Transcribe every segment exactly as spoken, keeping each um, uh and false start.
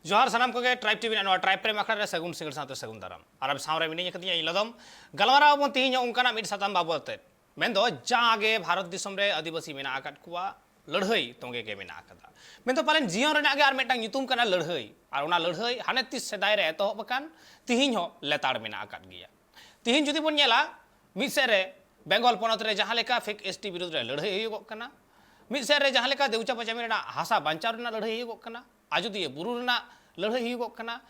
ᱡᱚᱦᱟᱨ ᱥᱟᱱᱟᱢ ᱠᱚᱜᱮ, ᱴᱨᱟᱭᱤᱵᱽ ᱴᱤᱵᱷᱤ ᱨᱮᱱᱟᱜ ᱱᱚᱣᱟ ᱴᱨᱟᱭᱤᱵᱽ ᱯᱨᱮᱢ ᱟᱠᱷᱲᱟ ᱨᱮ ᱥᱟᱹᱜᱩᱱ ᱥᱤᱸᱜᱟᱹᱲ ᱥᱟᱶᱛᱮ ᱥᱟᱹᱜᱩᱱ ᱫᱟᱨᱟᱢ᱾ ᱟᱨ ᱟᱵᱚ ᱥᱟᱶᱨᱮ ᱢᱤᱱᱟᱹᱧ ᱟᱠᱟᱫᱤᱧᱟ ᱤᱧ ᱞᱚᱫᱚᱢ᱾ ᱜᱟᱞᱢᱟᱨᱟᱣ ᱟᱵᱚᱱ ᱛᱤᱦᱤᱧ ᱦᱚᱸ ᱚᱱᱠᱟᱱᱟᱜ ᱢᱤᱫ ᱥᱟᱛᱟᱢ ᱵᱟᱵᱚᱫ ᱛᱮ, ᱢᱮᱱᱫᱚ ᱡᱟᱜᱮ ᱵᱷᱟᱨᱚᱛ ᱫᱤᱥᱚᱢ ᱨᱮ ᱟᱹᱫᱤᱵᱟᱹᱥᱤ ᱢᱮᱱᱟᱜ ᱟᱠᱟᱫ ᱠᱚᱣᱟ, ᱞᱟᱹᱲᱦᱟᱹᱭ ᱛᱚᱸᱜᱮ ᱜᱮ ᱢᱮᱱᱟᱜ ᱟᱠᱟᱫᱟ᱾ ᱢᱮᱱᱫᱚ ᱯᱟᱞᱮᱱ ᱡᱤᱭᱚᱱ ᱨᱮᱱᱟᱜ ᱜᱮ ᱟᱨ ᱢᱤᱫᱴᱟᱝ ᱧᱩᱛᱩᱢ ᱠᱟᱱᱟ ᱞᱟᱹᱲᱦᱟᱹᱭ, ᱟᱨ ᱚᱱᱟ ᱞᱟᱹᱲᱦᱟᱹᱭ ᱦᱟᱱᱮ ᱛᱤᱥ ᱥᱮᱫᱟᱭ ᱨᱮ ᱮᱛᱚᱦᱚᱵ ᱟᱠᱟᱱ, ᱛᱤᱦᱤᱧ ᱦᱚᱸ ᱞᱮᱛᱟᱲ ᱢᱮᱱᱟᱜ ᱟᱠᱟᱫ ᱜᱮᱭᱟ᱾ ᱛᱤᱦᱤᱧ ᱡᱩᱫᱤ ᱵᱚᱱ ᱧᱮᱞᱟ, ᱢᱤᱫ ᱥᱮᱫ ᱨᱮ ᱵᱮᱝᱜᱚᱞ ᱯᱚᱱᱚᱛ ᱨᱮ ᱡᱟᱦᱟᱸ ᱞᱮᱠᱟ ᱯᱷᱮᱠ ᱮᱥ ᱴᱤ ᱵᱤᱨᱩᱫᱷ ᱨᱮ ᱞᱟᱹᱲᱦᱟᱹᱭ ᱦᱩᱭᱩᱜᱚᱜ ᱠᱟᱱᱟ, ᱢᱤᱫ ᱥᱮᱫ ᱨᱮ ᱡᱟᱦᱟᱸ ᱞᱮᱠᱟ ᱫᱮᱣᱪᱟ ᱯᱟᱪᱟᱢᱤ ᱨᱮᱱᱟᱜ ᱦᱟᱥᱟ ᱵᱟᱧᱪᱟᱣ ᱨᱮᱱᱟᱜ ᱞᱟᱹᱲᱦᱟᱹᱭ ᱦᱩᱭᱩᱜᱚᱜ ᱠᱟᱱᱟ, ᱟᱡᱚᱫᱤᱭᱟᱹ ᱵᱩᱨᱩ ᱨᱮᱱᱟᱜ ᱞᱟᱹᱲᱦᱟᱹᱭ ᱦᱩᱭᱩᱜᱚᱜ ᱠᱟᱱᱟ,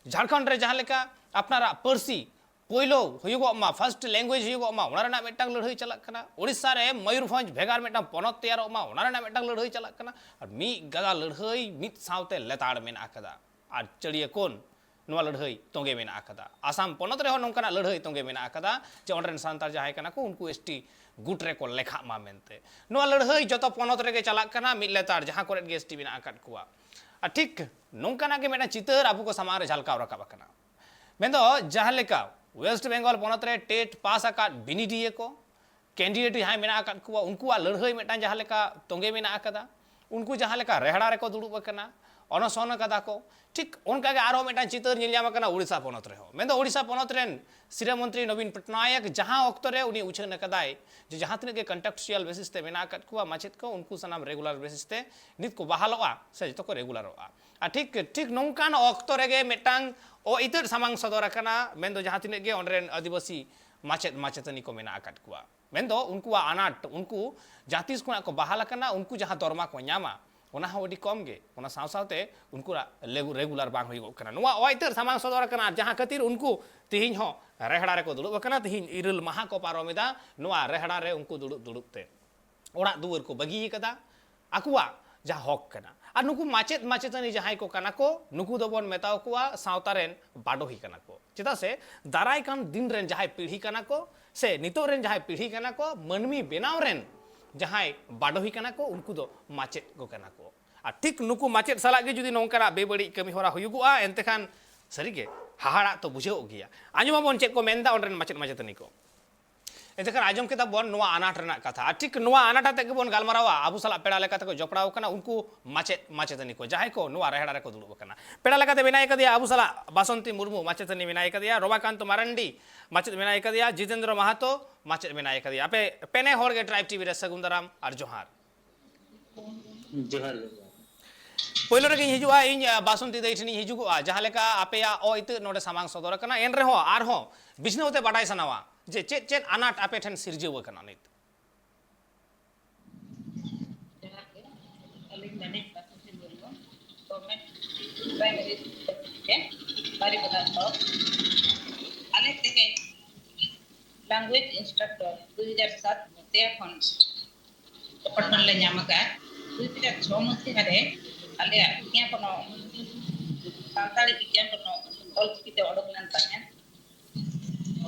ᱡᱷᱟᱲᱠᱷᱚᱸᱰ ᱨᱮ ᱡᱟᱦᱟᱸ ᱞᱮᱠᱟ ᱟᱯᱱᱟᱨᱟᱜ ᱯᱟᱹᱨᱥᱤ ᱯᱳᱭᱞᱳ ᱦᱩᱭᱩᱜᱚᱜ ᱢᱟ, ᱯᱷᱟᱨᱥᱴ ᱞᱮᱝᱜᱩᱭᱮᱡᱽ ᱦᱩᱭᱩᱜᱚᱜ ᱢᱟ, ᱚᱱᱟ ᱨᱮᱱᱟᱜ ᱢᱤᱫᱴᱟᱝ ᱞᱟᱹᱲᱦᱟᱹᱭ ᱪᱟᱞᱟᱜ ᱠᱟᱱᱟ᱾ ᱳᱰᱤᱥᱟ ᱨᱮ ᱢᱚᱭᱩᱨᱵᱷᱚᱸᱡᱽ ᱵᱷᱮᱜᱟᱨ ᱢᱤᱫᱴᱟᱝ ᱯᱚᱱᱚᱛ ᱛᱮᱭᱟᱨᱚᱜ ᱢᱟ, ᱚᱱᱟ ᱨᱮᱱᱟᱜ ᱢᱤᱫᱴᱟᱝ ᱞᱟᱹᱲᱦᱟᱹᱭ ᱪᱟᱞᱟᱜ ᱠᱟᱱᱟ᱾ ᱟᱨ ᱢᱤᱫ ᱜᱟᱫᱟ ᱞᱟᱹᱲᱦᱟᱹᱭ ᱢᱤᱫ ᱥᱟᱶᱛᱮ ᱞᱮᱛᱟᱲ ᱢᱮᱱᱟᱜ ᱟᱠᱟᱫᱟ᱾ ᱟᱨ ᱪᱟᱹᱲᱤᱭᱟᱹ ᱠᱳᱱ ᱱᱚᱣᱟ ᱞᱟᱹᱲᱦᱟᱹᱭ ᱛᱚᱸᱜᱮ ᱢᱮᱱᱟᱜ ᱟᱠᱟᱫᱟ᱾ ᱟᱥᱟᱢ ᱯᱚᱱᱚᱛ ᱨᱮᱦᱚᱸ ᱱᱚᱝᱠᱟᱱᱟᱜ ᱞᱟᱹᱲᱦᱟᱹᱭ ᱛᱚᱸᱜᱮ ᱢᱮᱱᱟᱜ ᱟᱠᱟᱫᱟ ᱡᱮ ᱚᱸᱰᱮ ᱨᱮᱱ ᱥᱟᱱᱛᱟᱲ ᱡᱟᱦᱟᱸᱭ ᱠᱟᱱᱟ ᱠᱚ, ᱩᱱᱠᱩ ᱮᱥ ᱴᱤ ᱜᱩᱴ ᱨᱮᱠᱚ ᱞᱮᱠᱷᱟᱜ ᱢᱟ ᱢᱮᱱᱛᱮ᱾ ᱱᱚᱣᱟ ᱞᱟᱹᱲᱦᱟᱹᱭ ᱡᱚᱛᱚ ᱯᱚᱱᱚᱛ ᱨᱮᱜᱮ ᱪᱟᱞᱟᱜ ᱠᱟᱱᱟ, ᱢᱤᱫ ᱞᱮᱛᱟᱲ ᱡᱟᱦᱟᱸ ᱠᱚᱨᱮᱫ ᱜᱮ ᱮᱥ ᱴᱤ ᱢᱮᱱᱟᱜ ᱟᱠᱟᱫ ᱠᱚᱣᱟ᱾ ᱟᱨ ᱴᱷᱤᱠ ᱱᱚᱝᱠᱟᱱᱟᱜ ᱜᱮ ᱢᱤᱫᱴᱟᱝ ᱪᱤᱛᱟᱹᱨ ᱟᱵᱚ ᱠᱚ ᱥᱟᱢᱟᱝ ᱨᱮ ᱡᱷᱟᱞᱠᱟᱣ ᱨᱟᱠᱟᱵ ᱟᱠᱟᱱᱟ᱾ ᱢᱮᱱᱫᱚ ᱡᱟᱦᱟᱸ ᱞᱮᱠᱟ ᱳᱭᱮᱥᱴ ᱵᱮᱝᱜᱚᱞ ᱯᱚᱱᱚᱛ ᱨᱮ ᱴᱮᱴ ᱯᱟᱥ ᱟᱠᱟᱫ ᱵᱤᱱᱤᱰᱤᱭᱟᱹ ᱠᱚ, ᱠᱮᱱᱰᱤᱰᱮᱴ ᱡᱟᱦᱟᱸᱭ ᱢᱮᱱᱟᱜ ᱟᱠᱟᱫ ᱠᱚᱣᱟ, ᱩᱱᱠᱩᱣᱟᱜ ᱞᱟᱹᱲᱦᱟᱹᱭ ᱢᱤᱫᱴᱟᱝ ᱡᱟᱦᱟᱸ ᱞᱮᱠᱟ ᱛᱚᱸᱜᱮ ᱢᱮᱱᱟᱜ ᱟᱠᱟᱫᱟ, ᱩᱱᱠᱩ ᱡᱟᱦᱟᱸ ᱞᱮᱠᱟ ᱨᱮᱦᱲᱟ ᱨᱮᱠᱚ ᱫᱩᱲᱩᱵ ᱟᱠᱟᱱᱟ, ᱚᱱᱚᱥᱚᱱ ᱟᱠᱟᱫᱟ ᱠᱚ, ᱴᱷᱤᱠ ᱚᱱᱠᱟᱜᱮ ᱟᱨᱦᱚᱸ ᱢᱤᱫᱴᱟᱝ ᱪᱤᱛᱟᱹᱨ ᱧᱮᱞ ᱧᱟᱢ ᱟᱠᱟᱱᱟ ᱳᱰᱤᱥᱟ ᱯᱚᱱᱚᱛ ᱨᱮᱦᱚᱸ᱾ ᱢᱮᱱᱫᱚ ᱳᱰᱤᱥᱟ ᱯᱚᱱᱚᱛ ᱨᱮᱱ ᱥᱤᱨᱟᱹ ᱢᱚᱱᱛᱨᱤ ᱱᱚᱵᱤᱱ ᱯᱚᱴᱱᱟᱭᱮᱠ ᱡᱟᱦᱟᱸ ᱚᱠᱛᱚ ᱨᱮ ᱩᱱᱤ ᱩᱪᱷᱟᱹᱱ ᱟᱠᱟᱫᱟᱭ ᱡᱮ ᱡᱟᱦᱟᱸ ᱛᱤᱱᱟᱹᱜ ᱜᱮ ᱠᱚᱱᱴᱨᱟᱠᱪᱩᱭᱟᱞ ᱵᱮᱥᱤᱥ ᱛᱮ ᱢᱮᱱᱟᱜ ᱟᱠᱟᱫ ᱠᱚᱣᱟ ᱢᱟᱪᱮᱫ ᱠᱚ, ᱩᱱᱠᱩ ᱥᱟᱱᱟᱢ ᱨᱮᱜᱩᱞᱟᱨ ᱵᱮᱥᱤᱥ ᱛᱮ ᱱᱤᱛ ᱠᱚ ᱵᱟᱦᱟᱞᱚᱜᱼᱟ ᱥᱮ ᱡᱚᱛᱚ ᱠᱚ ᱨᱮᱜᱩᱞᱟᱨᱚᱜᱼᱟ᱾ ᱟᱨ ᱴᱷᱤᱠ, ᱴᱷᱤᱠ ᱱᱚᱝᱠᱟᱱ ᱚᱠᱛᱚ ᱨᱮᱜᱮ ᱢᱤᱫᱴᱟᱝ ᱚ ᱤᱛᱟᱹᱫ ᱥᱟᱢᱟᱝ ᱥᱚᱫᱚᱨ ᱟᱠᱟᱱᱟ, ᱢᱮᱱᱫᱚ ᱡᱟᱦᱟᱸ ᱛᱤᱱᱟᱹᱜ ᱜᱮ ᱚᱸᱰᱮ ᱨᱮᱱ ᱟᱹᱫᱤᱵᱟᱹᱥᱤ ᱢᱟᱪᱮᱫ ᱢᱟᱪᱮᱛᱟᱹᱱᱤ ᱠᱚ ᱢᱮᱱᱟᱜ ᱟᱠᱟᱫ ᱠᱚᱣᱟ, ᱢᱮᱱᱫᱚ ᱩᱱᱠᱩᱣᱟᱜ ᱟᱱᱟᱴ, ᱩᱱᱠᱩ ᱡᱟᱦᱟᱸ ᱛᱤᱥ ᱠᱷᱚᱱᱟᱜ ᱠᱚ ᱵᱟᱦᱟᱞ ᱟᱠᱟᱱᱟ, ᱩᱱᱠᱩ ᱡᱟᱦᱟᱸ ᱫᱚᱨᱢᱟ ᱠᱚ ᱧᱟᱢᱟ, ᱚᱱᱟ ᱦᱚᱸ ᱟᱹᱰᱤ ᱠᱚᱢ ᱜᱮ᱾ ᱚᱱᱟ ᱥᱟᱶ ᱥᱟᱶᱛᱮ ᱩᱱᱠᱩᱣᱟᱜ ᱞᱮᱜᱩ-, ᱨᱮᱜᱩᱞᱟᱨ ᱵᱟᱝ ᱦᱩᱭᱩᱜᱚᱜ ᱠᱟᱱᱟ᱾ ᱱᱚᱣᱟ ᱚ ᱤᱛᱟᱹᱫ ᱥᱟᱢᱟᱝ ᱥᱚᱫᱚᱨ ᱟᱠᱟᱱᱟ, ᱟᱨ ᱡᱟᱦᱟᱸ ᱠᱷᱟᱹᱛᱤᱨ ᱩᱱᱠᱩ ᱛᱤᱦᱤᱧ ᱦᱚᱸ ᱨᱮᱦᱲᱟ ᱨᱮᱠᱚ ᱫᱩᱲᱩᱵ ᱟᱠᱟᱱᱟ᱾ ᱛᱤᱦᱤᱧ ᱤᱨᱟᱹᱞ ᱢᱟᱦᱟ ᱠᱚ ᱯᱟᱨᱚᱢ ᱮᱫᱟ ᱱᱚᱣᱟ ᱨᱮᱦᱲᱟ ᱨᱮ ᱩᱱᱠᱩ ᱫᱩᱲᱩᱵ ᱫᱩᱲᱩᱵ ᱛᱮ᱾ ᱚᱲᱟᱜ ᱫᱩᱣᱟᱹᱨ ᱠᱚ ᱵᱟᱹᱜᱤ ᱟᱠᱟᱫᱟ, ᱟᱠᱚᱣᱟᱜ ᱡᱟᱦᱟᱸ ᱦᱚᱠ ᱠᱟᱱᱟ᱾ ᱟᱨ ᱱᱩᱠᱩ ᱢᱟᱪᱮᱫ ᱢᱟᱪᱮᱛᱟᱹᱱᱤ ᱡᱟᱦᱟᱸᱭ ᱠᱚ ᱠᱟᱱᱟ ᱠᱚ, ᱱᱩᱠᱩ ᱫᱚᱵᱚᱱ ᱢᱮᱛᱟ ᱠᱚᱣᱟ ᱥᱟᱶᱛᱟ ᱨᱮᱱ ᱵᱟᱰᱚᱦᱤ ᱠᱟᱱᱟ ᱠᱚ᱾ ᱪᱮᱫᱟᱜ ᱥᱮ ᱫᱟᱨᱟᱭ ᱠᱟᱱ ᱫᱤᱱ ᱨᱮᱱ ᱡᱟᱦᱟᱸᱭ ᱯᱤᱲᱦᱤ ᱠᱟᱱᱟ ᱠᱚ, ᱥᱮ ᱱᱤᱛᱚᱜ ᱨᱮᱱ ᱡᱟᱦᱟᱸᱭ ᱯᱤᱲᱦᱤ ᱠᱟᱱᱟ ᱠᱚ, ᱢᱟᱹᱱᱢᱤ ᱵᱮᱱᱟᱣ ᱨᱮᱱ ᱡᱟᱦᱟᱸᱭ ᱵᱟᱰᱚᱦᱤ ᱠᱟᱱᱟ ᱠᱚ, ᱩᱱᱠᱩ ᱫᱚ ᱢᱟᱪᱮᱫ ᱠᱚ ᱠᱟᱱᱟ ᱠᱚ᱾ ᱟᱨ ᱴᱷᱤᱠ ᱱᱩᱠᱩ ᱢᱟᱪᱮᱫ ᱥᱟᱞᱟᱜ ᱜᱮ ᱡᱩᱫᱤ ᱱᱚᱝᱠᱟᱱᱟᱜ ᱵᱮᱵᱟᱹᱲᱤᱡ ᱠᱟᱹᱢᱤ ᱦᱚᱨᱟ ᱦᱩᱭᱩᱜᱚᱜᱼᱟ, ᱮᱱᱛᱮ ᱠᱷᱟᱱ ᱥᱟᱹᱨᱤᱜᱮ ᱦᱟᱦᱟᱲᱟᱜ ᱛᱚ ᱵᱩᱡᱷᱟᱹᱣᱜ ᱜᱮᱭᱟ᱾ ᱟᱸᱡᱚᱢᱟᱵᱚᱱ ᱪᱮᱫ ᱠᱚ ᱢᱮᱱᱫᱟ ᱚᱸᱰᱮ ᱨᱮᱱ ᱢᱟᱪᱮᱫ ᱢᱟᱪᱮᱛᱟᱹᱱᱤ ᱠᱚ᱾ ᱮᱱᱛᱮ ᱠᱷᱟᱱ ᱟᱸᱡᱚᱢ ᱠᱮᱫᱟ ᱵᱚᱱ ᱱᱚᱣᱟ ᱟᱱᱟᱴ ᱨᱮᱱᱟᱜ ᱠᱟᱛᱷᱟ᱾ ᱟᱨ ᱴᱷᱤᱠ ᱱᱚᱣᱟ ᱟᱱᱟᱴ ᱟᱛᱮ ᱜᱮᱵᱚᱱ ᱜᱟᱞᱢᱟᱨᱟᱣᱟ ᱟᱵᱚ ᱥᱟᱞᱟᱜ ᱯᱮᱲᱟ ᱞᱮᱠᱟᱛᱮ ᱠᱚ ᱡᱚᱯᱲᱟᱣ ᱟᱠᱟᱱᱟ ᱩᱱᱠᱩ ᱢᱟᱪᱮᱫ ᱢᱟᱪᱮᱛᱟᱹᱱᱤ ᱠᱚ, ᱡᱟᱦᱟᱸᱭ ᱠᱚ ᱱᱚᱣᱟ ᱨᱮᱦᱲᱟ ᱨᱮᱠᱚ ᱫᱩᱲᱩᱵ ᱟᱠᱟᱱᱟ᱾ ᱯᱮᱲᱟ ᱞᱮᱠᱟᱛᱮ ᱢᱮᱱᱟᱭ ᱠᱟᱫᱮᱭᱟ ᱟᱵᱚ ᱥᱟᱞᱟᱜ ᱵᱟᱥᱚᱱᱛᱤ ᱢᱩᱨᱢᱩ, ᱢᱟᱪᱮᱛᱟᱹᱱᱤ ᱢᱮᱱᱟᱭ ᱠᱟᱫᱮᱭᱟ, ᱨᱚᱢᱟᱠᱟᱱᱛ ᱢᱟᱨᱟᱱᱰᱤ, ᱢᱟᱪᱮᱫ ᱢᱮᱱᱟᱭ ᱠᱟᱫᱮᱭᱟ, ᱡᱤᱛᱮᱱᱫᱨᱚ ᱢᱟᱦᱟᱛᱚ, ᱢᱟᱪᱮᱫ ᱢᱮᱱᱟᱭ ᱠᱟᱫᱮᱭᱟ᱾ ᱟᱯᱮ ᱯᱮᱱᱮ ᱦᱚᱲ ᱜᱮ ᱴᱨᱟᱭᱤᱵᱽ ᱴᱤᱵᱷᱤ ᱨᱮ ᱥᱟᱹᱜᱩᱱ ᱫᱟᱨᱟᱢ ᱟᱨ ᱡᱚᱦᱟᱨ᱾ ᱡᱚᱦᱟᱨ ᱜᱮ᱾ ᱯᱳᱭᱞᱳ ᱨᱮᱜᱮᱧ ᱦᱤᱡᱩᱜᱼᱟ, ᱤᱧ, ᱟ, ᱵᱟᱥᱚᱱᱛᱤ ᱫᱟᱹᱭ ᱴᱷᱮᱱᱤᱧ ᱦᱤᱡᱩᱜᱚᱜᱼᱟ᱾ ᱡᱟᱦᱟᱸ ᱞᱮᱠᱟ ᱟᱯᱮᱭᱟᱜ ᱚ ᱤᱛᱟᱹ ᱱᱚᱰᱮ ᱥᱟᱢᱟᱝ ᱥᱚᱫᱚᱨ ᱟᱠᱟᱱᱟ, ᱮᱱ ᱨᱮᱦᱚᱸ ᱟᱨᱦᱚᱸ ᱵᱤᱪᱷᱱᱟᱹᱣ ᱛᱮ ᱵᱟᱰᱟᱭ ᱥᱟᱱᱟᱣᱟ ᱡᱮ ᱪᱮᱫ ᱪᱮᱫ ᱟᱱᱟᱴ ᱟᱯᱮ ᱴᱷᱮᱱ ᱥᱤᱨᱡᱟᱹᱣ ᱟᱠᱟᱱᱟ ᱱᱤᱛ? ᱡᱚᱦᱟᱨ ᱜᱮ, ᱟᱹᱞᱤᱧ ᱢᱟᱹᱱᱤᱡ Basanti Murmu, government primary school ᱨᱮ ᱵᱟᱨᱤᱯᱟᱫᱟ ᱠᱷᱚᱱ᱾ ᱟᱞᱮ ᱛᱮᱜᱮ ᱞᱮᱝᱜᱩᱭᱮᱡᱽ ᱤᱱᱥᱴᱨᱟᱠᱴᱚᱨ ᱫᱩ ᱦᱟᱡᱟᱨ ᱥᱟᱛ ᱢᱚᱥᱤᱦᱟ ᱠᱷᱚᱱ ᱡᱚᱠᱷᱚᱱ ᱞᱮ ᱧᱟᱢ ᱟᱠᱟᱫᱼᱟ, ᱫᱩ ᱦᱟᱡᱟᱨ ᱪᱷᱚ ᱢᱚᱥᱤᱦᱟ ᱨᱮ ᱟᱞᱮᱭᱟᱜ ᱯᱮᱭᱟ ᱠᱳᱱᱳ ᱥᱟᱱᱛᱟᱲᱤ ᱵᱤᱜᱽᱜᱟᱱ ᱠᱳᱱᱳ ᱚᱞᱪᱤᱠᱤ ᱛᱮ ᱚᱰᱚᱠ ᱞᱮᱱ ᱛᱟᱦᱮᱸᱫ᱾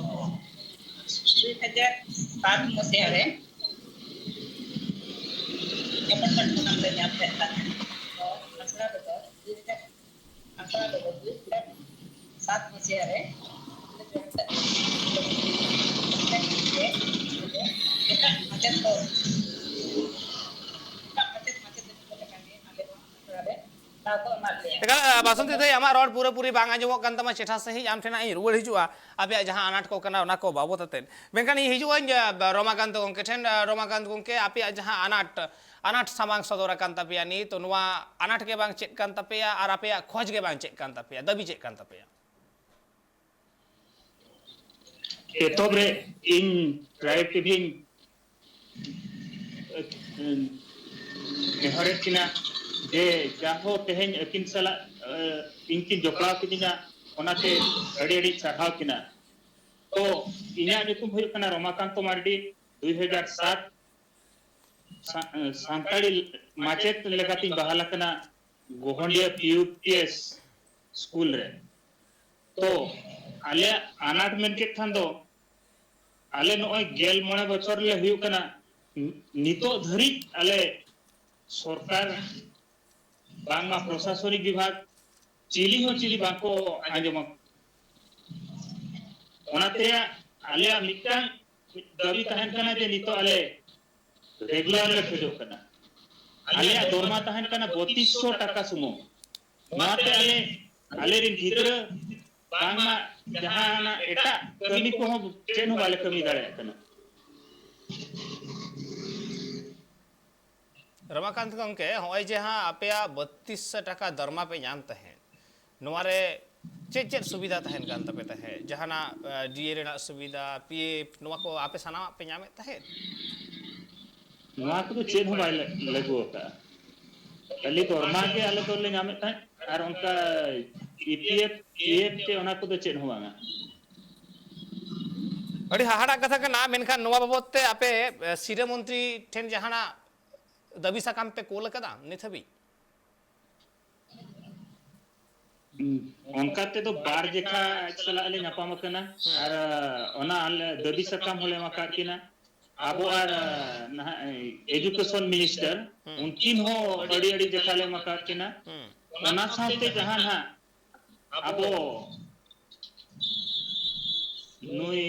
ᱫᱩ ᱦᱟᱡᱟᱨ ᱥᱟᱛ ᱢᱚᱥᱤᱦᱟ ᱨᱮ ᱮᱯᱚᱭᱮᱱᱴᱢᱮᱱᱴ ᱠᱷᱚᱱᱟᱜ ᱞᱮ ᱧᱟᱢ ᱞᱮᱫ ᱛᱟᱦᱮᱸᱫ᱾ ᱛᱚ ᱟᱥᱲᱟ ᱨᱮᱫᱚ ᱫᱩ ᱦᱟᱡᱟᱨ ᱟᱥᱲᱟ ᱨᱮᱫᱚ ᱫᱩ ᱦᱟᱡᱟᱨ ᱥᱟᱛ ᱢᱚᱥᱤᱦᱟ ᱨᱮ ᱮᱴᱟᱜ ᱢᱟᱪᱮᱫ ᱠᱚ, ᱮᱴᱟᱜ ᱢᱟᱪᱮᱫ ᱢᱟᱪᱮᱛᱟᱹᱱᱤ ᱠᱚ ᱞᱮᱠᱟᱜᱮ ᱟᱞᱮ ᱦᱚᱸ ᱟᱥᱲᱟ ᱨᱮ ᱫᱟᱣ ᱠᱚ ᱮᱢᱟᱫ ᱞᱮᱭᱟ᱾ ᱮᱠᱟᱞ, ᱟ, ᱵᱟᱥᱚᱱᱛᱤ ᱫᱟᱹᱭ, ᱟᱢᱟᱜ ᱨᱚᱲ ᱯᱩᱨᱟᱹᱯᱩᱨᱤ ᱵᱟᱝ ᱟᱸᱡᱚᱢᱚᱜ ᱠᱟᱱ ᱛᱟᱢᱟ ᱪᱮᱴᱷᱟ ᱥᱟᱺᱦᱤᱡ᱾ ᱟᱢ ᱴᱷᱮᱱ ᱦᱟᱸᱜ ᱤᱧ ᱨᱩᱣᱟᱹᱲ ᱦᱤᱡᱩᱜᱼᱟ ᱟᱯᱮᱭᱟᱜ ᱡᱟᱦᱟᱸ ᱟᱱᱟᱴ ᱠᱚ ᱠᱟᱱᱟ ᱚᱱᱟ ᱠᱚ ᱵᱟᱵᱚᱛ ᱟᱛᱮᱫ᱾ ᱢᱮᱱᱠᱷᱟᱱ ᱤᱧ ᱦᱤᱡᱩᱜ ᱟᱹᱧ, ᱟ, ᱨᱚᱢᱟᱠᱟᱱᱛ ᱜᱚᱢᱠᱮ ᱴᱷᱮᱱ᱾ ᱟ, ᱨᱚᱢᱟᱠᱟᱱᱛ ᱜᱚᱢᱠᱮ, ᱟᱯᱮᱭᱟᱜ ᱡᱟᱦᱟᱸ ᱟᱱᱟᱴ, ᱟᱱᱟᱴ ᱥᱟᱢᱟᱝ ᱥᱚᱫᱚᱨ ᱟᱠᱟᱱ ᱛᱟᱯᱮᱭᱟ ᱱᱤᱛ, ᱱᱚᱣᱟ ᱟᱱᱟᱴ ᱜᱮ ᱵᱟᱝ ᱪᱮᱫ ᱠᱟᱱ ᱛᱟᱯᱮᱭᱟ ᱟᱨ ᱟᱯᱮᱭᱟᱜ ᱠᱷᱚᱡᱽ ᱜᱮ ᱵᱟᱝ ᱪᱮᱫ ᱠᱟᱱ ᱛᱟᱯᱮᱭᱟ, ᱫᱟᱹᱵᱤ ᱪᱮᱫ ᱠᱟᱱ ᱛᱟᱯᱮᱭᱟ? ᱮᱛᱚᱦᱚᱵ ᱨᱮ ᱤᱧ ᱴᱨᱟᱭᱤᱵᱽ ᱴᱤᱵᱷᱤᱧ ᱱᱮᱦᱚᱨᱮᱫ ᱠᱤᱱᱟ ᱡᱮ ᱡᱟᱦᱳ ᱛᱮᱦᱮᱧ ᱟᱹᱠᱤᱱ ᱥᱟᱞᱟᱜ, ᱮ, ᱤᱧ ᱠᱤᱱ ᱡᱚᱯᱲᱟᱣ ᱠᱤᱫᱤᱧᱟ, ᱚᱱᱟᱛᱮ ᱟᱹᱰᱤ ᱟᱹᱰᱤ ᱥᱟᱨᱦᱟᱣ ᱠᱤᱱᱟ᱾ ᱛᱚ ᱤᱧᱟᱹᱜ ᱧᱩᱛᱩᱢ ᱦᱩᱭᱩᱜ ᱠᱟᱱᱟ ᱨᱚᱢᱟᱠᱟᱱᱛᱚ ᱢᱟᱨᱰᱤ᱾ ᱫᱩᱭ ᱦᱟᱡᱟᱨ ᱥᱟᱛ ᱥᱟ-, ᱥᱟᱱᱛᱟᱲᱤ ᱢᱟᱪᱮᱫ ᱞᱮᱠᱟᱛᱤᱧ ᱵᱟᱦᱟᱞ ᱟᱠᱟᱱᱟ ᱜᱚᱦᱚᱸᱰᱤᱭᱟᱹ P U P S school ᱨᱮ᱾ ᱛᱚ ᱟᱞᱮᱭᱟᱜ ᱟᱱᱟᱴ ᱢᱮᱱ ᱠᱮᱫ ᱠᱷᱟᱱ ᱫᱚ, ᱟᱞᱮ ᱱᱚᱜᱼᱚᱭ ᱜᱮᱞ ᱢᱚᱬᱮ ᱵᱚᱪᱷᱚᱨ ᱞᱮ ᱦᱩᱭᱩᱜ ᱠᱟᱱᱟ, ᱱᱤᱛᱚᱜ ᱫᱷᱟᱹᱨᱤᱡ ᱟᱞᱮ ᱥᱚᱨᱠᱟᱨ ᱵᱟᱝᱢᱟ ᱯᱨᱚᱥᱟᱥᱚᱱᱤᱠ ᱵᱤᱵᱷᱟᱜᱽ ᱪᱤᱞᱤ ᱦᱚᱸ ᱪᱤᱞᱤ ᱵᱟᱝᱠᱚ ᱟᱸᱡᱚᱢᱟ᱾ ᱚᱱᱟᱛᱮ ᱟᱞᱮᱭᱟᱜ ᱢᱤᱫᱴᱟᱝ ᱫᱟᱹᱵᱤ ᱛᱟᱦᱮᱱ ᱠᱟᱱᱟ ᱡᱮ ᱱᱤᱛᱚᱜ ᱟᱞᱮ ᱨᱮᱜᱩᱞᱟᱨ ᱞᱮ ᱠᱷᱚᱡᱚᱜ ᱠᱟᱱᱟ᱾ ᱟᱞᱮᱭᱟᱜ ᱫᱚᱨᱢᱟ ᱛᱟᱦᱮᱱ ᱠᱟᱱᱟ ᱵᱚᱛᱤᱥ ᱥᱚ ᱴᱟᱠᱟ ᱥᱩᱢᱩᱝ᱾ ᱱᱚᱣᱟᱛᱮ ᱟᱞᱮ, ᱟᱞᱮ ᱨᱮᱱ ᱜᱤᱫᱽᱨᱟᱹ ᱵᱟᱝᱢᱟ ᱡᱟᱦᱟᱱᱟᱜ ᱮᱴᱟᱜ ᱠᱟᱹᱢᱤ ᱠᱚᱦᱚᱸ ᱪᱮᱫ ᱦᱚᱸ ᱵᱟᱞᱮ ᱠᱟᱹᱢᱤ ᱫᱟᱲᱮᱭᱟᱜ ᱠᱟᱱᱟ᱾ ᱨᱚᱢᱟᱠᱟᱱᱛ ᱜᱚᱢᱠᱮ, ᱦᱚᱸᱜᱼᱚᱭ ᱡᱮ ᱦᱟᱸᱜ ᱟᱯᱮᱭᱟᱜ ᱵᱚᱛᱤᱥ ᱥᱚ ᱴᱟᱠᱟ ᱫᱚᱨᱢᱟ ᱯᱮ ᱧᱟᱢ ᱛᱟᱦᱮᱸᱫ, ᱱᱚᱣᱟ ᱨᱮ ᱪᱮᱫ ᱪᱮᱫ ᱥᱩᱵᱤᱫᱷᱟ ᱛᱟᱦᱮᱱ ᱠᱟᱱ ᱛᱟᱯᱮ ᱛᱟᱦᱮᱸᱫ? ᱡᱟᱦᱟᱱᱟᱜ ᱰᱤ ᱮ ᱨᱮᱱᱟᱜ ᱥᱩᱵᱤᱫᱷᱟ, ᱯᱤ ᱮᱯᱷ, ᱱᱚᱣᱟ ᱠᱚ ᱟᱯᱮ ᱥᱟᱱᱟᱢᱟᱜ ᱯᱮ ᱧᱟᱢᱮᱫ ᱛᱟᱦᱮᱸᱫ? ᱱᱚᱣᱟ ᱠᱚᱫᱚ ᱪᱮᱫ ᱦᱚᱸ ᱵᱟᱭ ᱞᱟᱹᱜᱩ ᱟᱠᱟᱫᱼᱟ᱾ ᱠᱷᱟᱹᱞᱤ ᱫᱚᱨᱢᱟ ᱜᱮ ᱟᱞᱮ ᱫᱚᱞᱮ ᱧᱟᱢᱮᱫ ᱛᱟᱦᱮᱸᱫ, ᱟᱨ ᱚᱱᱠᱟ E P F, P F ᱛᱮ ᱚᱱᱟ ᱠᱚᱫᱚ ᱪᱮᱫ ᱦᱚᱸ ᱵᱟᱝᱟ᱾ ᱟᱹᱰᱤ ᱦᱟᱦᱟᱲᱟᱜ ᱠᱟᱛᱷᱟ ᱠᱟᱱᱟ, ᱢᱮᱱᱠᱷᱟᱱ ᱱᱚᱣᱟ ᱵᱟᱵᱚᱫ ᱛᱮ ᱟᱯᱮ ᱮ, ᱥᱤᱨᱟᱹ ᱢᱚᱱᱛᱨᱤ ᱴᱷᱮᱱ ᱡᱟᱦᱟᱱᱟᱜ ᱫᱟᱹᱵᱤ ᱥᱟᱠᱟᱢ ᱯᱮ ᱠᱳᱞ ᱟᱠᱟᱫᱟ ᱱᱤᱛ ᱦᱟᱹᱵᱤᱡ? ᱦᱩᱸ, ᱚᱱᱠᱟ ᱛᱮᱫᱚ ᱵᱟᱨ ᱡᱮᱠᱷᱟ ᱟᱡ ᱥᱟᱞᱟᱜ ᱞᱮ ᱧᱟᱯᱟᱢ ᱟᱠᱟᱱᱟ᱾ ᱟᱨ ᱚᱱᱟ ᱟᱞᱮ ᱫᱟᱹᱵᱤ ᱥᱟᱠᱟᱢ ᱦᱚᱸᱞᱮ ᱮᱢ ᱟᱠᱟᱫ ᱠᱤᱱᱟ᱾ ᱟᱵᱚ ᱟᱨ ᱱᱟᱦᱟᱜ ᱮᱡᱩᱠᱮᱥᱚᱱ ᱢᱤᱱᱤᱥᱴᱟᱨ, ᱩᱱᱠᱤᱱ ᱦᱚᱸ ᱟᱹᱰᱤ ᱟᱹᱰᱤ ᱡᱮᱠᱷᱟ ᱞᱮ ᱮᱢ ᱟᱠᱟᱫ ᱠᱤᱱᱟ᱾ ᱚᱱᱟ ᱥᱟᱶᱛᱮ ᱡᱟᱦᱟᱸ ᱱᱟᱦᱟᱜ ᱟᱵᱚ ᱱᱩᱭ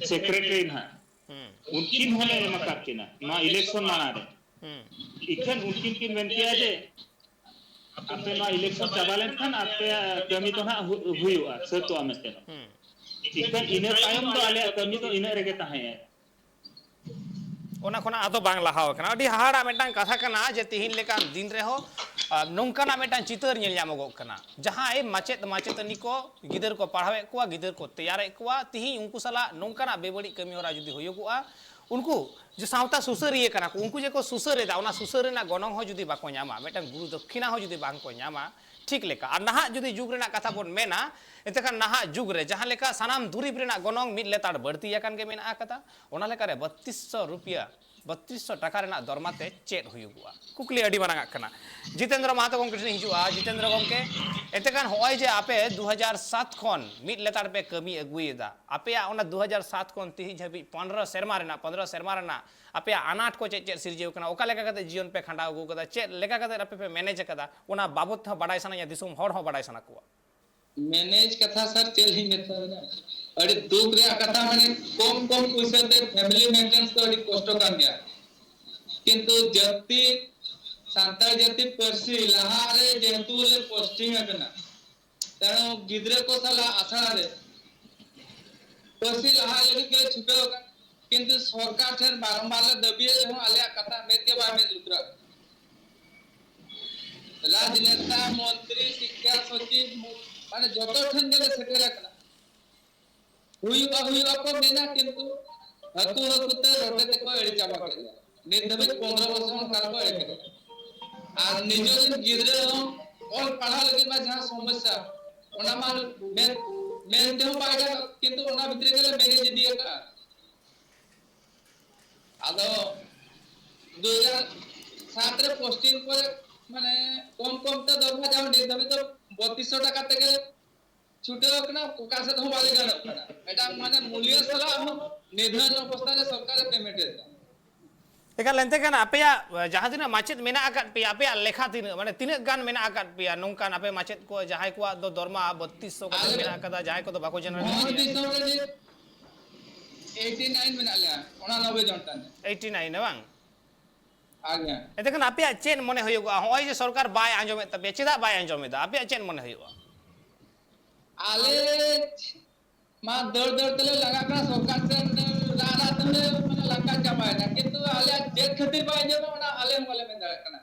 ᱥᱮᱠᱨᱮᱴᱟᱨᱤ ᱱᱟᱦᱟᱜ, ᱩᱱᱠᱤᱱ ᱦᱚᱸᱞᱮ ᱮᱢ ᱟᱠᱟᱫ ᱠᱤᱱᱟ ᱱᱚᱣᱟ ᱤᱞᱮᱠᱥᱚᱱ ᱢᱟᱲᱟᱝ ᱨᱮ᱾ ᱤᱠᱷᱟᱹᱱ ᱩᱱᱠᱤᱱ ᱠᱤᱱ ᱢᱮᱱ ᱠᱮᱜᱼᱟ ᱡᱮ ᱟᱯᱮ ᱱᱚᱣᱟ ᱤᱞᱮᱠᱥᱚᱱ ᱪᱟᱵᱟ ᱞᱮᱱᱠᱷᱟᱱ ᱟᱯᱮᱭᱟᱜ ᱠᱟᱹᱢᱤ ᱫᱚ ᱱᱟᱦᱟᱜ ᱦᱩ- ᱦᱩᱭᱩᱜᱼᱟ, ᱥᱟᱹᱛᱚᱜᱼᱟ ᱢᱮᱱᱛᱮ᱾ ᱤᱠᱷᱟᱹᱱ ᱤᱱᱟᱹ ᱛᱟᱭᱚᱢ ᱫᱚ ᱟᱞᱮᱭᱟᱜ ᱠᱟᱹᱢᱤ ᱫᱚ ᱤᱱᱟᱹᱜ ᱨᱮᱜᱮ ᱛᱟᱦᱮᱸᱭᱮᱱᱟ᱾ ᱚᱱᱟ ᱠᱷᱚᱱᱟᱜ ᱟᱫᱚ ᱵᱟᱝ ᱞᱟᱦᱟ ᱟᱠᱟᱱᱟ᱾ ᱟᱹᱰᱤ ᱦᱟᱦᱟᱲᱟᱜ ᱢᱤᱫᱴᱟᱝ ᱠᱟᱛᱷᱟ ᱠᱟᱱᱟ ᱡᱮ ᱛᱤᱦᱤᱧ ᱞᱮᱠᱟᱱ ᱫᱤᱱ ᱨᱮᱦᱚᱸ, ᱟᱨ, ᱱᱚᱝᱠᱟᱱᱟᱜ ᱢᱤᱫᱴᱟᱝ ᱪᱤᱛᱟᱹᱨ ᱧᱮᱞ ᱧᱟᱢᱚᱜᱚᱜ ᱠᱟᱱᱟ, ᱡᱟᱦᱟᱸᱭ ᱢᱟᱪᱮᱫ ᱢᱟᱪᱮᱛᱟᱹᱱᱤ ᱠᱚ ᱜᱤᱫᱟᱹᱨ ᱠᱚ ᱯᱟᱲᱦᱟᱣᱮᱫ ᱠᱚᱣᱟ, ᱜᱤᱫᱟᱹᱨ ᱠᱚ ᱛᱮᱭᱟᱨᱮᱫ ᱠᱚᱣᱟ, ᱛᱤᱦᱤᱧ ᱩᱱᱠᱩ ᱥᱟᱞᱟᱜ ᱱᱚᱝᱠᱟᱱᱟᱜ ᱵᱮᱵᱟᱹᱲᱤᱡ ᱠᱟᱹᱢᱤ ᱦᱚᱨᱟ ᱡᱩᱫᱤ ᱦᱩᱭᱩᱜᱚᱜᱼᱟ, ᱩᱱᱠᱩ ᱡᱮ ᱥᱟᱶᱛᱟ ᱥᱩᱥᱟᱹᱨᱤᱭᱟᱹ ᱠᱟᱱᱟ ᱠᱚ, ᱩᱱᱠᱩ ᱡᱮ ᱠᱚ ᱥᱩᱥᱟᱹᱨ ᱮᱫᱟ, ᱚᱱᱟ ᱥᱩᱥᱟᱹᱨ ᱨᱮᱱᱟᱜ ᱜᱚᱱᱚᱝ ᱦᱚᱸ ᱡᱩᱫᱤ ᱵᱟᱠᱚ ᱧᱟᱢᱟ, ᱢᱤᱫᱴᱟᱝ ᱜᱩᱨᱩ ᱫᱚᱠᱠᱷᱤᱱᱟ ᱦᱚᱸ ᱡᱩᱫᱤ ᱵᱟᱝ ᱠᱚ ᱧᱟᱢᱟ, ᱴᱷᱤᱠ ᱞᱮᱠᱟ᱾ ᱟᱨ ᱱᱟᱦᱟᱜ ᱡᱩᱫᱤ ᱡᱩᱜᱽ ᱨᱮᱱᱟᱜ ᱠᱟᱛᱷᱟ ᱵᱚᱱ ᱢᱮᱱᱟ, ᱮᱱᱛᱮ ᱠᱷᱟᱱ ᱱᱟᱦᱟᱜ ᱡᱩᱜᱽ ᱨᱮ ᱡᱟᱦᱟᱸ ᱞᱮᱠᱟ ᱥᱟᱱᱟᱢ ᱫᱩᱨᱤᱵᱽ ᱨᱮᱱᱟᱜ ᱜᱚᱱᱚᱝ ᱢᱤᱫ ᱞᱮᱛᱟᱲ ᱵᱟᱹᱲᱛᱤ ᱟᱠᱟᱱ ᱜᱮ ᱢᱮᱱᱟᱜ ᱟᱠᱟᱫᱟ, ᱚᱱᱟ ᱞᱮᱠᱟᱨᱮ ᱵᱚᱛᱛᱨᱤᱥ ᱥᱚ ᱨᱩᱯᱤᱭᱟ, ᱵᱚᱛᱛᱨᱤᱥ ᱥᱚ ᱴᱟᱠᱟ ᱨᱮᱱᱟᱜ ᱫᱚᱨᱢᱟ ᱛᱮ ᱪᱮᱫ ᱦᱩᱭᱩᱜᱚᱜᱼᱟ? ᱠᱩᱠᱞᱤ ᱟᱹᱰᱤ ᱢᱟᱨᱟᱝ ᱟᱜ ᱠᱟᱱᱟ᱾ ᱡᱤᱛᱮᱱᱫᱨᱚ ᱢᱟᱦᱟᱛᱚ ᱜᱚᱢᱠᱮ ᱴᱷᱮᱱ ᱦᱤᱡᱩᱜᱼᱟ᱾ ᱡᱤᱛᱮᱱᱫᱨᱚ ᱜᱚᱢᱠᱮ, ᱮᱱᱛᱮ ᱠᱷᱟᱱ ᱦᱚᱸᱜᱼᱚᱭ ᱡᱮ ᱟᱯᱮ ᱫᱩ ᱦᱟᱡᱟᱨ ᱥᱟᱛ ᱠᱷᱚᱱ ᱢᱤᱫ ᱞᱮᱛᱟᱲ ᱯᱮ ᱠᱟᱹᱢᱤ ᱟᱹᱜᱩᱭᱮᱫᱟ, ᱟᱯᱮᱭᱟᱜ ᱚᱱᱟ ᱫᱩ ᱦᱟᱡᱟᱨ ᱥᱟᱛ ᱠᱷᱚᱱ ᱛᱮᱦᱮᱧ ᱦᱟᱹᱵᱤᱡ ᱯᱚᱱᱨᱚ ᱥᱮᱨᱢᱟ ᱨᱮᱱᱟᱜ, ᱯᱚᱱᱨᱚ ᱥᱮᱨᱢᱟ ᱨᱮᱱᱟᱜ ᱟᱯᱮᱭᱟᱜ ᱟᱱᱟᱴ ᱠᱚ ᱪᱮᱫ ᱪᱮᱫ ᱥᱤᱨᱡᱟᱹᱣ ᱠᱟᱱᱟ, ᱚᱠᱟ ᱞᱮᱠᱟ ᱠᱟᱛᱮ ᱡᱤᱭᱚᱱ ᱯᱮ ᱠᱷᱟᱸᱰᱟᱣ ᱟᱹᱜᱩ ᱠᱟᱫᱟ, ᱪᱮᱫ ᱞᱮᱠᱟ ᱠᱟᱛᱮ ᱟᱯᱮ ᱯᱮ ᱢᱮᱱᱮᱡᱽ ᱟᱠᱟᱫᱟ, ᱚᱱᱟ ᱵᱟᱵᱚᱛ ᱛᱮᱦᱚᱸ ᱵᱟᱰᱟᱭ ᱥᱟᱱᱟᱧᱟ, ᱫᱤᱥᱚᱢ ᱦᱚᱲ ᱦᱚᱸ ᱵᱟᱰᱟᱭ ᱥᱟᱱᱟ ᱠᱚᱣᱟ᱾ ᱢᱮᱱᱮᱡᱽ ᱠᱟᱛᱷᱟ ᱥᱟᱨ ᱪᱮᱫ ᱞᱤᱧ ᱢᱮᱛᱟ ᱵᱮᱱᱟ? ᱟᱹᱰᱤ ᱫᱩᱠ ᱨᱮᱭᱟᱜ ᱠᱟᱛᱷᱟ, ᱢᱟᱱᱮ ᱠᱚᱢ ᱠᱚᱢ ᱯᱩᱭᱥᱟᱹ ᱛᱮ family maintenance ᱫᱚ ᱟᱹᱰᱤ ᱠᱚᱥᱴᱚ ᱠᱟᱱ ᱜᱮᱭᱟ᱾ ᱠᱤᱱᱛᱩ ᱡᱟᱹᱛᱤ, ᱥᱟᱱᱛᱟᱲ ᱡᱟᱹᱛᱤ ᱯᱟᱹᱨᱥᱤ ᱞᱟᱦᱟ ᱨᱮ ᱡᱮᱦᱮᱛᱩ ᱞᱮ posting ᱟᱠᱟᱱᱟ, ᱛᱮᱱᱩ ᱜᱤᱫᱽᱨᱟᱹ ᱠᱚ ᱥᱟᱞᱟᱜ ᱟᱥᱲᱟ ᱨᱮ ᱯᱟᱹᱨᱥᱤ ᱞᱟᱦᱟ ᱞᱟᱹᱜᱤᱫ ᱜᱮᱞᱮ ᱪᱷᱩᱴᱟᱹᱣ ᱟᱠᱟᱱᱟ᱾ ᱠᱤᱱᱛᱩ ᱥᱚᱨᱠᱟᱨ ᱴᱷᱮᱱ ᱵᱟᱨᱚᱢᱵᱟᱨ ᱞᱮ ᱫᱟᱹᱵᱤᱭᱮᱫ ᱨᱮᱦᱚᱸ ᱟᱞᱮᱭᱟᱜ ᱠᱟᱛᱷᱟ ᱢᱮᱫ ᱜᱮ ᱵᱟᱭ ᱢᱮᱫ ᱞᱩᱛᱩᱨᱟᱜ ᱠᱟᱱᱟ᱾ ᱨᱟᱡᱽᱱᱮᱛᱟ, ᱢᱚᱱᱛᱨᱤ, ᱥᱤᱠᱠᱷᱟ ᱥᱚᱪᱤᱵᱽ, ᱢᱟᱱᱮ ᱡᱚᱛᱚ ᱴᱷᱮᱱ ᱜᱮᱞᱮ ᱥᱮᱴᱮᱨ ᱟᱠᱟᱱᱟ᱾ ᱦᱩᱭᱩᱜᱼᱟ, ᱦᱩᱭᱩᱜᱼᱟ ᱠᱚ ᱢᱮᱱᱟ, ᱠᱤᱱᱛᱩ ᱦᱟᱹᱠᱩ ᱦᱟᱹᱠᱩ ᱛᱮ ᱨᱚᱴᱮ ᱛᱮᱠᱚ ᱮᱲᱮ ᱪᱟᱵᱟ ᱠᱮᱫ ᱞᱮᱭᱟ᱾ ᱱᱤᱛ ᱫᱷᱟᱹᱵᱤᱡ ᱯᱚᱱᱨᱚ ᱵᱚᱪᱷᱚᱨ ᱚᱱᱠᱟ ᱠᱚ ᱮᱲᱮ ᱠᱮᱫ ᱞᱮᱭᱟ᱾ ᱟᱨ ᱱᱤᱡᱮᱨ ᱨᱮᱱ ᱜᱤᱫᱽᱨᱟᱹ ᱦᱚᱸ ᱚᱞ ᱯᱟᱲᱦᱟᱣ ᱞᱟᱹᱜᱤᱫ ᱢᱟ ᱡᱟᱦᱟᱸ ᱥᱚᱢᱚᱥᱥᱟ, ᱚᱱᱟ ᱢᱟ ᱢᱮᱱ, ᱢᱮᱱ ᱛᱮᱦᱚᱸ ᱵᱟᱭ ᱜᱟᱱᱚᱜ, ᱠᱤᱱᱛᱩ ᱚᱱᱟ ᱵᱷᱤᱛᱨᱤ ᱜᱮᱞᱮ manage ᱤᱫᱤ ᱟᱠᱟᱫᱼᱟ᱾ ᱟᱫᱚ ᱫᱩ ᱦᱟᱡᱟᱨ ᱥᱟᱛ ᱨᱮ posting ᱠᱚᱨᱮ, ᱢᱟᱱᱮ, ᱠᱚᱢ ᱠᱚᱢ ᱛᱮ ᱫᱚᱨᱢᱟ ᱡᱟᱦᱟᱸ ᱱᱤᱛ ᱫᱷᱟᱹᱵᱤᱡ ᱫᱚ ᱵᱚᱛᱤᱥ ᱥᱚ ᱴᱟᱠᱟ ᱛᱮᱜᱮ ᱪᱷᱩᱴᱟᱹᱣ ᱠᱟᱱᱟ, ᱚᱠᱟ ᱥᱮᱫ ᱦᱚᱸ ᱵᱟᱞᱮ ᱜᱟᱱᱚᱜ ᱠᱟᱱᱟ᱾ ᱢᱤᱫᱴᱟᱝ, ᱢᱟᱱᱮ, ᱢᱩᱞᱤᱭᱟᱹ ᱥᱟᱞᱟᱜ ᱦᱚᱸ ᱱᱤᱫᱷᱟᱹᱱ ᱚᱵᱚᱥᱛᱷᱟ ᱨᱮ ᱥᱚᱨᱠᱟᱨᱮ payment ᱮᱫᱟ᱾ ᱮᱠᱟᱞ ᱮᱱᱛᱮ ᱠᱷᱟᱱ ᱟᱯᱮᱭᱟᱜ, ᱮ, ᱡᱟᱦᱟᱸ ᱛᱤᱱᱟᱹᱜ ᱢᱟᱪᱮᱫ ᱢᱮᱱᱟᱜ ᱟᱠᱟᱫ ᱯᱮᱭᱟ, ᱟᱯᱮᱭᱟᱜ ᱞᱮᱠᱷᱟ ᱛᱤᱱᱟᱹᱜ, ᱢᱟᱱᱮ, ᱛᱤᱱᱟᱹᱜ ᱜᱟᱱ ᱢᱮᱱᱟᱜ ᱟᱠᱟᱫ ᱯᱮᱭᱟ ᱱᱚᱝᱠᱟᱱ ᱟᱯᱮ ᱢᱟᱪᱮᱫ ᱠᱚ, ᱡᱟᱦᱟᱸᱭ ᱠᱚᱣᱟᱜ ᱫᱚ ᱫᱚᱨᱢᱟ ᱵᱚᱛᱛᱤᱥ ᱥᱚ ᱠᱟᱛᱮ ᱟᱞᱮ ᱢᱮᱱᱟᱜ ᱟᱠᱟᱫᱟ, ᱡᱟᱦᱟᱸᱭ ᱠᱚᱫᱚ ᱵᱟᱠᱚ generate ᱵᱷᱚᱸᱡᱽ ᱜᱮᱭᱟ? ᱫᱤᱥᱚᱢ ᱨᱮ ᱱᱤᱛ eighty nine ᱢᱮᱱᱟᱜ ᱞᱮᱭᱟ, ᱚᱱᱟ ᱱᱚᱵᱵᱳᱭ ᱡᱚᱱ ᱴᱟᱱ᱾ Eighty nine ᱵᱟᱝ? ᱟᱜᱮ᱾ ᱮᱱᱛᱮ ᱠᱷᱟᱱ ᱟᱯᱮᱭᱟᱜ ᱪᱮᱫ ᱢᱚᱱᱮ ᱦᱩᱭᱩᱜᱼᱟ, ᱦᱚᱸᱜᱼᱚᱭ ᱡᱮ ᱥᱚᱨᱠᱟᱨ ᱵᱟᱭ ᱟᱸᱡᱚᱢᱮᱫ ᱛᱟᱯᱮᱭᱟ, ᱪᱮᱫᱟᱜ ᱵᱟᱭ ᱟᱸᱡᱚᱢᱮᱫᱟ? ᱟᱯᱮᱭᱟᱜ ᱪᱮᱫ ᱢᱚᱱᱮ ᱦᱩᱭᱩᱜᱼᱟ? ᱟᱞᱮ ᱢᱟ ᱫᱟᱹᱲ ᱫᱟᱹᱲ ᱛᱮᱞᱮ ᱞᱟᱸᱜᱟ ᱠᱟᱱᱟ, ᱥᱚᱨᱠᱟᱨ ᱥᱮᱱ ᱨᱟᱜ ᱨᱟᱜ ᱛᱮᱞᱮ ᱢᱟᱱᱮ ᱞᱟᱸᱜᱟ ᱪᱟᱵᱟᱭᱮᱱᱟ, ᱠᱤᱱᱛᱩ ᱟᱞᱮᱭᱟᱜ ᱪᱮᱫ ᱠᱷᱟᱹᱛᱤᱨ ᱵᱟᱭ ᱟᱸᱡᱚᱢᱟ, ᱚᱱᱟ ᱟᱞᱮ ᱦᱚᱸ ᱵᱟᱞᱮ ᱢᱮᱱ ᱫᱟᱲᱮᱭᱟᱜ ᱠᱟᱱᱟ᱾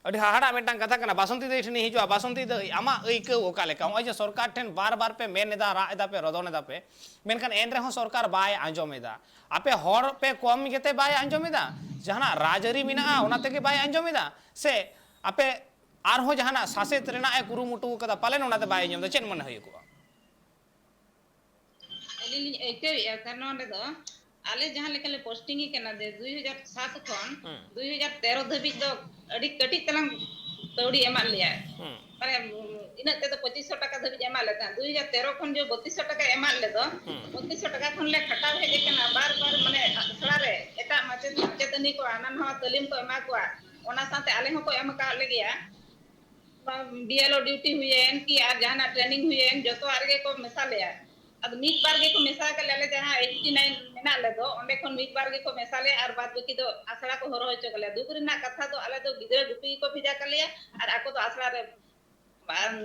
ᱟᱹᱰᱤ ᱦᱟᱦᱟᱲᱟᱜ ᱢᱤᱫᱴᱟᱝ ᱠᱟᱛᱷᱟ ᱠᱟᱱᱟ᱾ ᱵᱟᱥᱚᱱᱛᱤ ᱫᱟᱹᱭ ᱴᱷᱮᱱᱤᱧ ᱦᱤᱡᱩᱜᱼᱟ᱾ ᱵᱟᱥᱚᱱᱛᱤ ᱫᱟᱹᱭ, ᱟᱢᱟᱜ ᱟᱹᱭᱠᱟᱹᱣ ᱚᱠᱟ ᱞᱮᱠᱟ? ᱱᱚᱜᱼᱚᱭ ᱡᱮ ᱥᱚᱨᱠᱟᱨ ᱴᱷᱮᱱ ᱵᱟᱨ ᱵᱟᱨ ᱯᱮ ᱢᱮᱱ ᱮᱫᱟ, ᱨᱟᱜ ᱮᱫᱟ ᱯᱮ, ᱨᱚᱫᱚᱱ ᱮᱫᱟ ᱯᱮ, ᱢᱮᱱᱠᱷᱟᱱ ᱮᱱ ᱨᱮᱦᱚᱸ ᱥᱚᱨᱠᱟᱨ ᱵᱟᱭ ᱟᱸᱡᱚᱢ ᱮᱫᱟ᱾ ᱟᱯᱮ ᱦᱚᱲ ᱯᱮ ᱠᱚᱢ ᱜᱮᱛᱮ ᱵᱟᱭ ᱟᱸᱡᱚᱢ ᱮᱫᱟ? ᱡᱟᱦᱟᱱᱟᱜ ᱨᱟᱡᱽᱟᱹᱨᱤ ᱢᱮᱱᱟᱜᱼᱟ, ᱚᱱᱟ ᱛᱮᱜᱮ ᱵᱟᱭ ᱟᱸᱡᱚᱢ ᱮᱫᱟ? ᱥᱮ ᱟᱯᱮ ᱟᱨᱦᱚᱸ ᱡᱟᱦᱟᱱᱟᱜ ᱥᱟᱥᱮᱛ ᱨᱮᱱᱟᱜ ᱮ ᱠᱩᱨᱩᱢᱩᱴᱩ ᱠᱟᱫᱟ, ᱯᱟᱞᱮᱱ ᱚᱱᱟᱛᱮ ᱵᱟᱭ ᱟᱸᱡᱚᱢ ᱮᱫᱟ? ᱪᱮᱫ ᱢᱚᱱᱮ ᱦᱩᱭᱩᱜᱼᱟ? ᱟᱹᱞᱤᱧ ᱞᱤᱧ ᱟᱹᱭᱠᱟᱹᱣᱮᱫᱼᱟ, ᱠᱟᱨᱚᱱ ᱱᱚᱰᱮ ᱫᱚ ᱟᱞᱮ ᱡᱟᱦᱟᱸ ᱞᱮᱠᱟ ᱞᱮ posting ᱮ ᱠᱟᱱᱟ, ᱡᱮ ᱫᱩᱭ ᱦᱟᱡᱟᱨ ᱥᱟᱛ ᱠᱷᱚᱱ ᱦᱩᱸ᱾ ᱫᱩᱭ ᱦᱟᱡᱟᱨ ᱛᱮᱨᱚ ᱫᱷᱟᱹᱵᱤᱡ ᱫᱚ ᱟᱹᱰᱤ ᱠᱟᱹᱴᱤᱡ ᱛᱟᱞᱟᱝ ᱠᱟᱹᱣᱰᱤ ᱮᱢᱟᱜ ᱞᱮᱭᱟᱭ᱾ ᱦᱩᱸ᱾ ᱢᱟᱱᱮ, ᱤᱱᱟᱹᱜ ᱛᱮᱫᱚ ᱯᱚᱸᱪᱤᱥ ᱥᱚ ᱴᱟᱠᱟ ᱫᱷᱟᱹᱵᱤᱡ ᱮᱢᱟᱜ ᱞᱮ ᱛᱟᱦᱮᱸᱫ᱾ ᱫᱩᱭ ᱦᱟᱡᱟᱨ ᱛᱮᱨᱚ ᱠᱷᱚᱱ ᱡᱮ ᱵᱚᱛᱤᱥ ᱥᱚ ᱴᱟᱠᱟ ᱮᱢᱟᱜ ᱞᱮᱫᱚ, ᱦᱩᱸ᱾ ᱵᱚᱛᱤᱥ ᱥᱚ ᱴᱟᱠᱟ ᱠᱷᱚᱱ ᱞᱮ ᱠᱷᱟᱴᱟᱣ ᱦᱮᱡ ᱟᱠᱟᱱᱟ᱾ ᱵᱟᱨ ᱵᱟᱨ, ᱢᱟᱱᱮ, ᱟᱥᱲᱟ ᱨᱮ ᱮᱴᱟᱜ ᱢᱟᱪᱮᱫ ᱢᱟᱪᱮᱛᱟᱹᱱᱤ ᱠᱚ ᱦᱟᱱᱟ ᱱᱟᱣᱟ ᱛᱟᱹᱞᱤᱢ ᱠᱚ ᱮᱢᱟ ᱠᱚᱣᱟ, ᱚᱱᱟ ᱥᱟᱶᱛᱮ ᱟᱞᱮ ᱦᱚᱸᱠᱚ ᱮᱢ ᱟᱠᱟᱫ ᱞᱮᱜᱮᱭᱟ᱾ ᱵᱤ ᱮᱞ ᱳ ᱰᱤᱭᱩᱴᱤ ᱦᱩᱭᱮᱱ ᱠᱤ ᱟᱨ ᱡᱟᱦᱟᱱᱟᱜ ᱴᱨᱮᱱᱤᱝ ᱦᱩᱭᱮᱱ, ᱡᱚᱛᱚᱣᱟᱜ ᱨᱮᱜᱮ ᱠᱚ ᱢᱮᱥᱟ ᱞᱮᱭᱟ᱾ ᱟᱫᱚ ᱢᱤᱫ ᱵᱟᱨ ᱜᱮᱠᱚ ᱢᱮᱥᱟ ᱟᱠᱟᱫ ᱞᱮᱭᱟ, ᱟᱞᱮ ᱡᱟᱦᱟᱸ ᱮᱭᱤᱴᱤ ᱱᱟᱭᱤᱱ ᱢᱮᱱᱟᱜ ᱞᱮ ᱫᱚ, ᱚᱸᱰᱮ ᱠᱷᱚᱱ ᱢᱤᱫ ᱵᱟᱨ ᱜᱮᱠᱚ ᱢᱮᱥᱟ ᱞᱮᱭᱟ ᱟᱨ ᱵᱟᱫ ᱵᱟᱹᱠᱤ ᱫᱚ ᱟᱥᱲᱟ ᱠᱚ ᱦᱚᱨᱦᱚ ᱦᱚᱪᱚ ᱠᱟᱞᱮᱭᱟ᱾ ᱫᱩᱠ ᱨᱮᱱᱟᱜ ᱠᱟᱛᱷᱟ ᱫᱚ ᱟᱞᱮ ᱫᱚ ᱜᱤᱫᱽᱨᱟᱹ ᱜᱩᱯᱤ ᱜᱮᱠᱚ ᱵᱷᱮᱡᱟ ᱠᱟᱞᱮᱭᱟ ᱟᱨ ᱟᱠᱚ ᱫᱚ ᱟᱥᱲᱟ ᱨᱮ ᱵᱟᱝ,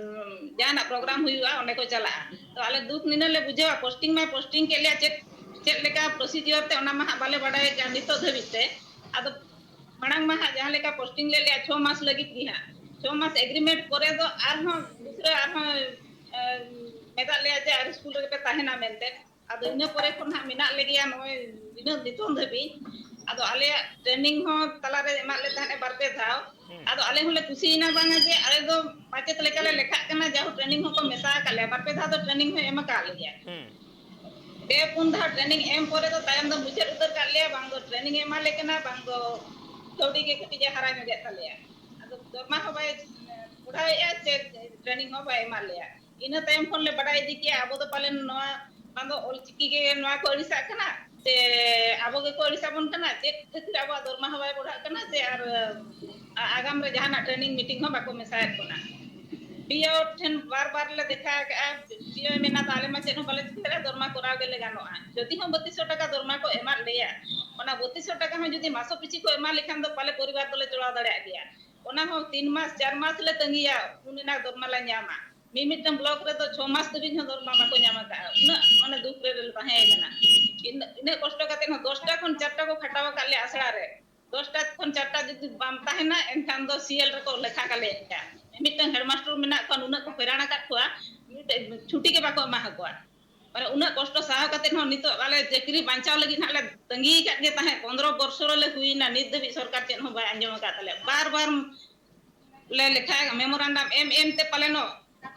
ᱡᱟᱦᱟᱱᱟᱜ ᱯᱨᱳᱜᱨᱟᱢ ᱦᱩᱭᱩᱜᱼᱟ, ᱚᱸᱰᱮ ᱠᱚ ᱪᱟᱞᱟᱜᱼᱟ᱾ ᱛᱚ ᱟᱞᱮ ᱫᱩᱠ ᱱᱤᱱᱟᱹᱜ ᱞᱮ ᱵᱩᱡᱷᱟᱹᱣᱟ, ᱯᱳᱥᱴᱤᱝ ᱢᱟᱭ ᱯᱳᱥᱴᱤᱝ ᱠᱮᱫ ᱞᱮᱭᱟ, ᱪᱮᱫ, ᱪᱮᱫ ᱞᱮᱠᱟ ᱯᱨᱚᱥᱤᱡᱤᱭᱚᱨ ᱛᱮ, ᱚᱱᱟ ᱢᱟ ᱦᱟᱸᱜ ᱵᱟᱞᱮ ᱵᱟᱰᱟᱭ ᱠᱟᱜᱼᱟ ᱱᱤᱛᱚᱜ ᱫᱷᱟᱹᱵᱤᱡ ᱛᱮ᱾ ᱟᱫᱚ ᱢᱟᱲᱟᱝ ᱢᱟ ᱦᱟᱸᱜ ᱡᱟᱦᱟᱸ ᱞᱮᱠᱟ ᱯᱳᱥᱴᱤᱝ ᱞᱮᱫ ᱞᱮᱭᱟ ᱪᱷᱚ ᱢᱟᱥ ᱞᱟᱹᱜᱤᱫ ᱜᱮ ᱦᱟᱸᱜ, ᱪᱷᱚ ᱢᱟᱥ ᱮᱜᱽᱨᱤᱢᱮᱱᱴ ᱯᱚᱨᱮ ᱫᱚ ᱟᱨᱦᱚᱸ ᱫᱩᱥᱨᱟᱹ ᱟᱨᱦᱚᱸ, ᱮ, ᱢᱮᱛᱟᱜ ᱞᱮᱭᱟ ᱡᱮ ᱟᱨ ᱥᱠᱩᱞ ᱨᱮᱜᱮ ᱯᱮ ᱛᱟᱦᱮᱱᱟ ᱢᱮᱱᱛᱮ᱾ ᱟᱫᱚ ᱤᱱᱟᱹ ᱯᱚᱨᱮ ᱠᱷᱚᱱ ᱦᱟᱸᱜ ᱢᱮᱱᱟᱜ ᱞᱮᱜᱮᱭᱟ ᱱᱚᱜᱼᱚᱭ ᱱᱤᱱᱟᱹᱜ ᱱᱤᱛᱚᱝ ᱫᱷᱟᱹᱵᱤᱡ᱾ ᱟᱫᱚ ᱟᱞᱮᱭᱟᱜ ᱴᱨᱮᱱᱤᱝ ᱦᱚᱸ ᱛᱟᱞᱟᱨᱮ ᱮᱢᱟᱜ ᱞᱮ ᱛᱟᱦᱮᱸᱫ ᱵᱟᱨ ᱯᱮ ᱫᱷᱟᱣ᱾ ᱦᱩᱸ᱾ ᱟᱫᱚ ᱟᱞᱮ ᱦᱚᱸᱞᱮ ᱠᱩᱥᱤᱭᱮᱱᱟ ᱵᱟᱝᱟ ᱡᱮ ᱟᱞᱮ ᱫᱚ ᱢᱟᱪᱮᱫ ᱞᱮᱠᱟᱞᱮ ᱞᱮᱠᱷᱟᱜ ᱠᱟᱱᱟ, ᱡᱟᱦᱳ ᱴᱨᱮᱱᱤᱝ ᱦᱚᱸᱠᱚ ᱢᱮᱥᱟ ᱟᱠᱟᱫ ᱞᱮᱭᱟ, ᱵᱟᱨ ᱯᱮ ᱫᱷᱟᱣ ᱫᱚ ᱴᱨᱮᱱᱤᱝ ᱦᱚᱸ ᱮᱢ ᱟᱠᱟᱫ ᱞᱮᱭᱟ᱾ ᱦᱩᱸ᱾ ᱯᱮ ᱯᱩᱱ ᱫᱷᱟᱣ ᱴᱨᱮᱱᱤᱝ ᱮᱢ ᱯᱚᱨᱮ ᱫᱚ ᱛᱟᱭᱚᱢ ᱫᱚ ᱢᱩᱪᱟᱹᱫ ᱩᱛᱟᱹᱨ ᱠᱟᱜ ᱞᱮᱭᱟ, ᱵᱟᱝ ᱫᱚ ᱴᱨᱮᱱᱤᱝ ᱮ ᱮᱢᱟ ᱞᱮ ᱠᱟᱱᱟ, ᱵᱟᱝ ᱫᱚ ᱠᱟᱹᱣᱰᱤ ᱜᱮ ᱠᱟᱹᱴᱤᱡ ᱮ ᱦᱟᱨᱟ ᱧᱚᱜᱮᱫ ᱛᱟᱞᱮᱭᱟ᱾ ᱟᱫᱚ ᱫᱚᱨᱢᱟ ᱦᱚᱸ ᱵᱟᱭ ᱵᱚᱲᱦᱟᱣᱮᱫᱼᱟ, ᱥᱮ ᱴᱨᱮᱱᱤᱝ ᱦᱚᱸ ᱵᱟᱭ ᱮᱢᱟ ᱞᱮᱭᱟ᱾ ᱤᱱᱟᱹ ᱛᱟᱭᱚᱢ ᱠᱷᱚᱱ ᱞᱮ ᱵᱟᱰᱟᱭ ᱤᱫᱤ ᱠᱮᱜᱼᱟ, ᱟᱵᱚ ᱫᱚ ᱯᱟᱞᱮᱱ ᱱᱚᱣᱟ, ᱵᱟᱝ ᱫᱚ ᱚᱞᱪᱤᱠᱤ ᱜᱮ ᱱᱚᱣᱟ ᱠᱚ ᱟᱹᱲᱤᱥᱟᱜ ᱠᱟᱱᱟ, ᱥᱮ ᱟᱵᱚ ᱜᱮᱠᱚ ᱟᱹᱲᱤᱥᱟᱵᱚᱱ ᱠᱟᱱᱟ, ᱪᱮᱫ ᱠᱷᱟᱹᱛᱤᱨ ᱟᱵᱚᱣᱟᱜ ᱫᱚᱨᱢᱟ ᱦᱚᱸ ᱵᱟᱭ ᱵᱚᱲᱦᱟᱜ ᱠᱟᱱᱟ, ᱥᱮ ᱟᱨ, ᱟ-, ᱟᱜᱟᱢ ᱨᱮ ᱡᱟᱦᱟᱱᱟᱜ ᱴᱨᱮᱱᱤᱝ ᱢᱤᱴᱤᱝ ᱦᱚᱸ ᱵᱟᱠᱚ ᱢᱮᱥᱟᱭᱮᱫ ᱵᱚᱱᱟ᱾ ᱰᱤ ᱳ ᱴᱷᱮᱱ ᱵᱟᱨ ᱵᱟᱨ ᱞᱮ ᱫᱮᱠᱷᱟ ᱠᱟᱜᱼᱟ, ᱰᱤ ᱳᱭ ᱢᱮᱱᱟ, "ᱛᱚ ᱟᱞᱮ ᱢᱟ ᱪᱮᱫ ᱦᱚᱸ ᱵᱟᱞᱮ ᱪᱤᱠᱟᱹ ᱫᱟᱲᱮᱭᱟᱜᱼᱟ, ᱫᱚᱨᱢᱟ ᱠᱚᱨᱟᱣ ᱜᱮᱞᱮ ᱜᱟᱱᱚᱜᱼᱟ, ᱡᱩᱫᱤ ᱦᱚᱸ ᱵᱚᱛᱤᱥ ᱥᱚ ᱴᱟᱠᱟ ᱫᱚᱨᱢᱟ ᱠᱚ ᱮᱢᱟᱫ ᱞᱮᱭᱟ, ᱚᱱᱟ ᱵᱚᱛᱤᱥ ᱥᱚ ᱴᱟᱠᱟ ᱦᱚᱸ ᱡᱩᱫᱤ ᱢᱟᱥᱚ ᱯᱤᱪᱷᱤ ᱠᱚ ᱮᱢᱟ ᱞᱮᱠᱷᱟᱱ ᱫᱚ ᱯᱟᱞᱮ ᱯᱚᱨᱤᱵᱟᱨ ᱫᱚᱞᱮ ᱪᱚᱲᱟᱣ ᱫᱟᱲᱮᱭᱟᱜ ᱜᱮᱭᱟ᱾ ᱚᱱᱟ ᱦᱚᱸ ᱛᱤᱱ ᱢᱟᱥ, ᱪᱟᱨ ᱢᱟᱥ ᱞᱮ ᱛᱟᱺᱜᱤᱭᱟ, ᱩᱱ ᱮᱱᱟ ᱫᱚᱨᱢᱟ ᱞᱮ ᱧᱟᱢᱟ᱾" ᱢᱤᱢᱤᱫᱴᱟᱝ ᱵᱞᱚᱠ ᱨᱮᱫᱚ ᱪᱷᱚ ᱢᱟᱥ ᱫᱷᱟᱹᱵᱤᱡ ᱦᱚᱸ ᱫᱚᱨᱢᱟ ᱵᱟᱠᱚ ᱧᱟᱢ ᱟᱠᱟᱫᱼᱟ᱾ ᱩᱱᱟᱹᱜ ᱢᱟᱱᱮ ᱫᱩᱠ ᱨᱮᱞᱮ ᱛᱟᱦᱮᱸ ᱠᱟᱱᱟ᱾ ᱤᱱᱟᱹᱜ, ᱤᱱᱟᱹᱜ ᱠᱚᱥᱴᱚ ᱠᱟᱛᱮ ᱦᱚᱸ ᱫᱚᱥᱴᱟ ᱠᱷᱚᱱ ᱪᱟᱨᱴᱟ ᱠᱚ ᱠᱷᱟᱴᱟᱣ ᱟᱠᱟᱫ ᱞᱮᱭᱟ ᱟᱥᱲᱟ ᱨᱮ᱾ ᱫᱚᱥᱴᱟ ᱠᱷᱚᱱ ᱪᱟᱨᱴᱟ ᱡᱩᱫᱤ ᱵᱟᱢ ᱛᱟᱦᱮᱱᱟ, ᱮᱱᱠᱷᱟᱱ ᱫᱚ ᱥᱤ ᱮᱞ ᱨᱮᱠᱚ ᱞᱮᱠᱷᱟ ᱠᱟᱞᱮᱭᱟ᱾ ᱢᱤᱫᱴᱟᱝ ᱦᱮᱰᱢᱟᱥᱴᱟᱨ ᱢᱮᱱᱟᱜ ᱠᱚᱣᱟ, ᱱᱩᱱᱟᱹᱜ ᱠᱚ ᱦᱚᱭᱨᱟᱱ ᱟᱠᱟᱫ ᱠᱚᱣᱟ, ᱢᱤᱫᱴᱮᱡ ᱪᱷᱩᱴᱤ ᱜᱮ ᱵᱟᱠᱚ ᱮᱢᱟ ᱠᱚᱣᱟ᱾ ᱢᱟᱱᱮ ᱩᱱᱟᱹᱜ ᱠᱚᱥᱴᱚ ᱥᱟᱦᱟᱣ ᱠᱟᱛᱮ ᱦᱚᱸ ᱱᱤᱛᱚᱜ ᱟᱞᱮ ᱪᱟᱹᱠᱨᱤ ᱵᱟᱧᱪᱟᱣ ᱞᱟᱹᱜᱤᱫ ᱦᱟᱸᱜ ᱞᱮ ᱛᱟᱺᱜᱤ ᱟᱠᱟᱫ ᱜᱮ ᱛᱟᱦᱮᱸᱫ᱾ ᱯᱚᱱᱫᱽᱨᱚ ᱵᱚᱨᱥᱚ ᱞᱮ ᱦᱩᱭᱱᱟ, ᱱᱤᱛ ᱫᱷᱟᱹᱵᱤᱡ ᱥᱚᱨᱠᱟᱨ ᱪᱮᱫ ᱦᱚᱸ ᱵᱟᱭ ᱟᱸᱡᱚᱢ ᱟᱠᱟᱫ ᱛᱟᱞᱮᱭᱟ᱾ ᱵᱟᱨ ᱵᱟᱨ ᱞᱮ ᱞᱮᱠᱷᱟ ᱢᱮᱢᱳᱨᱟᱱᱰᱟᱢ ᱮᱢ ᱮᱢ ᱛᱮ ᱯᱟᱞᱮᱱᱚᱜ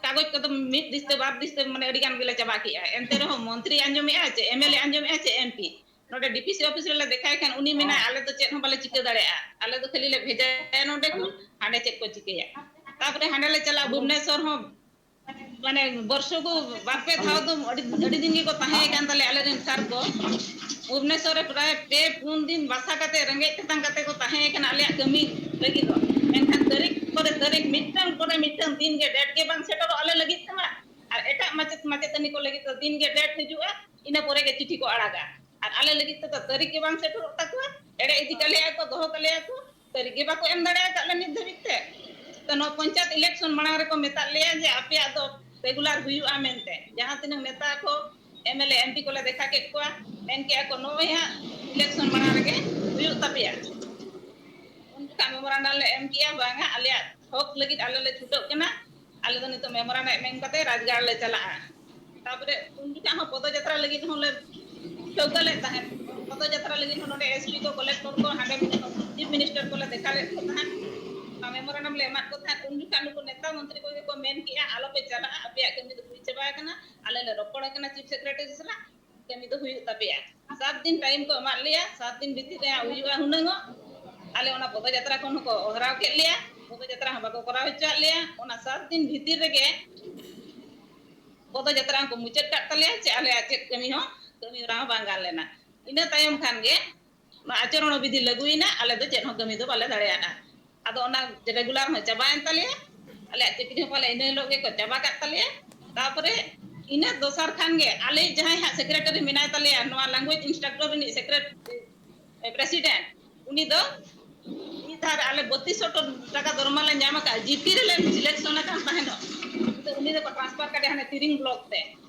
ᱠᱟᱜᱚᱡᱽ ᱠᱚᱫᱚ ᱢᱤᱫ ᱫᱤᱥᱛᱮ ᱵᱟᱨ ᱫᱤᱥᱛᱮ ᱢᱟᱱᱮ ᱟᱹᱰᱤ ᱜᱟᱱ ᱜᱮᱞᱮ ᱪᱟᱵᱟ ᱠᱮᱜᱼᱟ᱾ ᱮᱱᱛᱮ ᱨᱮᱦᱚᱸ ᱢᱚᱱᱛᱨᱤ ᱟᱸᱡᱚᱢᱮᱜᱼᱟ ᱪᱮ ᱮᱢ ᱮᱞ ᱮ ᱟᱸᱡᱚᱢᱮᱜᱼᱟ ᱪᱮ ᱮᱢ ᱯᱤ, ᱱᱚᱰᱮ ᱰᱤ ᱯᱤ ᱥᱤ ᱚᱯᱷᱤᱥ ᱨᱮᱞᱮ ᱫᱮᱠᱷᱟᱭ ᱠᱷᱟᱱ ᱩᱱᱤ ᱢᱮᱱᱟ, "ᱟᱞᱮ ᱫᱚ ᱪᱮᱫ ᱦᱚᱸ ᱵᱟᱞᱮ ᱪᱤᱠᱟᱹ ᱫᱟᱲᱮᱭᱟᱜᱼᱟ, ᱟᱞᱮ ᱫᱚ ᱠᱷᱟᱹᱞᱤ ᱞᱮ ᱵᱷᱮᱡᱟᱭᱟ ᱱᱚᱰᱮ ᱠᱷᱚᱱ, ᱦᱟᱸᱰᱮ ᱪᱮᱫ ᱠᱚ ᱪᱤᱠᱟᱹᱭᱟ?" ᱛᱟᱯᱚᱨᱮ ᱦᱟᱸᱰᱮ ᱞᱮ ᱪᱟᱞᱟᱜᱼᱟ ᱵᱷᱩᱵᱽᱱᱮᱥᱚᱨ ᱦᱚᱸ, ᱢᱟᱱᱮ ᱵᱚᱨᱥᱚ ᱠᱚ ᱵᱟᱨ ᱯᱮ ᱫᱷᱟᱣ ᱫᱚ ᱟᱹᱰᱤ, ᱟᱹᱰᱤ ᱫᱤᱱ ᱜᱮᱠᱚ ᱛᱟᱦᱮᱸ ᱠᱟᱱ ᱛᱟᱞᱮᱭᱟ ᱟᱞᱮ ᱨᱮᱱ ᱥᱟᱨ ᱠᱚ᱾ ᱵᱷᱩᱵᱽᱱᱮᱥᱚᱨ ᱨᱮ ᱯᱨᱟᱭ ᱯᱮ ᱯᱩᱱ ᱫᱤᱱ ᱵᱟᱥᱟ ᱠᱟᱛᱮ ᱨᱮᱸᱜᱮᱡ ᱛᱮᱛᱟᱝ ᱠᱟᱛᱮ ᱠᱚ ᱛᱟᱦᱮᱸ ᱠᱟᱱᱟ ᱟᱞᱮᱭᱟᱜ ᱠᱟᱹᱢᱤ ᱞᱟᱹᱜᱤᱫ ᱫᱚ᱾ ᱢᱮᱱᱠᱷᱟᱱ ᱛᱟᱹᱨᱤᱠᱷ ᱯᱚᱨᱮ ᱛᱟᱹᱨᱤᱠᱷ ᱢᱤᱫᱴᱟᱝ ᱠᱚ ᱢᱤᱫᱴᱟᱝ ᱫᱤᱱ ᱜᱮ ᱰᱮᱴ ᱜᱮ ᱵᱟᱝ ᱥᱮᱴᱮᱨᱚᱜ ᱟᱞᱮ ᱞᱟᱹᱜᱤᱫ ᱛᱮᱢᱟ, ᱟᱨ ᱮᱴᱟᱜ ᱢᱟᱪᱮᱫ ᱢᱟᱪᱮᱛᱟᱹᱱᱤ ᱠᱚ ᱞᱟᱹᱜᱤᱫ ᱫᱚ ᱫᱤᱱ ᱜᱮ ᱰᱮᱴ ᱦᱤᱡᱩᱜᱼᱟ, ᱤᱱᱟᱹ ᱯᱚᱨᱮ ᱜᱮ ᱪᱤᱴᱷᱤ ᱠᱚ ᱟᱲᱟᱜᱟ᱾ ᱟᱨ ᱟᱞᱮ ᱞᱟᱹᱜᱤᱫ ᱛᱮᱫᱚ ᱛᱟᱹᱨᱤᱠᱷ ᱜᱮ ᱵᱟᱝ ᱥᱮᱴᱮᱨᱚᱜ ᱛᱟᱠᱚᱣᱟ, ᱮᱲᱮ ᱤᱫᱤ ᱠᱟᱞᱮᱭᱟ ᱠᱚ, ᱫᱚᱦᱚ ᱠᱟᱞᱮᱭᱟ ᱠᱚ, ᱛᱟᱹᱨᱤᱠᱷ ᱜᱮ ᱵᱟᱠᱚ ᱮᱢ ᱫᱟᱲᱮ ᱟᱠᱟᱫ ᱞᱮ ᱱᱤᱛ ᱫᱷᱟᱹᱵᱤᱡ ᱛᱮ᱾ ᱛᱚ, ᱱᱚᱣᱟ ᱯᱚᱧᱪᱟᱭᱮᱛ ᱤᱞᱮᱠᱥᱚᱱ ᱢᱟᱲᱟᱝ ᱨᱮᱠᱚ ᱢᱮᱛᱟᱫ ᱞᱮᱭᱟ ᱡᱮ ᱟᱯᱮᱭᱟᱜ ᱫᱚ ᱨᱮᱜᱩᱞᱟᱨ ᱦᱩᱭᱩᱜᱼᱟ ᱢᱮᱱᱛᱮ, ᱡᱟᱦᱟᱸ ᱛᱤᱱᱟᱹᱜ ᱱᱮᱛᱟ ᱠᱚ, M L A, M P ᱠᱚᱞᱮ ᱫᱮᱠᱷᱟ ᱠᱮᱫ ᱠᱚᱣᱟ, ᱢᱮᱱ ᱠᱮᱜᱼᱟ ᱠᱚ ᱱᱚᱜᱼᱚᱭ ᱦᱟᱸᱜ ᱤᱞᱮᱠᱥᱚᱱ ᱢᱟᱲᱟᱝ ᱨᱮᱜᱮ ᱦᱩᱭᱩᱜ ᱛᱟᱯᱮᱭᱟ᱾ ᱩᱱ ᱡᱚᱠᱷᱟᱜ ᱢᱮᱢᱳᱨᱟᱱᱰᱟᱢ ᱞᱮ ᱮᱢ ᱠᱮᱜᱼᱟ, ᱵᱟᱝᱟ ᱟᱞᱮᱭᱟᱜ ᱦᱚᱠ ᱞᱟᱹᱜᱤᱫ ᱟᱞᱮ ᱞᱮ ᱪᱷᱩᱴᱟᱹᱜ ᱠᱟᱱᱟ, ᱟᱞᱮ ᱫᱚ ᱱᱤᱛᱚᱜ ᱢᱮᱢᱳᱨᱟᱱᱰᱟᱢ ᱮᱢ ᱠᱟᱛᱮ ᱨᱟᱡᱽᱜᱟᱲ ᱞᱮ ᱪᱟᱞᱟᱜᱼᱟ᱾ ᱛᱟᱯᱚᱨᱮ ᱩᱱ ᱡᱚᱠᱷᱟᱜ ᱦᱚᱸ ᱯᱚᱫᱚᱡᱟᱛᱨᱟ ᱞᱟᱹᱜᱤᱫ ᱦᱚᱸᱞᱮ ᱴᱷᱟᱹᱣᱠᱟᱹ ᱞᱮᱫ ᱛᱟᱦᱮᱸᱫ᱾ ᱯᱚᱫᱚᱡᱟᱛᱨᱟ ᱞᱟᱹᱜᱤᱫ ᱦᱚᱸ ᱱᱚᱰᱮ ᱮᱥ ᱯᱤ ᱠᱚ, ᱠᱚᱞᱮᱠᱴᱚᱨ ᱠᱚ, ᱦᱟᱸᱰᱮ ᱪᱤᱯ ᱢᱤᱱᱤᱥᱴᱟᱨ ᱠᱚᱞᱮ ᱫᱮᱠᱷᱟ ᱞᱮᱫ ᱠᱚ ᱛᱟᱦᱮᱸᱫ, ᱚᱱᱟ ᱢᱮᱢᱳᱨᱟᱱᱰᱟᱢ ᱞᱮ ᱮᱢᱟᱫ ᱠᱚ ᱛᱟᱦᱮᱸᱫ᱾ ᱩᱱ ᱡᱚᱠᱷᱟᱜ ᱱᱩᱠᱩ ᱱᱮᱛᱟ ᱢᱚᱱᱛᱨᱤ ᱠᱚᱜᱮ ᱠᱚ ᱢᱮᱱ ᱠᱮᱜᱼᱟ, ᱟᱞᱚᱯᱮ ᱪᱟᱞᱟᱜᱼᱟ, ᱟᱯᱮᱭᱟᱜ ᱠᱟᱹᱢᱤ ᱫᱚ ᱦᱩᱭ ᱪᱟᱵᱟ ᱟᱠᱟᱱᱟ, ᱟᱞᱮ ᱞᱮ ᱨᱚᱯᱚᱲ ᱟᱠᱟᱱᱟ ᱪᱤᱯ ᱥᱮᱠᱨᱮᱴᱟᱨᱤ ᱥᱟᱞᱟᱜ, ᱠᱟᱹᱢᱤ ᱫᱚ ᱦᱩᱭᱩᱜ ᱛᱟᱯᱮᱭᱟ᱾ ᱥᱟᱛ ᱫᱤᱱ ᱴᱟᱭᱤᱢ ᱠᱚ ᱮᱢᱟᱫ ᱞᱮᱭᱟ, ᱥᱟᱛ ᱫᱤᱱ ᱵᱷᱤᱛᱤᱨ ᱨᱮ ᱦᱩᱭᱩᱜᱼᱟ ᱦᱩᱱᱟᱹᱝ ᱚᱜ᱾ ᱟᱞᱮ ᱚᱱᱟ ᱯᱚᱫᱚᱡᱟᱛᱨᱟ ᱠᱷᱚᱱ ᱦᱚᱸᱠᱚ ᱚᱦᱨᱟᱣ ᱠᱮᱫ ᱞᱮᱭᱟ, ᱯᱚᱫᱚᱡᱟᱛᱨᱟ ᱦᱚᱸ ᱵᱟᱠᱚ ᱠᱚᱨᱟᱣ ᱦᱚᱪᱚᱣᱟᱫ ᱞᱮᱭᱟ᱾ ᱚᱱᱟ ᱥᱟᱛ ᱫᱤᱱ ᱵᱷᱤᱛᱤᱨ ᱨᱮᱜᱮ ᱯᱚᱫᱚᱡᱟᱛᱨᱟ ᱦᱚᱸᱠᱚ ᱢᱩᱪᱟᱹᱫ ᱠᱟᱜ ᱛᱟᱞᱮᱭᱟ, ᱪᱮ ᱟᱞᱮᱭᱟᱜ ᱪᱮᱫ ᱠᱟᱹᱢᱤ ᱦᱚᱸ, ᱠᱟᱹᱢᱤ ᱦᱚᱨᱟ ᱦᱚᱸ ᱵᱟᱝ ᱜᱟᱱ ᱞᱮᱱᱟ᱾ ᱤᱱᱟᱹ ᱛᱟᱭᱚᱢ ᱠᱷᱟᱱ ᱜᱮ ᱱᱚᱣᱟ ᱟᱪᱚᱨᱚᱬ ᱵᱤᱫᱷᱤ ᱞᱟᱹᱜᱩᱭᱮᱱᱟ, ᱟᱞᱮ ᱫᱚ ᱪᱮᱫ ᱦᱚᱸ ᱠᱟᱹᱢᱤ ᱫᱚ ᱵᱟᱞᱮ ᱫᱟᱲᱮᱭᱟᱜᱼᱟ᱾ ᱟᱫᱚ ᱚᱱᱟ ᱨᱮᱜᱩᱞᱟᱨ ᱦᱚᱸ ᱪᱟᱵᱟᱭᱮᱱ ᱛᱟᱞᱮᱭᱟ, ᱟᱞᱮᱭᱟᱜ ᱪᱟᱹᱠᱨᱤ ᱦᱚᱸ ᱯᱟᱞᱮ ᱤᱱᱟᱹ ᱦᱤᱞᱳᱜ ᱜᱮᱠᱚ ᱪᱟᱵᱟ ᱠᱟᱜ ᱛᱟᱞᱮᱭᱟ᱾ ᱛᱟᱨᱯᱚᱨᱮ ᱤᱱᱟᱹ ᱫᱚᱥᱟᱨ ᱠᱷᱟᱱ ᱜᱮ ᱟᱞᱮ ᱡᱟᱦᱟᱸᱭ ᱦᱟᱸᱜ ᱥᱮᱠᱨᱮᱴᱟᱨᱤ ᱢᱮᱱᱟᱭ ᱛᱟᱞᱮᱭᱟ, ᱱᱚᱣᱟ ᱞᱮᱝᱜᱩᱭᱮᱡᱽ ᱤᱱᱥᱴᱨᱟᱠᱴᱚᱨ ᱨᱤᱱᱤᱡ ᱥᱮᱠᱨᱮᱴ-, ᱯᱨᱮᱥᱤᱰᱮᱱᱴ, ᱩᱱᱤ ᱫᱚ ᱢᱤᱫ ᱫᱷᱟᱣ ᱨᱮ ᱟᱞᱮ ᱵᱚᱛᱤᱥᱥᱚ ᱴᱟᱠᱟ ᱫᱚᱨᱢᱟ ᱞᱮ ᱧᱟᱢ ᱟᱠᱟᱫᱼᱟ, ᱡᱤᱯᱤ ᱨᱮᱞᱮ ᱥᱤᱞᱮᱠᱥᱚᱱ ᱟᱠᱟᱱ ᱛᱟᱦᱮᱱᱚᱜ᱾ ᱟᱫᱚ ᱩᱱᱤ ᱫᱚᱠᱚ ᱴᱨᱟᱱᱥᱯᱷᱟᱨ ᱠᱟᱫᱮᱭᱟ ᱦᱟᱱᱮ ᱛᱤᱨᱤᱝ ᱵᱞᱚᱠ ᱛᱮ᱾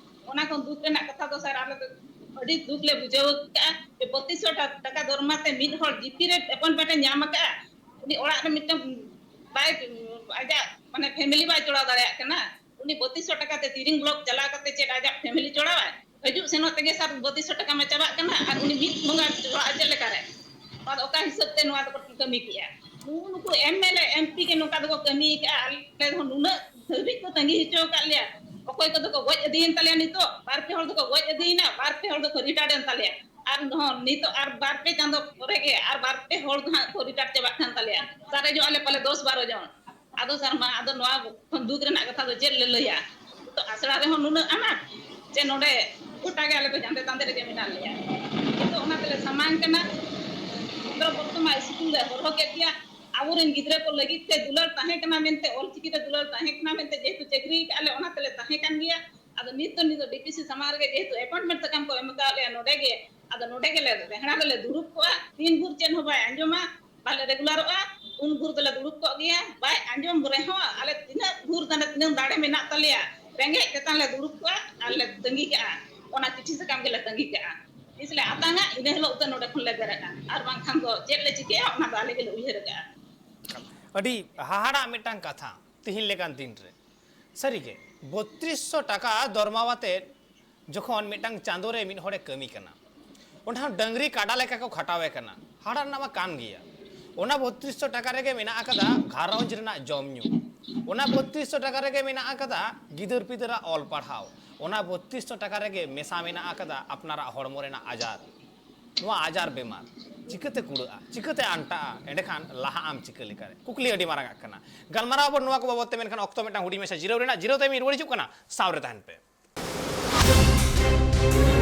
ᱚᱱᱟ ᱠᱷᱚᱱ ᱫᱩᱠ ᱨᱮᱱᱟᱜ ᱠᱟᱛᱷᱟ ᱫᱚ ᱥᱟᱨ, ᱟᱞᱮ ᱫᱚ ᱟᱹᱰᱤ ᱫᱩᱠ ᱞᱮ ᱵᱩᱡᱷᱟᱹᱣ ᱠᱟᱜᱼᱟ ᱡᱮ ᱵᱚᱛᱤᱥᱥᱚ ᱴᱟᱠᱟ ᱫᱚᱨᱢᱟ ᱛᱮ ᱢᱤᱫ ᱦᱚᱲ ᱡᱤᱯᱤ ᱨᱮ ᱮᱯᱚᱭᱮᱱᱴᱢᱮᱱᱴ ᱮ ᱧᱟᱢ ᱟᱠᱟᱫᱼᱟ, ᱩᱱᱤ ᱚᱲᱟᱜ ᱨᱮ ᱢᱤᱫᱴᱟᱝ ᱵᱟᱭ, ᱟᱡᱟᱜ ᱢᱟᱱᱮ ᱯᱷᱮᱢᱮᱞᱤ ᱵᱟᱭ ᱪᱚᱲᱟᱣ ᱫᱟᱲᱮᱭᱟᱜ ᱠᱟᱱᱟ᱾ ᱩᱱᱤ ᱵᱚᱛᱤᱥᱥᱚ ᱴᱟᱠᱟ ᱛᱮ ᱛᱤᱨᱤᱝ ᱵᱞᱚᱠ ᱪᱟᱞᱟᱣ ᱠᱟᱛᱮ ᱪᱮᱫ ᱟᱡᱟᱜ ᱯᱷᱮᱢᱮᱞᱤ ᱪᱚᱲᱟᱣᱟᱭ? ᱦᱤᱡᱩᱜ ᱥᱮᱱᱚᱜ ᱛᱮᱜᱮ ᱥᱟᱨ ᱵᱚᱛᱤᱥᱥᱚ ᱴᱟᱠᱟ ᱢᱟ ᱪᱟᱵᱟᱜ ᱠᱟᱱᱟ, ᱟᱨ ᱩᱱᱤ ᱢᱤᱫ ᱵᱚᱸᱜᱟ ᱪᱚᱲᱟᱣ ᱪᱮᱫ ᱞᱮᱠᱟᱨᱮ? ᱱᱚᱣᱟ ᱫᱚ ᱚᱠᱟ ᱦᱤᱥᱟᱹᱵ ᱛᱮ ᱱᱚᱣᱟ ᱫᱚᱠᱚ ᱠᱟᱹᱢᱤ ᱠᱮᱜᱼᱟ? ᱱᱩᱜᱼᱩ ᱱᱩᱠᱩ M L A, M P ᱜᱮ ᱱᱚᱝᱠᱟ ᱫᱚᱠᱚ ᱠᱟᱹᱢᱤ ᱠᱟᱜᱼᱟ᱾ ᱟᱞᱮ ᱦᱚᱸ ᱱᱩᱱᱟᱹᱜ ᱫᱷᱟᱹᱵᱤᱡ ᱠᱚ ᱛᱟᱺᱜᱤ ᱦᱚᱪᱚ ᱟᱠᱟᱫ ᱞᱮᱭᱟ᱾ ᱚᱠᱚᱭ ᱠᱚᱫᱚ ᱠᱚ ᱜᱚᱡ ᱤᱫᱤᱭᱮᱱ ᱛᱟᱞᱮᱭᱟ, ᱱᱤᱛᱚᱜ ᱵᱟᱨ ᱯᱮ ᱦᱚᱲ ᱫᱚᱠᱚ ᱜᱚᱡ ᱤᱫᱤᱭᱮᱱᱟ, ᱵᱟᱨ ᱯᱮ ᱦᱚᱲ ᱫᱚᱠᱚ ᱨᱤᱴᱟᱭᱟᱨ ᱮᱱ ᱛᱟᱞᱮᱭᱟ᱾ ᱟᱨᱦᱚᱸ ᱱᱤᱛᱚᱜ ᱟᱨ ᱵᱟᱨ ᱯᱮ ᱪᱟᱸᱫᱚ ᱯᱚᱨᱮ ᱜᱮ ᱟᱨ ᱵᱟᱨ ᱯᱮ ᱦᱚᱲ ᱫᱚ ᱦᱟᱸᱜ ᱠᱚ ᱨᱤᱴᱟᱭᱟᱨ ᱪᱟᱵᱟᱜ ᱠᱟᱱ ᱛᱟᱞᱮᱭᱟ᱾ ᱥᱟᱨᱮᱡᱚᱜ ᱟᱞᱮ ᱯᱟᱞᱮ ᱫᱚᱥ ᱵᱟᱨᱚ ᱡᱚᱱ᱾ ᱟᱫᱚ ᱥᱟᱨ ᱢᱟ, ᱟᱫᱚ ᱱᱚᱣᱟ ᱠᱷᱚᱱ ᱫᱩᱠ ᱨᱮᱱᱟᱜ ᱠᱟᱛᱷᱟ ᱫᱚ ᱪᱮᱫ ᱞᱮ ᱞᱟᱹᱭᱟ? ᱱᱤᱛᱚᱜ ᱟᱥᱲᱟ ᱨᱮᱦᱚᱸ ᱱᱩᱱᱟᱹᱜ ᱟᱱᱟᱴ, ᱡᱮ ᱱᱚᱰᱮ ᱜᱚᱴᱟ ᱜᱮ ᱟᱞᱮ ᱫᱚ ᱡᱟᱸᱫᱮ ᱛᱟᱸᱫᱮ ᱨᱮᱜᱮ ᱢᱮᱱᱟᱜ ᱞᱮᱭᱟ᱾ ᱱᱤᱛᱚᱜ ᱚᱱᱟ ᱛᱮᱞᱮ ᱥᱟᱢᱟᱝ ᱠᱟᱱᱟ᱾ ᱪᱚᱱᱫᱨᱚ ᱜᱩᱯᱛᱚ ᱢᱟ ᱥᱠᱩᱞ ᱞᱮ ᱦᱚᱨᱦᱚ ᱠᱮᱫ ᱜᱮᱭᱟ, ᱟᱵᱚᱨᱮᱱ ᱜᱤᱫᱽᱨᱟᱹ ᱠᱚ ᱞᱟᱹᱜᱤᱫ ᱛᱮ ᱫᱩᱞᱟᱹᱲ ᱛᱟᱦᱮᱸ ᱠᱟᱱᱟ ᱢᱮᱱᱛᱮ, ᱚᱞᱪᱤᱠᱤ ᱨᱮ ᱫᱩᱞᱟᱹᱲ ᱛᱟᱦᱮᱸ ᱠᱟᱱᱟ ᱢᱮᱱᱛᱮ, ᱡᱮᱦᱮᱛᱩ ᱪᱟᱹᱠᱨᱤ ᱟᱠᱟᱫ ᱞᱮ, ᱚᱱᱟ ᱛᱮᱞᱮ ᱛᱟᱦᱮᱸ ᱠᱟᱱ ᱜᱮᱭᱟ᱾ ᱟᱫᱚ ᱱᱤᱛ ᱫᱚ, ᱱᱤᱛ ᱫᱚ ᱰᱤᱯᱤᱥᱤ ᱥᱟᱢᱟᱝ ᱨᱮᱜᱮ ᱡᱮᱦᱮᱛᱩ ᱮᱯᱚᱭᱮᱱᱴᱢᱮᱱᱴ ᱥᱟᱠᱟᱢ ᱠᱚ ᱮᱢ ᱟᱠᱟᱫ ᱞᱮᱭᱟ, ᱱᱚᱰᱮ ᱜᱮ, ᱟᱫᱚ ᱱᱚᱰᱮ ᱜᱮᱞᱮ ᱨᱮᱦᱲᱟ ᱫᱚᱞᱮ ᱫᱩᱲᱩᱵ ᱠᱚᱜᱼᱟ᱾ ᱛᱤᱱ ᱵᱷᱳᱨ ᱪᱮᱫ ᱦᱚᱸ ᱵᱟᱭ ᱟᱸᱡᱚᱢᱟ, ᱵᱟᱞᱮ ᱨᱮᱜᱩᱞᱟᱨᱚᱜᱼᱟ, ᱩᱱ ᱵᱷᱳᱨ ᱫᱚᱞᱮ ᱫᱩᱲᱩᱵ ᱠᱚᱜ ᱜᱮᱭᱟ᱾ ᱵᱟᱭ ᱟᱸᱡᱚᱢ ᱨᱮᱦᱚᱸ, ᱟᱞᱮ ᱛᱤᱱᱟᱹᱜ ᱵᱷᱳᱨ ᱫᱟᱱᱮ, ᱛᱤᱱᱟᱹᱜ ᱫᱟᱲᱮ ᱢᱮᱱᱟᱜ ᱛᱟᱞᱮᱭᱟ, ᱨᱮᱸᱜᱮᱡ ᱛᱮᱛᱟᱝ ᱞᱮ ᱫᱩᱲᱩᱵ ᱠᱚᱜᱼᱟ ᱟᱨ ᱞᱮ ᱛᱟᱺᱜᱤ ᱠᱟᱜᱼᱟ, ᱚᱱᱟ ᱪᱤᱴᱷᱤ ᱥᱟᱠᱟᱢ ᱜᱮᱞᱮ ᱛᱟᱺᱜᱤ ᱠᱟᱜᱼᱟ᱾ ᱛᱤᱥ ᱞᱮ ᱟᱛᱟᱝᱟ, ᱤᱱᱟᱹ ᱦᱤᱞᱳᱜ ᱫᱚ ᱱᱚᱰᱮ ᱠᱷᱚᱱ ᱞᱮ ᱵᱮᱨᱮᱫᱼᱟ, ᱟᱨ ᱵᱟᱝᱠᱷᱟᱱ ᱫᱚ ᱪᱮᱫ ᱞᱮ ᱪᱤᱠᱟᱹᱭᱟ, ᱚᱱᱟ ᱫᱚ ᱟᱞᱮ ᱜᱮᱞᱮ ᱩᱭᱦᱟᱹᱨ ᱟᱠᱟᱜᱼᱟ᱾ ᱟᱹᱰᱤ ᱦᱟᱦᱟᱲᱟᱜ ᱢᱤᱫᱴᱟᱝ ᱠᱟᱛᱷᱟ ᱛᱤᱦᱤᱧ ᱞᱮᱠᱟᱱ ᱫᱤᱱ ᱨᱮ᱾ ᱥᱟᱹᱨᱤᱜᱮ, ᱵᱚᱛᱨᱤᱥᱥᱚ ᱴᱟᱠᱟ ᱫᱚᱨᱢᱟᱣᱟᱛᱮ ᱡᱚᱠᱷᱚᱱ ᱢᱤᱫᱴᱟᱝ ᱪᱟᱸᱫᱳ ᱨᱮ ᱢᱤᱫ ᱦᱚᱲᱮ ᱠᱟᱹᱢᱤ ᱠᱟᱱᱟ, ᱚᱸᱰᱮ ᱦᱚᱸ ᱰᱟᱹᱝᱨᱤ ᱠᱟᱰᱟ ᱞᱮᱠᱟ ᱠᱚ ᱠᱷᱟᱴᱟᱣᱮ ᱠᱟᱱᱟ, ᱦᱟᱦᱟᱲᱟᱜ ᱨᱮᱱᱟᱜ ᱢᱟ ᱠᱟᱱ ᱜᱮᱭᱟ᱾ ᱚᱱᱟ ᱵᱚᱛᱨᱤᱥᱥᱚ ᱴᱟᱠᱟ ᱨᱮᱜᱮ ᱢᱮᱱᱟᱜ ᱟᱠᱟᱫᱟ ᱜᱷᱟᱨᱚᱸᱡᱽ ᱨᱮᱱᱟᱜ ᱡᱚᱢ ᱧᱩ, ᱚᱱᱟ ᱵᱚᱛᱨᱤᱥᱥᱚ ᱴᱟᱠᱟ ᱨᱮᱜᱮ ᱢᱮᱱᱟᱜ ᱟᱠᱟᱫᱟ ᱜᱤᱫᱟᱹᱨ ᱯᱤᱫᱟᱹᱨᱟᱜ ᱚᱞ ᱯᱟᱲᱦᱟᱣ, ᱚᱱᱟ ᱵᱚᱛᱨᱤᱥᱥᱚ ᱴᱟᱠᱟ ᱨᱮᱜᱮ ᱢᱮᱥᱟ ᱢᱮᱱᱟᱜ ᱟᱠᱟᱫᱟ ᱟᱯᱱᱟᱨᱟᱜ ᱦᱚᱲᱢᱚ ᱨᱮᱱᱟᱜ ᱟᱡᱟᱨ᱾ ᱱᱚᱣᱟ ᱟᱡᱟᱨ ᱵᱮᱢᱟᱨ ᱪᱤᱠᱟᱹᱛᱮ ᱠᱩᱲᱟᱹᱜᱼᱟ, ᱪᱤᱠᱟᱹᱛᱮ ᱟᱱᱴᱟᱜᱼᱟ, ᱮᱸᱰᱮᱠᱷᱟᱱ ᱞᱟᱦᱟᱜ ᱟᱢ ᱪᱤᱠᱟᱹ ᱞᱮᱠᱟᱨᱮ? ᱠᱩᱠᱞᱤ ᱟᱹᱰᱤ ᱢᱟᱨᱟᱝ ᱟᱜ ᱠᱟᱱᱟ᱾ ᱜᱟᱞᱢᱟᱨᱟᱣ ᱟᱵᱚᱱ ᱱᱚᱣᱟ ᱠᱚ ᱵᱟᱵᱚᱫ ᱛᱮ, ᱢᱮᱱᱠᱷᱟᱱ ᱚᱠᱛᱚ ᱢᱤᱫᱴᱟᱝ ᱦᱩᱰᱤᱧ ᱢᱟᱪᱷᱟ ᱡᱤᱨᱟᱹᱣ ᱨᱮᱱᱟᱜ, ᱡᱤᱨᱟᱹᱣ ᱛᱟᱭᱚᱢ ᱤᱧ ᱨᱩᱣᱟᱹᱲ ᱦᱤᱡᱩᱜ ᱠᱟᱱᱟ, ᱥᱟᱶ ᱨᱮ ᱛᱟᱦᱮᱱ ᱯᱮ᱾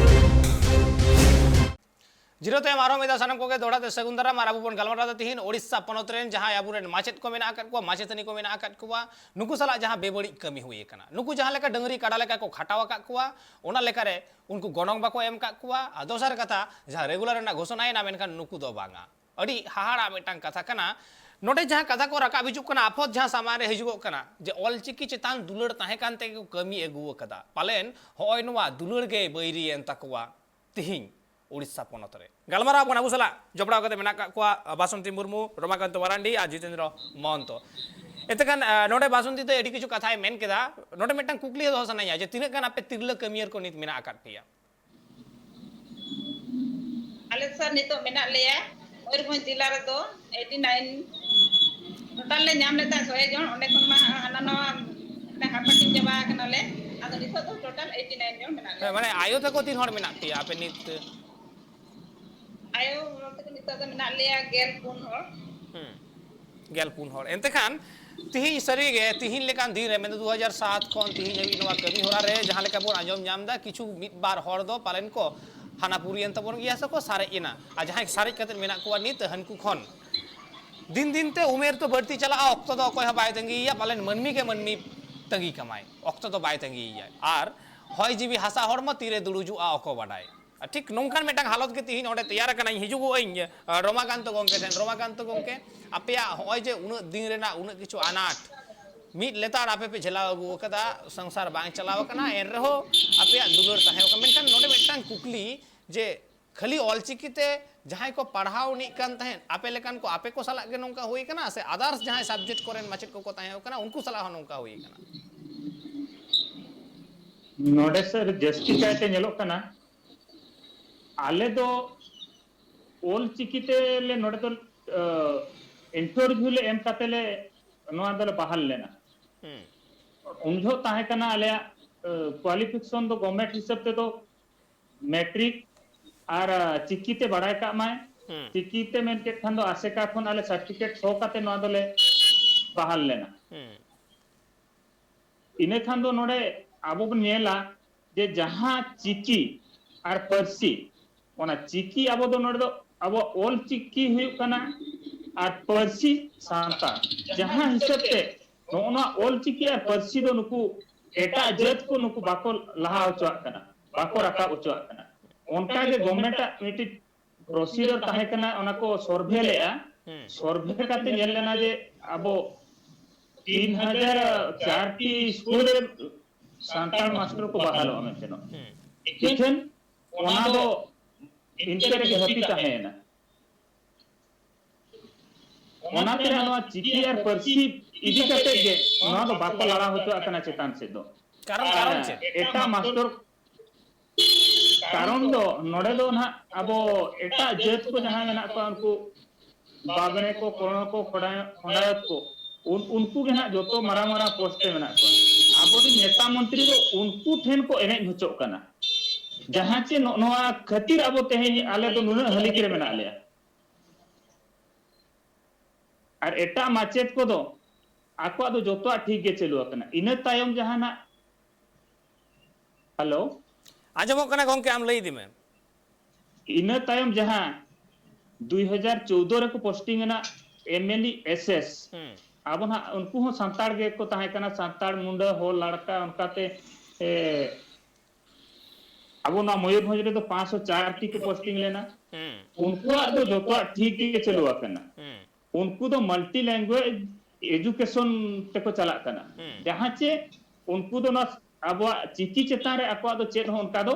ᱡᱤᱨᱟᱹᱣ ᱛᱟᱭᱚᱢ ᱟᱨᱦᱚᱸ ᱢᱤᱫ ᱫᱷᱟᱣ ᱥᱟᱱᱟᱢ ᱠᱚᱜᱮ ᱫᱚᱦᱲᱟ ᱛᱮ ᱥᱟᱹᱜᱩᱱ ᱫᱟᱨᱟᱢ᱾ ᱟᱨ ᱟᱵᱚ ᱵᱚᱱ ᱜᱟᱞᱢᱟᱨᱟᱣ ᱮᱫᱟ ᱛᱤᱦᱤᱧ ᱳᱰᱤᱥᱟ ᱯᱚᱱᱚᱛ ᱨᱮᱱ ᱡᱟᱦᱟᱸᱭ ᱟᱵᱚᱨᱮᱱ ᱢᱟᱪᱮᱫ ᱠᱚ ᱢᱮᱱᱟᱜ ᱟᱠᱟᱫ ᱠᱚᱣᱟ, ᱢᱟᱪᱮᱛᱟᱹᱱᱤ ᱠᱚ ᱢᱮᱱᱟᱜ ᱟᱠᱟᱫ ᱠᱚᱣᱟ, ᱱᱩᱠᱩ ᱥᱟᱞᱟᱜ ᱡᱟᱦᱟᱸ ᱵᱮᱵᱟᱹᱲᱤᱡ ᱠᱟᱹᱢᱤ ᱦᱩᱭ ᱟᱠᱟᱱᱟ, ᱱᱩᱠᱩ ᱡᱟᱦᱟᱸ ᱞᱮᱠᱟ ᱰᱟᱹᱝᱨᱤ ᱠᱟᱰᱟ ᱞᱮᱠᱟ ᱠᱚ ᱠᱷᱟᱴᱟᱣ ᱟᱠᱟᱫ ᱠᱚᱣᱟ, ᱚᱱᱟ ᱞᱮᱠᱟᱨᱮ ᱩᱱᱠᱩ ᱜᱚᱱᱚᱝ ᱵᱟᱠᱚ ᱮᱢ ᱟᱠᱟᱫ ᱠᱚᱣᱟ᱾ ᱟᱨ ᱫᱚᱥᱟᱨ ᱠᱟᱛᱷᱟ, ᱡᱟᱦᱟᱸ ᱨᱮᱜᱩᱞᱟᱨ ᱨᱮᱱᱟᱜ ᱜᱷᱳᱥᱚᱱᱟ ᱮᱱᱟ, ᱢᱮᱱᱠᱷᱟᱱ ᱱᱩᱠᱩ ᱫᱚ ᱵᱟᱝᱟ᱾ ᱟᱹᱰᱤ ᱦᱟᱦᱟᱲᱟᱜ ᱢᱤᱫᱴᱟᱝ ᱠᱟᱛᱷᱟ ᱠᱟᱱᱟ᱾ ᱱᱚᱰᱮ ᱡᱟᱦᱟᱸ ᱠᱟᱛᱷᱟ ᱠᱚ ᱨᱟᱠᱟᱵ ᱦᱤᱡᱩᱜ ᱠᱟᱱᱟ, ᱟᱯᱷᱚᱛ ᱡᱟᱦᱟᱸ ᱥᱟᱢᱟᱝ ᱨᱮ ᱦᱤᱡᱩᱜᱚᱜ ᱠᱟᱱᱟ, ᱡᱮ ᱚᱞᱪᱤᱠᱤ ᱪᱮᱛᱟᱱ ᱫᱩᱞᱟᱹᱲ ᱛᱟᱦᱮᱸ ᱠᱟᱱ ᱛᱮᱜᱮ ᱠᱚ ᱠᱟᱹᱢᱤ ᱟᱹᱜᱩ ᱟᱠᱟᱫᱟ, ᱯᱟᱞᱮᱱ ᱦᱚᱸᱜᱼᱚᱭ ᱱᱚᱣᱟ ᱫᱩᱞᱟᱹᱲ ᱜᱮ ᱵᱟᱹᱭᱨᱤᱭᱮᱱ ᱛᱟᱠᱚᱣᱟ ᱛᱤᱦᱤᱧ ᱳᱰᱤᱥᱟ ᱯᱚᱱᱚᱛ ᱨᱮ᱾ ᱜᱟᱞᱢᱟᱨᱟᱣ ᱵᱚᱱ ᱟᱵᱚ ᱥᱟᱞᱟᱜ ᱡᱚᱯᱲᱟᱣ ᱠᱟᱛᱮ ᱢᱮᱱᱟᱜ ᱟᱠᱟᱫ ᱠᱚᱣᱟ ᱵᱟᱥᱚᱱᱛᱤ ᱢᱩᱨᱢᱩ, ᱨᱚᱢᱟᱠᱟᱱᱛᱚ ᱢᱟᱨᱟᱱᱰᱤ ᱟᱨ ᱡᱤᱛᱮᱱᱫᱨᱚ ᱢᱚᱦᱚᱱᱛᱚ᱾ ᱮᱱᱛᱮ ᱠᱷᱟᱱ, ᱟᱸ, ᱱᱚᱰᱮ ᱵᱟᱥᱚᱱᱛᱤ ᱫᱚ ᱟᱹᱰᱤ ᱠᱤᱪᱷᱩ ᱠᱟᱛᱷᱟᱭ ᱢᱮᱱ ᱠᱮᱫᱟ᱾ ᱱᱚᱰᱮ ᱢᱤᱫᱴᱟᱝ ᱠᱩᱠᱞᱤ ᱫᱚᱦᱚ ᱥᱟᱱᱟᱧᱟ ᱡᱮ ᱛᱤᱱᱟᱹᱜ ᱜᱟᱱ ᱟᱯᱮ ᱛᱤᱨᱞᱟᱹ ᱠᱟᱹᱢᱤᱭᱟᱹ ᱠᱚ ᱱᱤᱛ ᱢᱮᱱᱟᱜ ᱟᱠᱟᱫ ᱯᱮᱭᱟ? ᱟᱞᱮ ᱥᱟᱨ ᱱᱤᱛᱚᱜ ᱢᱮᱱᱟᱜ ᱞᱮᱭᱟ ᱢᱚᱭᱩᱨᱵᱷᱚᱸᱡᱽ ᱡᱮᱞᱟ ᱨᱮᱫᱚ ᱮᱭᱤᱴᱤ ᱱᱟᱭᱤᱱ, ᱴᱳᱴᱟᱞ ᱞᱮ ᱧᱟᱢ ᱞᱮᱫᱟ ᱥᱚᱭ ᱡᱚᱱ, ᱚᱸᱰᱮ ᱠᱷᱚᱱ ᱢᱟ ᱦᱟᱱᱟ ᱱᱟᱣᱟ ᱢᱤᱫᱴᱟᱝ ᱦᱟᱯᱟᱴᱤᱧ ᱪᱟᱵᱟ ᱟᱠᱟᱱᱟᱞᱮ᱾ ᱟᱫᱚ ᱱᱤᱛᱚᱜ ᱫᱚ ᱴᱳᱴᱟᱞ ᱮᱭᱤᱴᱤ ᱱᱟᱭᱤᱱ ᱡᱚᱱ ᱢᱮᱱᱟᱜ ᱞᱮᱭᱟ᱾ ᱢᱟᱱᱮ ᱟᱭᱳ ᱛᱟᱠᱚ ᱛᱤᱱ ᱦᱚᱲ ᱢᱮᱱᱟᱜ ᱯᱮᱭᱟ ᱟᱯᱮ ᱱᱤᱛ? ᱟᱭᱳ ᱦᱚᱲ ᱛᱮᱠᱚ ᱱᱤᱛᱚᱜ ᱫᱚ ᱢᱮᱱᱟᱜ ᱞᱮᱭᱟ ᱜᱮᱞ ᱯᱩᱱ ᱦᱚᱲ᱾ ᱦᱩᱸ, ᱜᱮᱞ ᱯᱩᱱ ᱦᱚᱲ᱾ ᱮᱱᱛᱮ ᱠᱷᱟᱱ ᱛᱤᱦᱤᱧ ᱥᱟᱹᱨᱤᱜᱮ, ᱛᱤᱦᱤᱧ ᱞᱮᱠᱟᱱ ᱫᱤᱱ ᱨᱮ, ᱢᱮᱱᱫᱚ ᱫᱩ ᱦᱟᱡᱟᱨ ᱥᱟᱛ ᱠᱷᱚᱱ ᱛᱤᱦᱤᱧ ᱦᱟᱹᱵᱤᱡ ᱱᱚᱣᱟ ᱠᱟᱹᱢᱤ ᱦᱚᱨᱟ ᱨᱮ ᱡᱟᱦᱟᱸ ᱞᱮᱠᱟ ᱵᱚᱱ ᱟᱸᱡᱚᱢ ᱧᱟᱢ ᱮᱫᱟ, ᱠᱤᱪᱷᱩ ᱢᱤᱫ ᱵᱟᱨ ᱦᱚᱲ ᱫᱚ ᱯᱟᱞᱮᱱ ᱠᱚ ᱦᱟᱱᱟ ᱯᱩᱨᱤᱭᱮᱱ ᱛᱟᱵᱚᱱ ᱜᱮᱭᱟ ᱥᱮᱠᱚ ᱥᱟᱨᱮᱡ ᱮᱱᱟ, ᱟᱨ ᱡᱟᱦᱟᱸᱭ ᱥᱟᱨᱮᱡ ᱠᱟᱛᱮ ᱢᱮᱱᱟᱜ ᱠᱚᱣᱟ ᱱᱤᱛ, ᱦᱟᱹᱱᱠᱩ ᱠᱷᱚᱱ ᱫᱤᱱ ᱫᱤᱱ ᱛᱮ ᱩᱢᱮᱨ ᱫᱚ ᱵᱟᱹᱲᱛᱤ ᱪᱟᱞᱟᱜᱼᱟ, ᱚᱠᱛᱚ ᱫᱚ ᱚᱠᱚᱭ ᱦᱚᱸ ᱵᱟᱭ ᱛᱟᱺᱜᱤᱭᱮᱭᱟ, ᱯᱟᱞᱮᱱ ᱢᱟᱹᱱᱢᱤ ᱜᱮ ᱢᱟᱹᱱᱢᱤ ᱛᱟᱺᱜᱤ ᱠᱟᱢᱟᱭ, ᱚᱠᱛᱚ ᱫᱚ ᱵᱟᱭ ᱛᱟᱺᱜᱤᱭᱮᱭᱟ᱾ ᱟᱨ ᱦᱚᱭ ᱡᱤᱣᱤ ᱦᱟᱥᱟ ᱦᱚᱲᱢᱚ ᱛᱤᱨᱮ ᱫᱩᱲᱩᱡᱩᱜᱼᱟ ᱚᱠᱚ ᱵᱟᱰᱟᱭ᱾ ᱴᱷᱤᱠ ᱱᱚᱝᱠᱟᱱ ᱢᱤᱫᱴᱟᱝ ᱦᱟᱞᱚᱛ ᱜᱮ ᱛᱤᱦᱤᱧ ᱚᱸᱰᱮ ᱛᱮᱭᱟᱨ ᱟᱠᱟᱱᱟ᱾ ᱤᱧ ᱦᱤᱡᱩᱜᱚᱜ ᱟᱹᱧ, ᱟᱸ, ᱨᱚᱢᱟᱠᱟᱱᱛᱚ ᱜᱚᱢᱠᱮ ᱴᱷᱮᱱ᱾ ᱨᱚᱢᱟᱠᱟᱱᱛᱚ ᱜᱚᱢᱠᱮ, ᱟᱯᱮᱭᱟᱜ ᱦᱚᱸᱜᱼᱚᱭ ᱡᱮ ᱩᱱᱟᱹᱜ ᱫᱤᱱ ᱨᱮᱱᱟᱜ ᱩᱱᱟᱹᱜ ᱠᱤᱪᱷᱩ ᱟᱱᱟᱴ, ᱢᱤᱫ ᱞᱮᱛᱟᱲ ᱟᱯᱮ ᱯᱮ ᱡᱷᱮᱞᱟᱣ ᱟᱹᱜᱩ ᱟᱠᱟᱫᱟ, ᱥᱚᱝᱥᱟᱨ ᱵᱟᱝ ᱪᱟᱞᱟᱣ ᱟᱠᱟᱱᱟ, ᱮᱱ ᱨᱮᱦᱚᱸ ᱟᱯᱮᱭᱟᱜ ᱫᱩᱞᱟᱹᱲ ᱛᱟᱦᱮᱸ ᱠᱟᱱᱟ᱾ ᱢᱮᱱᱠᱷᱟᱱ ᱱᱚᱰᱮ ᱢᱤᱫᱴᱟᱝ ᱠᱩᱠᱞᱤ ᱡᱮ ᱠᱷᱟᱹᱞᱤ ᱚᱞᱪᱤᱠᱤ ᱛᱮ ᱡᱟᱦᱟᱸᱭ ᱠᱚ ᱯᱟᱲᱦᱟᱣ ᱟᱹᱱᱤᱡ ᱠᱟᱱ ᱛᱟᱦᱮᱸᱫ, ᱟᱯᱮ ᱞᱮᱠᱟᱱ ᱠᱚ, ᱟᱯᱮ ᱠᱚ ᱥᱟᱞᱟᱜ ᱜᱮ ᱱᱚᱝᱠᱟ ᱦᱩᱭ ᱠᱟᱱᱟ ᱥᱮ others ᱡᱟᱦᱟᱸᱭ subject ᱠᱚᱨᱮᱱ ᱢᱟᱪᱮᱫ ᱠᱚᱠᱚ ᱛᱟᱦᱮᱸ ᱠᱟᱱᱟ ᱩᱱᱠᱩ ᱥᱟᱞᱟᱜ ᱦᱚᱸ ᱱᱚᱝᱠᱟ ᱦᱩᱭ ᱠᱟᱱᱟ? ᱱᱚᱰᱮ ᱥᱟᱨ ᱡᱟᱹᱥᱛᱤ ᱠᱟᱭᱛᱮ ᱧᱮᱞᱚᱜ ᱠᱟᱱᱟ, ᱟᱞᱮ ᱫᱚ ᱚᱞ ᱪᱤᱠᱤ ᱛᱮ ᱞᱮ ᱱᱚᱰᱮ ᱫᱚ, ᱟᱸ, interview ᱞᱮ ᱮᱢ ᱠᱟᱛᱮ ᱞᱮ ᱱᱚᱣᱟ ᱫᱚᱞᱮ ᱵᱟᱦᱟᱞ ᱞᱮᱱᱟ᱾ ᱦᱩᱸ᱾ ᱩᱱ ᱡᱚᱦᱚᱜ ᱛᱟᱦᱮᱸ ᱠᱟᱱᱟ ᱟᱞᱮᱭᱟᱜ, ᱟᱸ, qualification ᱫᱚ government ᱦᱤᱥᱟᱹᱵ ᱛᱮᱫᱚ ᱢᱮᱴᱨᱤᱠ ᱟᱨ, ᱟᱸ, ᱪᱤᱠᱤ ᱛᱮ ᱵᱟᱲᱟᱭ ᱠᱟᱜ ᱢᱟᱭ᱾ ᱦᱩᱸ᱾ ᱪᱤᱠᱤ ᱛᱮ ᱢᱮᱱ ᱠᱮᱫ ᱠᱷᱟᱱ ᱫᱚ ᱟᱥᱮᱠᱟ ᱠᱷᱚᱱ ᱟᱞᱮ certificate ᱥᱚ ᱠᱟᱛᱮ ᱱᱚᱣᱟ ᱫᱚᱞᱮ ᱵᱟᱦᱟᱞ ᱞᱮᱱᱟ᱾ ᱦᱩᱸ᱾ ᱤᱱᱟᱹ ᱠᱷᱟᱱ ᱫᱚ ᱱᱚᱰᱮ ᱟᱵᱚ ᱵᱚᱱ ᱧᱮᱞᱟ ᱡᱮ ᱡᱟᱦᱟᱸ ᱪᱤᱠᱤ ᱟᱨ ᱯᱟᱹᱨᱥᱤ, ᱚᱱᱟ ᱪᱤᱠᱤ ᱟᱵᱚ ᱫᱚ ᱱᱚᱰᱮ ᱫᱚ ᱟᱵᱚᱣᱟᱜ ᱚᱞ ᱪᱤᱠᱤ ᱦᱩᱭᱩᱜ ᱠᱟᱱᱟ ᱟᱨ ᱯᱟᱹᱨᱥᱤ ᱥᱟᱱᱛᱟᱲ᱾ ᱡᱟᱦᱟᱸ ᱦᱤᱥᱟᱹᱵ ᱛᱮ ᱱᱚᱜᱼᱚ ᱱᱚᱣᱟ ᱚᱞ ᱪᱤᱠᱤ ᱟᱨ ᱯᱟᱹᱨᱥᱤ ᱫᱚ ᱱᱩᱠᱩ ᱮᱴᱟᱜ ᱡᱟᱹᱛ ᱠᱚ ᱱᱩᱠᱩ ᱵᱟᱠᱚ ᱞᱟᱦᱟ ᱦᱚᱪᱚᱣᱟᱜ ᱠᱟᱱᱟ, ᱵᱟᱠᱚ ᱨᱟᱠᱟᱵ ᱦᱚᱪᱚᱣᱟᱜ ᱠᱟᱱᱟ᱾ ᱚᱱᱠᱟ ᱜᱮ government ᱟᱜ ᱢᱤᱫᱴᱤᱡ procedure ᱛᱟᱦᱮᱸ ᱠᱟᱱᱟ, ᱚᱱᱟ ᱠᱚ survey ᱞᱮᱜᱼᱟ᱾ ᱦᱩᱸ᱾ Survey ᱠᱟᱛᱮ ᱧᱮᱞ ᱞᱮᱱᱟ ᱡᱮ ᱟᱵᱚ ᱛᱤᱱ ᱦᱟᱡᱟᱨ ᱪᱟᱨ ᱴᱤ ᱥᱠᱩᱞ ᱨᱮ ᱥᱟᱱᱛᱟᱲ ᱢᱟᱥᱴᱟᱨ ᱠᱚ ᱵᱟᱦᱟᱞᱚᱜᱼᱟ ᱢᱮᱱᱛᱮ ᱱᱚᱜ᱾ ᱦᱩᱸ᱾ ᱤᱠᱷᱟᱹᱱ ᱚᱱᱟ ᱫᱚ ᱤᱱᱠᱟᱹ ᱨᱮᱜᱮ ᱦᱟᱹᱯᱤᱫ ᱛᱟᱦᱮᱸᱭᱮᱱᱟ᱾ ᱚᱱᱟᱛᱮ ᱱᱚᱣᱟ ᱪᱤᱠᱤ ᱟᱨ ᱯᱟᱹᱨᱥᱤ ᱤᱫᱤ ᱠᱟᱛᱮ ᱜᱮ ᱱᱚᱣᱟ ᱫᱚ ᱵᱟᱠᱚ ᱞᱟᱲᱟᱣ ᱦᱚᱪᱚᱣᱟᱜ ᱠᱟᱱᱟ ᱪᱮᱛᱟᱱ ᱥᱮᱫ ᱫᱚ᱾ ᱠᱟᱨᱚᱱ, ᱠᱟᱨᱚᱱ ᱟᱨ ᱪᱮᱫ? ᱮᱴᱟᱜ ᱢᱟᱥᱴᱚᱨ, ᱠᱟᱨᱚᱱ ᱫᱚ ᱱᱚᱰᱮ ᱫᱚ ᱱᱟᱦᱟᱜ ᱟᱵᱚ ᱮᱴᱟᱜ ᱡᱟᱹᱛ ᱠᱚ ᱡᱟᱦᱟᱸᱭ ᱢᱮᱱᱟᱜ ᱠᱚᱣᱟ, ᱩᱱᱠᱩ ᱵᱟᱵᱽᱱᱮ ᱠᱚ, ᱠᱚᱬᱚ ᱠᱚ, ᱠᱷᱚᱰᱟᱭ-, ᱠᱷᱚᱸᱰᱟᱭᱚᱛ ᱠᱚ, ᱩᱱ-, ᱩᱱᱠᱩ ᱜᱮ ᱱᱟᱦᱟᱜ ᱡᱚᱛᱚ ᱢᱟᱨᱟᱝ ᱢᱟᱨᱟᱝ post ᱨᱮ ᱢᱮᱱᱟᱜ ᱠᱚᱣᱟ᱾ ᱟᱵᱚᱨᱮᱱ ᱱᱮᱛᱟ ᱢᱚᱱᱛᱨᱤ ᱫᱚ ᱩᱱᱠᱩ ᱴᱷᱮᱱ ᱠᱚ ᱮᱱᱮᱡ ᱦᱚᱪᱚᱜ ᱠᱟᱱᱟ, ᱡᱟᱦᱟᱸ ᱪᱮ ᱱᱚᱜ-, ᱱᱚᱣᱟ ᱠᱷᱟᱹᱛᱤᱨ ᱟᱵᱚ ᱛᱮᱦᱮᱧ ᱟᱞᱮ ᱫᱚ ᱱᱩᱱᱟᱹᱜ ᱦᱟᱹᱞᱤᱠ ᱨᱮ ᱢᱮᱱᱟᱜ ᱞᱮᱭᱟ᱾ ᱟᱨ ᱮᱴᱟᱜ ᱢᱟᱪᱮᱫ ᱠᱚᱫᱚ ᱟᱠᱚᱣᱟᱜ ᱫᱚ ᱡᱚᱛᱚᱣᱟᱜ ᱴᱷᱤᱠ ᱜᱮ ᱪᱟᱹᱞᱩ ᱟᱠᱟᱱᱟ᱾ ᱤᱱᱟᱹ ᱛᱟᱭᱚᱢ ᱡᱟᱦᱟᱱᱟᱜ, hello? ᱟᱸᱡᱚᱢᱚᱜ ᱠᱟᱱᱟ ᱜᱚᱢᱠᱮ, ᱟᱢ ᱞᱟᱹᱭ ᱤᱫᱤ ᱢᱮ᱾ ᱤᱱᱟᱹ ᱛᱟᱭᱚᱢ ᱡᱟᱦᱟᱸ ᱫᱩᱭ ᱦᱟᱡᱟᱨ ᱪᱳᱣᱫᱚ ᱨᱮᱠᱚ posting ᱮᱱᱟ, M L E S S, ᱦᱩᱸ᱾ ᱟᱵᱚ ᱱᱟᱜ ᱩᱱᱠᱩ ᱦᱚᱸ ᱥᱟᱱᱛᱟᱲ ᱜᱮᱠᱚ ᱛᱟᱦᱮᱸ ᱠᱟᱱᱟ, ᱥᱟᱱᱛᱟᱲ, ᱢᱩᱱᱰᱟᱹ, ᱦᱚᱲ, ᱞᱟᱲᱠᱟ, ᱚᱱᱠᱟᱛᱮ, ᱮ, ᱟᱵᱚ ᱱᱚᱣᱟ ᱢᱚᱭᱩᱨᱵᱷᱚᱸᱡᱽ ᱨᱮᱫᱚ ᱯᱟᱸᱪᱥᱚ ᱪᱟᱨ ᱴᱤ ᱠᱚ ᱯᱳᱥᱴᱤᱝ ᱞᱮᱱᱟ᱾ ᱦᱩᱸ᱾ ᱩᱱᱠᱩᱣᱟᱜ ᱫᱚ ᱡᱚᱛᱚᱣᱟᱜ ᱴᱷᱤᱠ ᱜᱮ ᱪᱟᱹᱞᱩ ᱟᱠᱟᱱᱟ᱾ ᱦᱩᱸ᱾ ᱩᱱᱠᱩ ᱫᱚ multi language education ᱛᱮᱠᱚ ᱪᱟᱞᱟᱜ ᱠᱟᱱᱟ᱾ ᱦᱩᱸ᱾ ᱡᱟᱦᱟᱸ ᱪᱮ ᱩᱱᱠᱩ ᱫᱚ ᱱᱚᱣᱟ ᱟᱵᱚᱣᱟᱜ ᱪᱤᱠᱤ ᱪᱮᱛᱟᱱ ᱨᱮ ᱟᱠᱚᱣᱟᱜ ᱫᱚ ᱪᱮᱫ ᱦᱚᱸ ᱚᱱᱠᱟ ᱫᱚ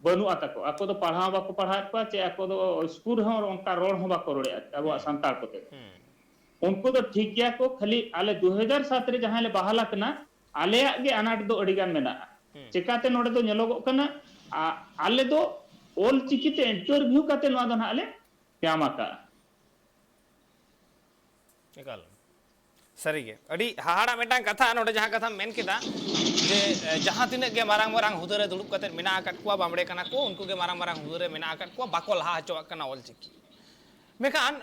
ᱵᱟᱹᱱᱩᱜᱼᱟ ᱛᱟᱠᱚ᱾ ᱟᱠᱚ ᱫᱚ ᱯᱟᱲᱦᱟᱣ ᱵᱟᱠᱚ ᱯᱟᱲᱦᱟᱣᱮᱫ ᱠᱚᱣᱟ, ᱪᱮ ᱟᱠᱚ ᱫᱚ ᱥᱠᱩᱞ ᱨᱮᱦᱚᱸ ᱚᱱᱠᱟ ᱨᱚᱲ ᱦᱚᱸ ᱵᱟᱠᱚ ᱨᱚᱲᱮᱫᱼᱟ ᱟᱵᱚᱣᱟᱜ ᱦᱩᱸ᱾ ᱥᱟᱱᱛᱟᱲ ᱠᱚᱛᱮ ᱫᱚ᱾ ᱦᱩᱸ᱾ ᱩᱱᱠᱩ ᱫᱚ ᱴᱷᱤᱠ ᱜᱮᱭᱟ ᱠᱚ, ᱠᱷᱟᱹᱞᱤ ᱟᱞᱮ ᱫᱩ ᱦᱟᱡᱟᱨ ᱥᱟᱛ ᱨᱮ ᱡᱟᱦᱟᱸᱭ ᱞᱮ ᱵᱟᱦᱟᱞ ᱟᱠᱟᱱᱟ, ᱟᱞᱮᱭᱟᱜ ᱜᱮ ᱟᱱᱟᱴ ᱫᱚ ᱟᱹᱰᱤ ᱜᱟᱱ ᱢᱮᱱᱟᱜᱼᱟ᱾ ᱦᱩᱸ᱾ ᱪᱮᱠᱟᱛᱮ ᱱᱚᱰᱮ ᱫᱚ ᱧᱮᱞᱚᱜᱚᱜ ᱠᱟᱱᱟ, ᱟ-, ᱟᱞᱮ ᱫᱚ ᱚᱞ ᱪᱤᱠᱤ ᱛᱮ interview ᱠᱟᱛᱮ ᱱᱚᱣᱟ ᱫᱚ ᱱᱟᱦᱟᱜ ᱞᱮ ᱧᱟᱢ ᱟᱠᱟᱫᱼᱟ᱾ ᱮᱠᱟᱞ᱾ ᱥᱟᱹᱨᱤᱜᱮ᱾ ᱟᱹᱰᱤ ᱦᱟᱦᱟᱲᱟᱜ ᱢᱤᱫᱴᱟᱝ ᱠᱟᱛᱷᱟ ᱱᱚᱰᱮ ᱡᱟᱦᱟᱸ ᱠᱟᱛᱷᱟᱢ ᱢᱮᱱ ᱠᱮᱫᱟ ᱡᱮ, ᱮ, ᱡᱟᱦᱟᱸ ᱛᱤᱱᱟᱹᱜ ᱜᱮ ᱢᱟᱨᱟᱝ ᱢᱟᱨᱟᱝ ᱦᱩᱫᱟᱹ ᱨᱮ ᱫᱩᱲᱩᱵ ᱠᱟᱛᱮ ᱢᱮᱱᱟᱜ ᱟᱠᱟᱫ ᱠᱚᱣᱟ, ᱵᱟᱢᱵᱽᱲᱮ ᱠᱟᱱᱟ ᱠᱚ, ᱩᱱᱠᱩ ᱜᱮ ᱢᱟᱨᱟᱝ ᱢᱟᱨᱟᱝ ᱦᱩᱫᱟᱹ ᱨᱮ ᱢᱮᱱᱟᱜ ᱟᱠᱟᱫ ᱠᱚᱣᱟ, ᱵᱟᱠᱚ ᱞᱟᱦᱟ ᱦᱚᱪᱚᱣᱟᱜ ᱠᱟᱱᱟ ᱚᱞᱪᱤᱠᱤ᱾ ᱢᱮᱱᱠᱷᱟᱱ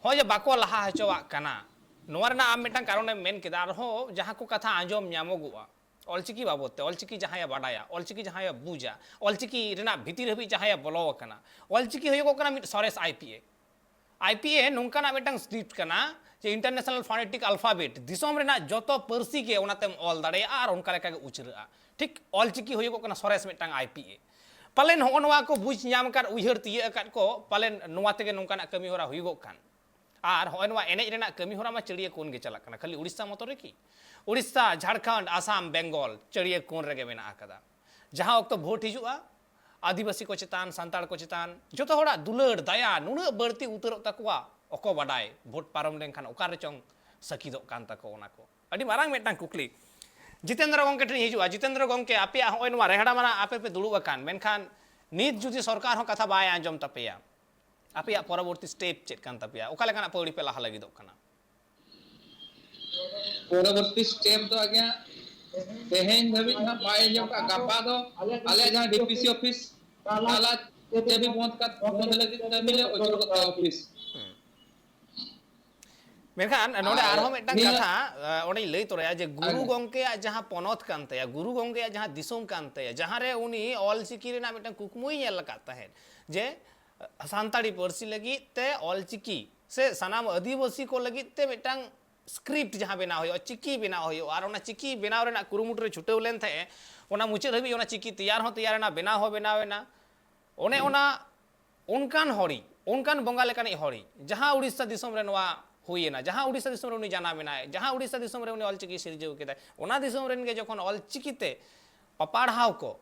ᱦᱚᱸᱜᱼᱚᱭ ᱡᱮ ᱵᱟᱠᱚ ᱞᱟᱦᱟ ᱦᱚᱪᱚᱣᱟᱜ ᱠᱟᱱᱟ, ᱱᱚᱣᱟ ᱨᱮᱱᱟᱜ ᱟᱢ ᱢᱤᱫᱴᱟᱝ ᱠᱟᱨᱚᱱᱮᱢ ᱢᱮᱱ ᱠᱮᱫᱟ, ᱟᱨᱦᱚᱸ ᱡᱟᱦᱟᱸ ᱠᱚ ᱠᱟᱛᱷᱟ ᱟᱸᱡᱚᱢ ᱧᱟᱢᱚᱜᱚᱜᱼᱟ, ᱚᱞᱪᱤᱠᱤ ᱵᱟᱵᱚᱫ ᱛᱮ, ᱚᱞᱪᱤᱠᱤ ᱡᱟᱦᱟᱸᱭᱮ ᱵᱟᱰᱟᱭᱟ, ᱚᱞᱪᱤᱠᱤ ᱡᱟᱦᱟᱸᱭᱮ ᱵᱩᱡᱟ, ᱚᱞᱪᱤᱠᱤ ᱨᱮᱱᱟᱜ ᱵᱷᱤᱛᱤᱨ ᱦᱟᱹᱵᱤᱡ ᱡᱟᱦᱟᱸᱭᱮ ᱵᱚᱞᱚ ᱟᱠᱟᱱᱟ, ᱚᱞᱪᱤᱠᱤ ᱦᱩᱭᱩᱜᱚᱜ ᱠᱟᱱᱟ ᱢᱤᱫ ᱥᱚᱨᱮᱥ I P A. I P A ᱱᱚᱝᱠᱟᱱᱟᱜ ᱢᱤᱫᱴᱟᱝ script ᱠᱟᱱᱟ ᱡᱮ International Phonetic Alphabet, ᱫᱤᱥᱚᱢ ᱨᱮᱱᱟᱜ ᱡᱚᱛᱚ ᱯᱟᱹᱨᱥᱤ ᱜᱮ ᱚᱱᱟᱛᱮᱢ ᱚᱞ ᱫᱟᱲᱮᱭᱟᱜᱼᱟ ᱟᱨ ᱚᱱᱠᱟ ᱞᱮᱠᱟᱜᱮ ᱩᱪᱨᱟᱹᱜᱼᱟ᱾ ᱴᱷᱤᱠ ᱚᱞᱪᱤᱠᱤ ᱦᱩᱭᱩᱜᱚᱜ ᱠᱟᱱᱟ ᱥᱚᱨᱮᱥ ᱢᱤᱫᱴᱟᱝ ᱟᱭ ᱯᱤ ᱮ᱾ ᱯᱟᱞᱮᱱ ᱦᱚᱸᱜᱼᱚ ᱱᱚᱣᱟ ᱠᱚ ᱵᱩᱡᱽ ᱧᱟᱢ ᱟᱠᱟᱫ, ᱩᱭᱦᱟᱹᱨ ᱛᱤᱭᱟᱹᱜ ᱟᱠᱟᱫ ᱠᱚ, ᱯᱟᱞᱮᱱ ᱱᱚᱣᱟ ᱛᱮᱜᱮ ᱱᱚᱝᱠᱟᱱᱟᱜ ᱠᱟᱹᱢᱤ ᱦᱚᱨᱟ ᱦᱩᱭᱩᱜᱚᱜ ᱠᱟᱱ᱾ ᱟᱨ ᱦᱚᱸᱜᱼᱚᱭ ᱱᱚᱣᱟ ᱮᱱᱮᱡ ᱨᱮᱱᱟᱜ ᱠᱟᱹᱢᱤ ᱦᱚᱨᱟ ᱢᱟ ᱪᱟᱹᱲᱤᱭᱟᱹ ᱠᱳᱱ ᱜᱮ ᱪᱟᱞᱟᱜ ᱠᱟᱱᱟ, ᱠᱷᱟᱹᱞᱤ ᱩᱲᱤᱥᱥᱟ ᱢᱚᱛᱚ ᱨᱮᱠᱤ? ᱩᱲᱤᱥᱥᱟ, ᱡᱷᱟᱲᱠᱷᱚᱸᱰ, ᱟᱥᱟᱢ, ᱵᱮᱝᱜᱚᱞ, ᱪᱟᱹᱲᱤᱭᱟᱹ ᱠᱳᱱ ᱨᱮᱜᱮ ᱢᱮᱱᱟᱜ ᱟᱠᱟᱫᱟ᱾ ᱡᱟᱦᱟᱸ ᱚᱠᱛᱚ ᱵᱷᱳᱴ ᱦᱤᱡᱩᱜᱼᱟ, ᱟᱹᱫᱤᱵᱟᱹᱥᱤ ᱠᱚ ᱪᱮᱛᱟᱱ, ᱥᱟᱱᱛᱟᱲ ᱠᱚ ᱪᱮᱛᱟᱱ, ᱡᱚᱛᱚ ᱦᱚᱲᱟᱜ ᱫᱩᱞᱟᱹᱲ ᱫᱟᱭᱟ ᱱᱩᱱᱟᱹᱜ ᱵᱟᱹᱲᱛᱤ ᱩᱛᱟᱹᱨᱚᱜ ᱛᱟᱠᱚᱣᱟ, ᱚᱠᱚ ᱵᱟᱰᱟᱭ ᱵᱷᱳᱴ ᱯᱟᱨᱚᱢ ᱞᱮᱱᱠᱷᱟᱱ ᱚᱠᱟ ᱨᱮᱪᱚᱝ ᱥᱟᱹᱠᱤᱫᱚᱜ ᱠᱟᱱ ᱛᱟᱠᱚ ᱚᱱᱟ ᱠᱚ᱾ ᱟᱹᱰᱤ ᱢᱟᱨᱟᱝ ᱢᱤᱫᱴᱟᱝ ᱠᱩᱠᱞᱤ᱾ ᱡᱤᱛᱮᱱᱫᱨᱚ ᱜᱚᱝᱠᱮ ᱴᱷᱮᱱ ᱤᱧ ᱦᱤᱡᱩᱜᱼᱟ᱾ ᱡᱤᱛᱮᱱᱫᱨᱚ ᱜᱚᱝᱠᱮ, ᱟᱯᱮᱭᱟᱜ ᱦᱚᱸᱜᱼᱚᱭ ᱱᱚᱣᱟ ᱨᱮᱦᱲᱟ ᱢᱟᱨᱟ ᱟᱯᱮ ᱯᱮ ᱫᱩᱲᱩᱵ ᱟᱠᱟᱱ, ᱢᱮᱱᱠᱷᱟᱱ ᱱᱤᱛ ᱡᱩᱫᱤ ᱥᱚᱨᱠᱟᱨ ᱦᱚᱸ ᱠᱟᱛᱷᱟ ᱵᱟᱭ ᱟᱸᱡᱚᱢ ᱛᱟᱯᱮᱭᱟ, ᱟᱯᱮᱭᱟᱜ ᱯᱚᱨᱚᱵᱚᱨᱛᱤ step ᱪᱮᱫ ᱠᱟᱱ ᱛᱟᱯᱮᱭᱟ? ᱚᱠᱟ ᱞᱮᱠᱟᱱᱟᱜ ᱯᱟᱹᱣᱲᱤ ᱯᱮ ᱞᱟᱦᱟ ᱞᱟᱹᱜᱤᱫᱚᱜ ᱠᱟᱱᱟ? ᱯᱚᱨᱚᱵᱚᱨᱛᱤ step ᱫᱚ ᱟᱜᱮ ᱛᱮᱦᱮᱧ ᱫᱷᱟᱹᱵᱤᱡ ᱦᱟᱸᱜ ᱵᱟᱭ ᱟᱸᱡᱚᱢ ᱠᱟᱜᱼᱟ᱾ ᱜᱟᱯᱟ ᱫᱚ ᱟᱞᱮᱭᱟᱜ ᱡᱟᱦᱟᱸ ᱰᱤ ᱯᱤ ᱥᱤ ᱚᱯᱷᱤᱥ ᱛᱟᱞᱟ ᱪᱟᱹᱵᱤ ᱵᱚᱸᱫ ᱠᱟᱛᱮ, ᱵᱚᱸᱫ ᱞᱟᱹᱜᱤᱫ ᱠᱟᱹᱢᱤ ᱞᱮ ᱚᱪᱚᱜ ᱠᱟᱜᱼᱟ ᱚᱯᱷᱤᱥ᱾ ᱦᱩᱸ᱾ ᱢᱮᱱᱠᱷᱟᱱ ᱱᱚᱰᱮ ᱟᱨ ᱟᱨᱦᱚᱸ ᱢᱤᱫᱴᱟᱝ ᱱᱤᱭᱟᱹ ᱠᱟᱛᱷᱟ, ᱟ, ᱚᱸᱰᱮᱧ ᱞᱟᱹᱭ ᱛᱚᱨᱟᱭᱟ ᱡᱮ ᱜᱩᱨᱩ ᱟᱜᱮ᱾ ᱜᱚᱢᱠᱮᱭᱟᱜ ᱡᱟᱦᱟᱸ ᱯᱚᱱᱚᱛ ᱠᱟᱱ ᱛᱟᱭᱟ, ᱜᱩᱨᱩ ᱜᱚᱢᱠᱮᱭᱟᱜ ᱡᱟᱦᱟᱸ ᱫᱤᱥᱚᱢ ᱠᱟᱱ ᱛᱟᱭᱟ, ᱡᱟᱦᱟᱸ ᱨᱮ ᱩᱱᱤ ᱚᱞ ᱪᱤᱠᱤ ᱨᱮᱱᱟᱜ ᱢᱤᱫᱴᱟᱝ ᱠᱩᱠᱢᱩᱭ ᱧᱮᱞ ᱟᱠᱟᱫ ᱛᱟᱦᱮᱸᱫ ᱡᱮ ᱥᱟᱱᱛᱟᱲᱤ ᱯᱟᱹᱨᱥᱤ ᱞᱟᱹᱜᱤᱫ ᱛᱮ ᱚᱞ ᱪᱤᱠᱤ ᱥᱮ ᱥᱟᱱᱟᱢ ᱟᱹᱫᱤᱵᱟᱹᱥᱤ ᱠᱚ ᱞᱟᱹᱜᱤᱫ ᱛᱮ ᱢᱤᱫᱴᱟᱝ ᱥᱠᱨᱤᱯᱴ ᱡᱟᱦᱟᱸ ᱵᱮᱱᱟᱣ ᱦᱩᱭᱩᱜᱼᱟ, ᱪᱤᱠᱤ ᱵᱮᱱᱟᱣ ᱦᱩᱭᱩᱜᱼᱟ, ᱟᱨ ᱚᱱᱟ ᱪᱤᱠᱤ ᱵᱮᱱᱟᱣ ᱨᱮᱱᱟᱜ ᱠᱩᱨᱩᱢᱩᱴᱩ ᱨᱮ ᱪᱷᱩᱴᱟᱹᱣ ᱞᱮᱱ ᱛᱟᱦᱮᱸᱫ ᱮ, ᱚᱱᱟ ᱢᱩᱪᱟᱹᱫ ᱦᱟᱹᱵᱤᱡ ᱚᱱᱟ ᱪᱤᱠᱤ ᱛᱮᱭᱟᱨ ᱦᱚᱸ ᱛᱮᱭᱟᱨ ᱮᱱᱟ, ᱵᱮᱱᱟᱣ ᱦᱚᱸ ᱵᱮᱱᱟᱣ ᱮᱱᱟ᱾ ᱚᱱᱮ ᱚᱱᱟ ᱚᱱᱠᱟᱱ ᱦᱚᱲᱤᱡ, ᱚᱱᱠᱟᱱ ᱵᱚᱸᱜᱟ ᱞᱮᱠᱟᱱᱤᱡ ᱦᱚᱲᱤᱡ, ᱡᱟᱦᱟᱸ ᱩᱲᱤᱥᱥᱟ ᱫᱤᱥᱚᱢ ᱨᱮ ᱱᱚᱣᱟ ᱦᱩᱭᱮᱱᱟ, ᱡᱟᱦᱟᱸ ᱩᱲᱤᱥᱥᱟ ᱫᱤᱥᱚᱢ ᱨᱮ ᱩᱱᱤ ᱡᱟᱱᱟᱢ ᱮᱱᱟᱭ, ᱡᱟᱦᱟᱸ ᱩᱲᱤᱥᱥᱟ ᱫᱤᱥᱚᱢ ᱨᱮ ᱩᱱᱤ ᱚᱞᱪᱤᱠᱤ ᱥᱤᱨᱡᱟᱹᱣ ᱠᱮᱫᱟᱭ, ᱚᱱᱟ ᱫᱤᱥᱚᱢ ᱨᱮᱱ ᱜᱮ ᱡᱚᱠᱷᱚᱱ ᱚᱞᱪᱤᱠᱤ ᱛᱮ ᱯᱟᱯᱟᱲᱦᱟᱣ ᱠᱚ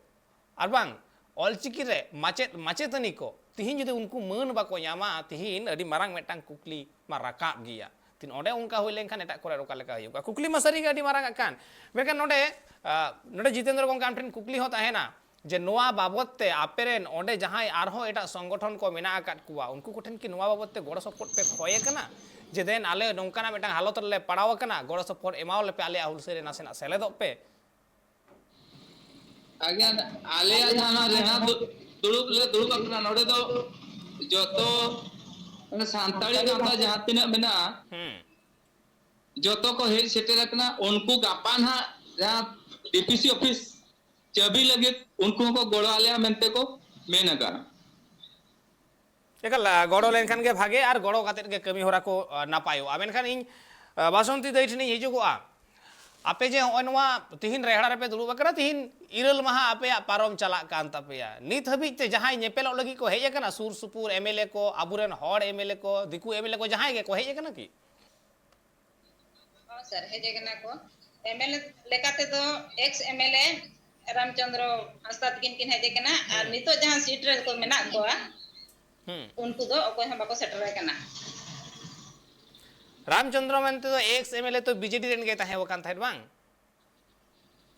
ᱟᱨ ᱵᱟᱝ ᱚᱞᱪᱤᱠᱤ ᱨᱮ ᱢᱟᱪᱮᱫ ᱢᱟᱪᱮᱛᱟᱹᱱᱤ ᱠᱚ ᱛᱤᱦᱤᱧ ᱡᱩᱫᱤ ᱩᱱᱠᱩ ᱢᱟᱹᱱ ᱵᱟᱠᱚ ᱧᱟᱢᱟ, ᱛᱤᱦᱤᱧ ᱟᱹᱰᱤ ᱢᱟᱨᱟᱝ ᱢᱤᱫᱴᱟᱝ ᱠᱩᱠᱞᱤ ᱢᱟ ᱨᱟᱠᱟᱵ ᱜᱮᱭᱟ᱾ ᱛᱤᱦᱤᱧ ᱚᱸᱰᱮ ᱚᱱᱠᱟ ᱦᱩᱭ ᱞᱮᱱᱠᱷᱟᱱ ᱮᱴᱟᱜ ᱠᱚᱨᱮ ᱚᱠᱟ ᱞᱮᱠᱟ ᱦᱩᱭᱩᱜᱼᱟ? ᱠᱩᱠᱞᱤ ᱢᱟ ᱥᱟᱹᱨᱤ ᱜᱮ ᱟᱹᱰᱤ ᱢᱟᱨᱟᱝ ᱟᱜ ᱠᱟᱱ᱾ ᱢᱮᱱᱠᱷᱟᱱ ᱱᱚᱰᱮ, ᱟ, ᱱᱚᱰᱮ ᱡᱤᱛᱮᱱᱫᱨᱚ ᱜᱚᱢᱠᱮ ᱟᱢ ᱴᱷᱮᱱ ᱠᱩᱠᱞᱤ ᱦᱚᱸ ᱛᱟᱦᱮᱱᱟ ᱡᱮ ᱱᱚᱣᱟ ᱵᱟᱵᱚᱛ ᱛᱮ ᱟᱯᱮ ᱨᱮᱱ ᱚᱸᱰᱮ ᱡᱟᱦᱟᱸᱭ ᱟᱨᱦᱚᱸ ᱮᱴᱟᱜ ᱥᱚᱝᱜᱚᱴᱷᱚᱱ ᱠᱚ ᱢᱮᱱᱟᱜ ᱟᱠᱟᱫ ᱠᱚᱣᱟ, ᱩᱱᱠᱩ ᱠᱚᱴᱷᱮᱱ ᱠᱤ ᱱᱚᱣᱟ ᱵᱟᱵᱚᱛ ᱛᱮ ᱜᱚᱲᱚ ᱥᱚᱯᱚᱦᱚᱫ ᱯᱮ ᱠᱷᱚᱭ ᱟᱠᱟᱱᱟ? ᱡᱮ ᱫᱮᱱ ᱟᱞᱮ ᱱᱚᱝᱠᱟᱱᱟᱜ ᱢᱤᱫᱴᱟᱝ ᱦᱟᱞᱚᱛ ᱨᱮᱞᱮ ᱯᱟᱲᱟᱣ ᱟᱠᱟᱱᱟ, ᱜᱚᱲᱚ ᱥᱚᱯᱚᱦᱚᱫ ᱮᱢᱟᱣ ᱞᱮᱯᱮ, ᱟᱞᱮᱭᱟᱜ ᱦᱩᱞᱥᱟᱹᱭ ᱨᱮ ᱱᱟᱥᱮᱱᱟᱜ ᱥᱮᱞᱮᱫᱚᱜ ᱯᱮ᱾ ᱟᱜᱮ ᱟᱞᱮᱭᱟᱜ ᱡᱟᱦᱟᱸ ᱨᱮᱦᱟ ᱫᱩ-, ᱫᱩᱲᱩᱵ ᱞᱮ ᱫᱩᱲᱩᱵ ᱟᱠᱟᱱᱟ, ᱱᱚᱰᱮ ᱫᱚ ᱡᱚᱛᱚ ᱢᱟᱱᱮ ᱥᱟᱱᱛᱟᱲᱤ ᱜᱟᱶᱛᱟ ᱡᱟᱦᱟᱸ ᱛᱤᱱᱟᱹᱜ ᱢᱮᱱᱟᱜᱼᱟ, ᱦᱩᱸ᱾ ᱡᱚᱛᱚ ᱠᱚ ᱦᱮᱡ ᱥᱮᱴᱮᱨ ᱟᱠᱟᱱᱟ᱾ ᱩᱱᱠᱩ ᱜᱟᱯᱟ ᱱᱟᱦᱟᱜ ᱡᱟᱦᱟᱸ ᱰᱤᱯᱤᱥᱤ ᱚᱯᱷᱤᱥ ᱪᱟᱹᱵᱤ ᱞᱟᱹᱜᱤᱫ ᱩᱱᱠᱩ ᱦᱚᱸᱠᱚ ᱜᱚᱲᱚ ᱟᱞᱮᱭᱟ ᱢᱮᱱᱛᱮ ᱠᱚ ᱢᱮᱱ ᱟᱠᱟᱫᱼᱟ᱾ ᱮᱠᱟᱞ, ᱟ, ᱜᱚᱲᱚ ᱞᱮᱱᱠᱷᱟᱱ ᱜᱮ ᱵᱷᱟᱜᱮ, ᱟᱨ ᱜᱚᱲᱚ ᱠᱟᱛᱮᱫ ᱜᱮ ᱠᱟᱹᱢᱤ ᱦᱚᱨᱟ ᱠᱚ, ᱟ, ᱱᱟᱯᱟᱭᱚᱜᱼᱟ᱾ ᱢᱮᱱᱠᱷᱟᱱ ᱤᱧ, ᱟ, ᱵᱟᱥᱚᱱᱛᱤ ᱫᱟᱹᱭ ᱴᱷᱮᱱᱤᱧ ᱦᱤᱡᱩᱜᱚᱜᱼᱟ᱾ ᱟᱯᱮ ᱡᱮ ᱱᱚᱜᱼᱚᱭ ᱱᱚᱣᱟ ᱛᱤᱦᱤᱧ ᱨᱮᱦᱲᱟ ᱨᱮᱯᱮ ᱫᱩᱲᱩᱵ ᱟᱠᱟᱱᱟ, ᱛᱤᱦᱤᱧ ᱤᱨᱟᱹᱞ ᱢᱟᱦᱟ ᱟᱯᱮᱭᱟᱜ ᱯᱟᱨᱚᱢ ᱪᱟᱞᱟᱜ ᱠᱟᱱ ᱛᱟᱯᱮᱭᱟ, ᱱᱤᱛ ᱦᱟᱹᱵᱤᱡ ᱛᱮ ᱡᱟᱦᱟᱸᱭ ᱧᱮᱯᱮᱞᱚᱜ ᱞᱟᱹᱜᱤᱫ ᱠᱚ ᱦᱮᱡ ᱟᱠᱟᱱᱟ, ᱥᱩᱨ ᱥᱩᱯᱩᱨ ᱮᱢᱮᱞᱮ ᱠᱚ, ᱟᱵᱚᱨᱮᱱ ᱦᱚᱲ ᱮᱢᱮᱞᱮ ᱠᱚ, ᱫᱤᱠᱩ ᱮᱢᱮᱞᱮ ᱠᱚ, ᱡᱟᱦᱟᱸᱭ ᱜᱮᱠᱚ ᱦᱮᱡ ᱟᱠᱟᱱᱟ ᱠᱤ? ᱦᱚᱸ ᱥᱟᱨ, ᱦᱮᱡ ᱟᱠᱟᱱᱟ ᱠᱚ᱾ ᱮᱢᱮᱞᱮ ᱞᱮᱠᱟ ᱛᱮᱫᱚ ᱮᱠᱥ ᱮᱢᱮᱞᱮ ᱨᱟᱢᱪᱚᱸᱫᱽᱨᱚ ᱦᱟᱸᱥᱫᱟ ᱛᱟᱹᱠᱤᱱ ᱠᱤᱱ ᱦᱮᱡ ᱟᱠᱟᱱᱟ, ᱟᱨ ᱦᱩᱸ᱾ ᱱᱤᱛᱚᱜ ᱡᱟᱦᱟᱸ ᱥᱤᱴ ᱨᱮᱠᱚ ᱢᱮᱱᱟᱜ ᱠᱚᱣᱟ, ᱦᱩᱸ᱾ ᱩᱱᱠᱩ ᱫᱚ ᱚᱠᱚᱭ ᱦᱚᱸ ᱵᱟᱠᱚ ᱥᱮᱴᱮᱨ ᱟᱠᱟᱱᱟ᱾ ᱨᱟᱢᱪᱚᱸᱫᱽᱨᱚ ᱢᱮᱱᱛᱮ ᱫᱚ ᱮᱠᱥ ᱮᱢᱮᱞᱮ ᱛᱚ ᱵᱤᱡᱮᱰᱤ ᱨᱮᱱ ᱜᱮ ᱛᱟᱦᱮᱸ ᱟᱠᱟᱱ ᱛᱟᱦᱮᱸᱫ, ᱵᱟᱝ?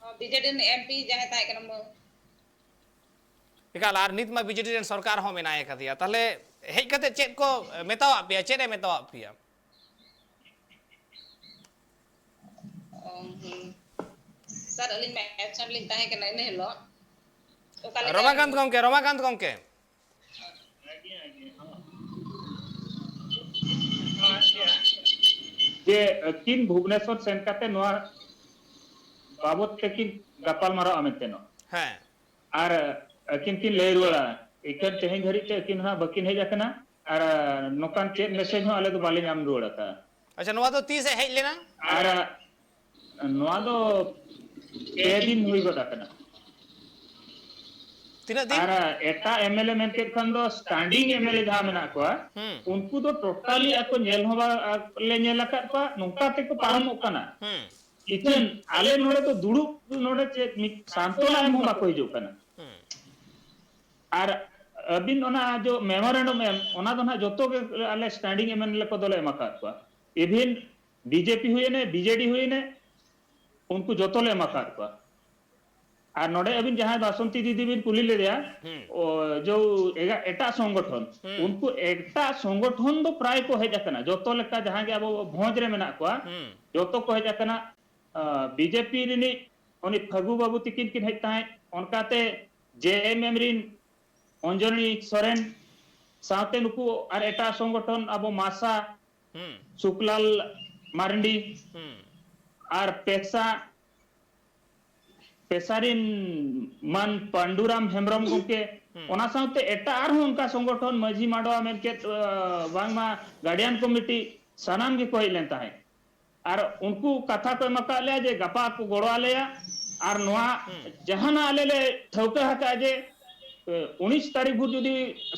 ᱦᱚᱸ, ᱵᱤᱡᱮᱰᱤ ᱨᱮᱱ ᱮᱢᱯᱤ ᱡᱟᱦᱟᱸᱭ ᱛᱟᱦᱮᱸ ᱠᱟᱱᱟ, ᱢᱚ- ᱮᱠᱟᱞ, ᱟᱨ ᱱᱤᱛ ᱢᱟ ᱵᱤᱡᱮᱰᱤ ᱨᱮᱱ ᱥᱚᱨᱠᱟᱨ ᱦᱚᱸ ᱢᱮᱱᱟᱭ ᱟᱠᱟᱫᱮᱭᱟ᱾ ᱛᱟᱦᱞᱮ ᱦᱮᱡ ᱠᱟᱛᱮ ᱪᱮᱫ ᱠᱚ ᱢᱮᱛᱟᱣᱟᱜ ᱯᱮᱭᱟ, ᱪᱮᱫ ᱮ ᱢᱮᱛᱟᱣᱟᱜ ᱯᱮᱭᱟ? ᱚ, ᱦᱩᱸ᱾ ᱥᱟᱨ, ᱟᱹᱞᱤᱧ ᱢᱟ ᱮᱵᱥᱮᱱᱴ ᱞᱤᱧ ᱛᱟᱦᱮᱸ ᱠᱟᱱᱟ ᱤᱱᱟᱹ ᱦᱤᱞᱳᱜ᱾ ᱚᱠᱟ ᱞᱮᱠᱟ ᱨᱚᱢᱟᱠᱟᱱᱛ ᱜᱚᱢᱠᱮ, ᱨᱚᱢᱟᱠᱟᱱᱛ ᱜᱚᱢᱠᱮ᱾ ᱡᱮ ᱟᱹᱠᱤᱱ ᱵᱷᱩᱵᱽᱱᱮᱥᱚᱨ ᱥᱮᱱ ᱠᱟᱛᱮ ᱱᱚᱣᱟ ᱵᱟᱵᱚᱛ ᱛᱮᱠᱤᱱ ᱜᱟᱯᱟᱞ ᱢᱟᱨᱟᱣᱟ ᱢᱮᱱᱛᱮ ᱱᱚᱣᱟ᱾ ᱦᱮᱸ᱾ ᱟᱨ ᱟᱹᱠᱤᱱ ᱠᱤᱱ ᱞᱟᱹᱭ ᱨᱩᱣᱟᱹᱲᱟ, ᱤᱠᱷᱟᱹᱱ ᱛᱮᱦᱮᱧ ᱫᱷᱟᱹᱨᱤᱡ ᱛᱮ ᱟᱹᱠᱤᱱ ᱦᱚᱸ ᱵᱟᱹᱠᱤᱱ ᱦᱮᱡ ᱟᱠᱟᱱᱟ᱾ ᱟᱨ ᱱᱚᱝᱠᱟᱱ ᱪᱮᱫ ᱢᱮᱥᱮᱡᱽ ᱦᱚᱸ ᱟᱞᱮ ᱫᱚ ᱵᱟᱞᱮ ᱧᱟᱢ ᱨᱩᱣᱟᱹᱲ ᱟᱠᱟᱫᱟ᱾ ᱟᱪᱪᱷᱟ, ᱱᱚᱣᱟ ᱫᱚ ᱛᱤᱥ ᱦᱮᱡ ᱞᱮᱱᱟ? ᱟᱨ ᱱᱚᱣᱟ ᱫᱚ ᱯᱮ ᱫᱤᱱ ᱦᱩᱭ ᱜᱚᱫ ᱟᱠᱟᱱᱟ᱾ ᱛᱤᱱᱟᱹᱜ ᱫᱤᱱ? ᱟᱨ ᱮᱴᱟᱜ ᱮᱢ ᱮᱞ ᱮ ᱢᱮᱱ ᱠᱮᱫ ᱠᱷᱟᱱ ᱫᱚ ᱥᱴᱟᱱᱰᱤᱝ ᱮᱢ ᱮᱞ ᱮ ᱡᱟᱦᱟᱸ ᱢᱮᱱᱟᱜ ᱠᱚᱣᱟ, ᱦᱩᱸ᱾ ᱩᱱᱠᱩ ᱫᱚ ᱴᱳᱴᱟᱞᱤ ᱟᱠᱚ ᱧᱮᱞ ᱦᱚᱸ ᱵᱟᱞᱮ ᱧᱮᱞ ᱟᱠᱟᱫ ᱠᱚᱣᱟ, ᱱᱚᱝᱠᱟ ᱛᱮᱠᱚ ᱯᱟᱨᱚᱢᱚᱜ ᱠᱟᱱᱟ᱾ ᱦᱩᱸ᱾ ᱤᱠᱷᱟᱹᱱ ᱟᱞᱮ ᱱᱚᱰᱮ ᱫᱚ ᱫᱩᱲᱩᱵ ᱱᱚᱰᱮ ᱪᱮᱫ ᱢᱤᱫ ᱥᱟᱱᱛᱚᱱᱟ ᱮᱢ ᱦᱚᱸ ᱵᱟᱠᱚ ᱦᱤᱡᱩᱜ ᱠᱟᱱᱟ᱾ ᱦᱩᱸ᱾ ᱟᱨ ᱟᱹᱵᱤᱱ ᱚᱱᱟ ᱡᱚ ᱢᱮᱢᱳᱨᱮᱱᱰᱟᱢ ᱮᱢ, ᱚᱱᱟ ᱫᱚ ᱱᱟᱦᱟᱜ ᱡᱚᱛᱚ ᱜᱮ ᱟᱞᱮ ᱥᱴᱟᱱᱰᱤᱝ ᱮᱢ ᱮᱞ ᱮ ᱠᱚᱫᱚᱞᱮ ᱮᱢ ᱟᱠᱟᱫ ᱠᱚᱣᱟ᱾ ᱤᱵᱷᱤᱱ ᱵᱤ ᱡᱮ ᱯᱤ ᱦᱩᱭᱮᱱᱮ, ᱵᱤ ᱡᱮ ᱰᱤ ᱦᱩᱭᱮᱱᱮ, ᱩᱱᱠᱩ ᱡᱚᱛᱚ ᱞᱮ ᱮᱢ ᱟᱠᱟᱫ ᱠᱚᱣᱟ᱾ ᱟᱨ ᱱᱚᱰᱮ ᱟᱹᱵᱤᱱ ᱡᱟᱦᱟᱸᱭ ᱵᱟᱥᱚᱱᱛᱤ ᱫᱤᱫᱤ ᱵᱤᱱ ᱠᱩᱞᱤ ᱞᱮᱫᱮᱭᱟ, ᱦᱩᱸ᱾ ᱚ, ᱡᱚ ᱮᱜᱟ-, ᱮᱴᱟᱜ ᱥᱚᱝᱜᱚᱴᱷᱚᱱ, ᱦᱩᱸ᱾ ᱩᱱᱠᱩ ᱮᱴᱟᱜ ᱥᱚᱝᱜᱚᱴᱷᱚᱱ ᱫᱚ ᱯᱨᱟᱭ ᱠᱚ ᱦᱮᱡ ᱟᱠᱟᱱᱟ᱾ ᱡᱚᱛᱚ ᱞᱮᱠᱟ ᱡᱟᱦᱟᱸ ᱜᱮ ᱟᱵᱚ ᱵᱷᱚᱸᱡᱽ ᱨᱮ ᱢᱮᱱᱟᱜ ᱠᱚᱣᱟ, ᱦᱩᱸ᱾ ᱡᱚᱛᱚ ᱠᱚ ᱦᱮᱡ ᱟᱠᱟᱱᱟ᱾ ᱟ, ᱵᱤ ᱡᱮ ᱯᱤ ᱨᱤᱱᱤᱡ ᱩᱱᱤ ᱯᱷᱟᱹᱜᱩ ᱵᱟᱹᱵᱩ ᱛᱤᱠᱤᱱ ᱠᱤᱱ ᱦᱮᱡ ᱛᱟᱦᱮᱸᱫ, ᱚᱱᱠᱟᱛᱮ ᱡᱮ ᱮᱢ ᱮᱢ ᱨᱤᱱ ᱚᱧᱡᱚᱱᱤ ᱥᱚᱨᱮᱱ, ᱥᱟᱶᱛᱮ ᱱᱩᱠᱩ ᱟᱨ ᱮᱴᱟᱜ ᱥᱚᱝᱜᱚᱴᱷᱚᱱ ᱟᱵᱚ ᱢᱟᱥᱟ, ᱦᱩᱸ᱾ ᱥᱩᱠᱞᱟᱞ ᱢᱟᱨᱱᱰᱤ ᱦᱩᱸ᱾ ᱟᱨ ᱯᱮᱥᱟ, ᱯᱮᱥᱟ ᱨᱤᱱ ᱢᱟᱱ ᱯᱟᱱᱰᱩᱨᱟᱢ ᱦᱮᱢᱵᱨᱚᱢ ᱜᱚᱢᱠᱮ, ᱦᱩᱸ᱾ ᱚᱱᱟ ᱥᱟᱶᱛᱮ ᱮᱴᱟᱜ ᱟᱨᱦᱚᱸ ᱚᱱᱠᱟ ᱥᱚᱝᱜᱚᱴᱷᱚᱱ, ᱢᱟᱹᱡᱷᱤ ᱢᱟᱰᱣᱟ ᱢᱮᱱ ᱠᱮᱫ, ᱟ, ᱵᱟᱝᱢᱟ ᱜᱟᱨᱰᱤᱭᱟᱱ ᱠᱚᱢᱤᱴᱤ, ᱥᱟᱱᱟᱢ ᱜᱮᱠᱚ ᱦᱮᱡ ᱞᱮᱱ ᱛᱟᱦᱮᱸᱫ᱾ ᱟᱨ ᱩᱱᱠᱩ ᱠᱟᱛᱷᱟ ᱠᱚ ᱮᱢ ᱟᱠᱟᱫ ᱞᱮᱭᱟ ᱡᱮ ᱜᱟᱯᱟ ᱠᱚ ᱜᱚᱲᱚ ᱟᱞᱮᱭᱟ, ᱟᱨ ᱱᱚᱣᱟ ᱦᱩᱸ᱾ ᱡᱟᱦᱟᱱᱟᱜ ᱟᱞᱮ ᱞᱮ ᱴᱷᱟᱹᱣᱠᱟᱹ ᱟᱠᱟᱫᱼᱟ ᱡᱮ, ᱮ, ᱩᱱᱤᱥ ᱛᱟᱹᱨᱤᱠᱷ ᱵᱷᱳᱨ ᱡᱩᱫᱤ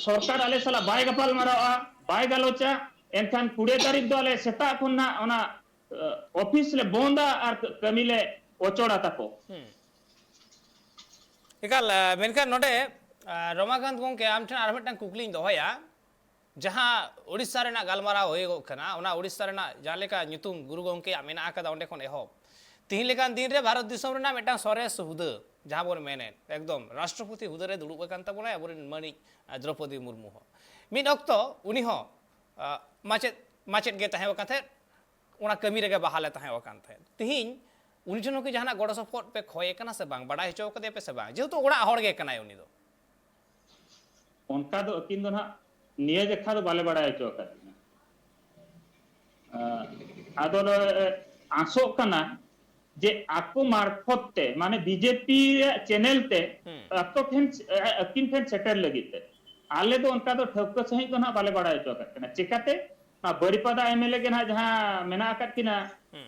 ᱥᱚᱨᱠᱟᱨ ᱟᱞᱮ ᱥᱟᱞᱟᱜ ᱵᱟᱭ ᱜᱟᱯᱟᱞ ᱢᱟᱨᱟᱣᱟ, ᱵᱟᱭ ᱜᱟᱞᱚᱪᱟ, ᱮᱱᱠᱷᱟᱱ ᱠᱩᱲᱤ ᱛᱟᱹᱨᱤᱠᱷ ᱫᱚ ᱟᱞᱮ ᱥᱮᱛᱟᱜ ᱠᱷᱚᱱ ᱱᱟᱜ ᱚᱱᱟ, ᱮ, ᱚᱯᱷᱤᱥ ᱞᱮ ᱵᱚᱱᱫᱟ ᱟᱨ ᱠᱟᱹᱢᱤ ᱞᱮ ᱚᱪᱚᱲᱟ ᱛᱟᱠᱚ᱾ ᱦᱩᱸ᱾ ᱮᱠᱟᱞ, ᱟ, ᱢᱮᱱᱠᱷᱟᱱ ᱱᱚᱰᱮ, ᱟ, ᱨᱚᱢᱟᱠᱟᱱᱛ ᱜᱚᱢᱠᱮ, ᱟᱢ ᱴᱷᱮᱱ ᱟᱨ ᱢᱤᱫᱴᱟᱝ ᱠᱩᱠᱞᱤᱧ ᱫᱚᱦᱚᱭᱟ᱾ ᱡᱟᱦᱟᱸ ᱳᱰᱤᱥᱟ ᱨᱮᱱᱟᱜ ᱜᱟᱞᱢᱟᱨᱟᱣ ᱦᱩᱭᱩᱜᱚᱜ ᱠᱟᱱᱟ, ᱚᱱᱟ ᱳᱰᱤᱥᱟ ᱨᱮᱱᱟᱜ ᱡᱟᱦᱟᱸ ᱞᱮᱠᱟ ᱧᱩᱛᱩᱢ ᱜᱩᱨᱩ ᱜᱚᱢᱠᱮᱭᱟᱜ ᱢᱮᱱᱟᱜ ᱟᱠᱟᱫᱟ, ᱚᱸᱰᱮ ᱠᱷᱚᱱ ᱮᱦᱚᱵ ᱛᱤᱦᱤᱧ ᱞᱮᱠᱟᱱ ᱫᱤᱱ ᱨᱮ ᱵᱷᱟᱨᱚᱛ ᱫᱤᱥᱚᱢ ᱨᱮᱱᱟᱜ ᱢᱤᱫᱴᱟᱝ ᱥᱚᱨᱮᱥ ᱦᱩᱫᱟᱹ, ᱡᱟᱦᱟᱸ ᱵᱚᱱ ᱢᱮᱱᱮᱫ, ᱮᱠᱫᱚᱢ ᱨᱟᱥᱴᱨᱚᱯᱚᱛᱤ ᱦᱩᱫᱟᱹ ᱨᱮ ᱫᱩᱲᱩᱵ ᱟᱠᱟᱱ ᱛᱟᱵᱚᱱᱟᱭ ᱟᱵᱚᱨᱮᱱ ᱢᱟᱹᱱᱤᱡ, ᱟ, ᱫᱨᱚᱯᱚᱫᱤ ᱢᱩᱨᱢᱩ ᱦᱚᱸ᱾ ᱢᱤᱫ ᱚᱠᱛᱚ ᱩᱱᱤ ᱦᱚᱸ, ᱟ, ᱢᱟᱪᱮᱫ, ᱢᱟᱪᱮᱫ ᱜᱮ ᱛᱟᱦᱮᱸ ᱟᱠᱟᱱ ᱛᱟᱦᱮᱸᱫ, ᱚᱱᱟ ᱠᱟᱹᱢᱤ ᱨᱮᱜᱮ ᱵᱟᱦᱟᱞᱮ ᱛᱟᱦᱮᱸ ᱟᱠᱟᱱ ᱛᱟᱦᱮᱸᱫ᱾ ᱛᱤᱦᱤᱧ ᱩᱱᱤ ᱴᱷᱮᱱ ᱦᱚᱸ ᱠᱤ ᱡᱟᱦᱟᱱᱟᱜ ᱜᱚᱲᱚ ᱥᱚᱯᱚᱦᱚᱫ ᱯᱮ ᱠᱷᱚᱭ ᱟᱠᱟᱱᱟ ᱥᱮ ᱵᱟᱝ? ᱵᱟᱰᱟᱭ ᱦᱚᱪᱚ ᱟᱠᱟᱫᱮᱭᱟ ᱯᱮ ᱥᱮ ᱵᱟᱝ? ᱡᱮᱦᱮᱛᱩ ᱚᱲᱟᱜ ᱦᱚᱲ ᱜᱮ ᱠᱟᱱᱟᱭ ᱩᱱᱤ ᱫᱚ᱾ ᱚᱱᱠᱟ ᱫᱚ ᱟᱹᱠᱤᱱ ᱫᱚ ᱱᱟᱦᱟᱜ ᱱᱤᱭᱟᱹ ᱡᱮᱠᱷᱟ ᱫᱚ ᱵᱟᱞᱮ ᱵᱟᱲᱟᱭ ᱦᱚᱪᱚ ᱟᱠᱟᱫ ᱠᱤᱱᱟ᱾ ᱟᱸ, ᱟᱫᱚ ᱞᱮ ᱟᱸᱥᱚᱜ ᱠᱟᱱᱟ ᱡᱮ ᱟᱠᱚ ᱢᱟᱨᱯᱷᱚᱛ ᱛᱮ, ᱢᱟᱱᱮ ᱵᱤ ᱡᱮ ᱯᱤ ᱨᱮᱭᱟᱜ ᱪᱮᱱᱮᱞ ᱛᱮ ᱦᱩᱸ᱾ ᱟᱠᱚ ᱴᱷᱮᱱ, ᱟᱹᱠᱤᱱ ᱴᱷᱮᱱ ᱥᱮᱴᱮᱨ ᱞᱟᱹᱜᱤᱫ ᱛᱮ᱾ ᱟᱞᱮ ᱫᱚ ᱚᱱᱠᱟ ᱫᱚ ᱴᱷᱟᱹᱣᱠᱟᱹ ᱥᱟᱺᱦᱤᱡ ᱫᱚ ᱱᱟᱦᱟᱜ ᱵᱟᱞᱮ ᱵᱟᱲᱟᱭ ᱦᱚᱪᱚ ᱟᱠᱟᱫ ᱠᱟᱱᱟ᱾ ᱪᱮᱠᱟᱛᱮ? ᱚᱱᱟ ᱵᱟᱹᱨᱤᱯᱟᱫᱟ ᱮᱢ ᱮᱞ ᱮ ᱜᱮ ᱱᱟᱦᱟᱜ ᱡᱟᱦᱟᱸ ᱢᱮᱱᱟᱜ ᱟᱠᱟᱫ ᱠᱤᱱᱟ, ᱦᱩᱸ᱾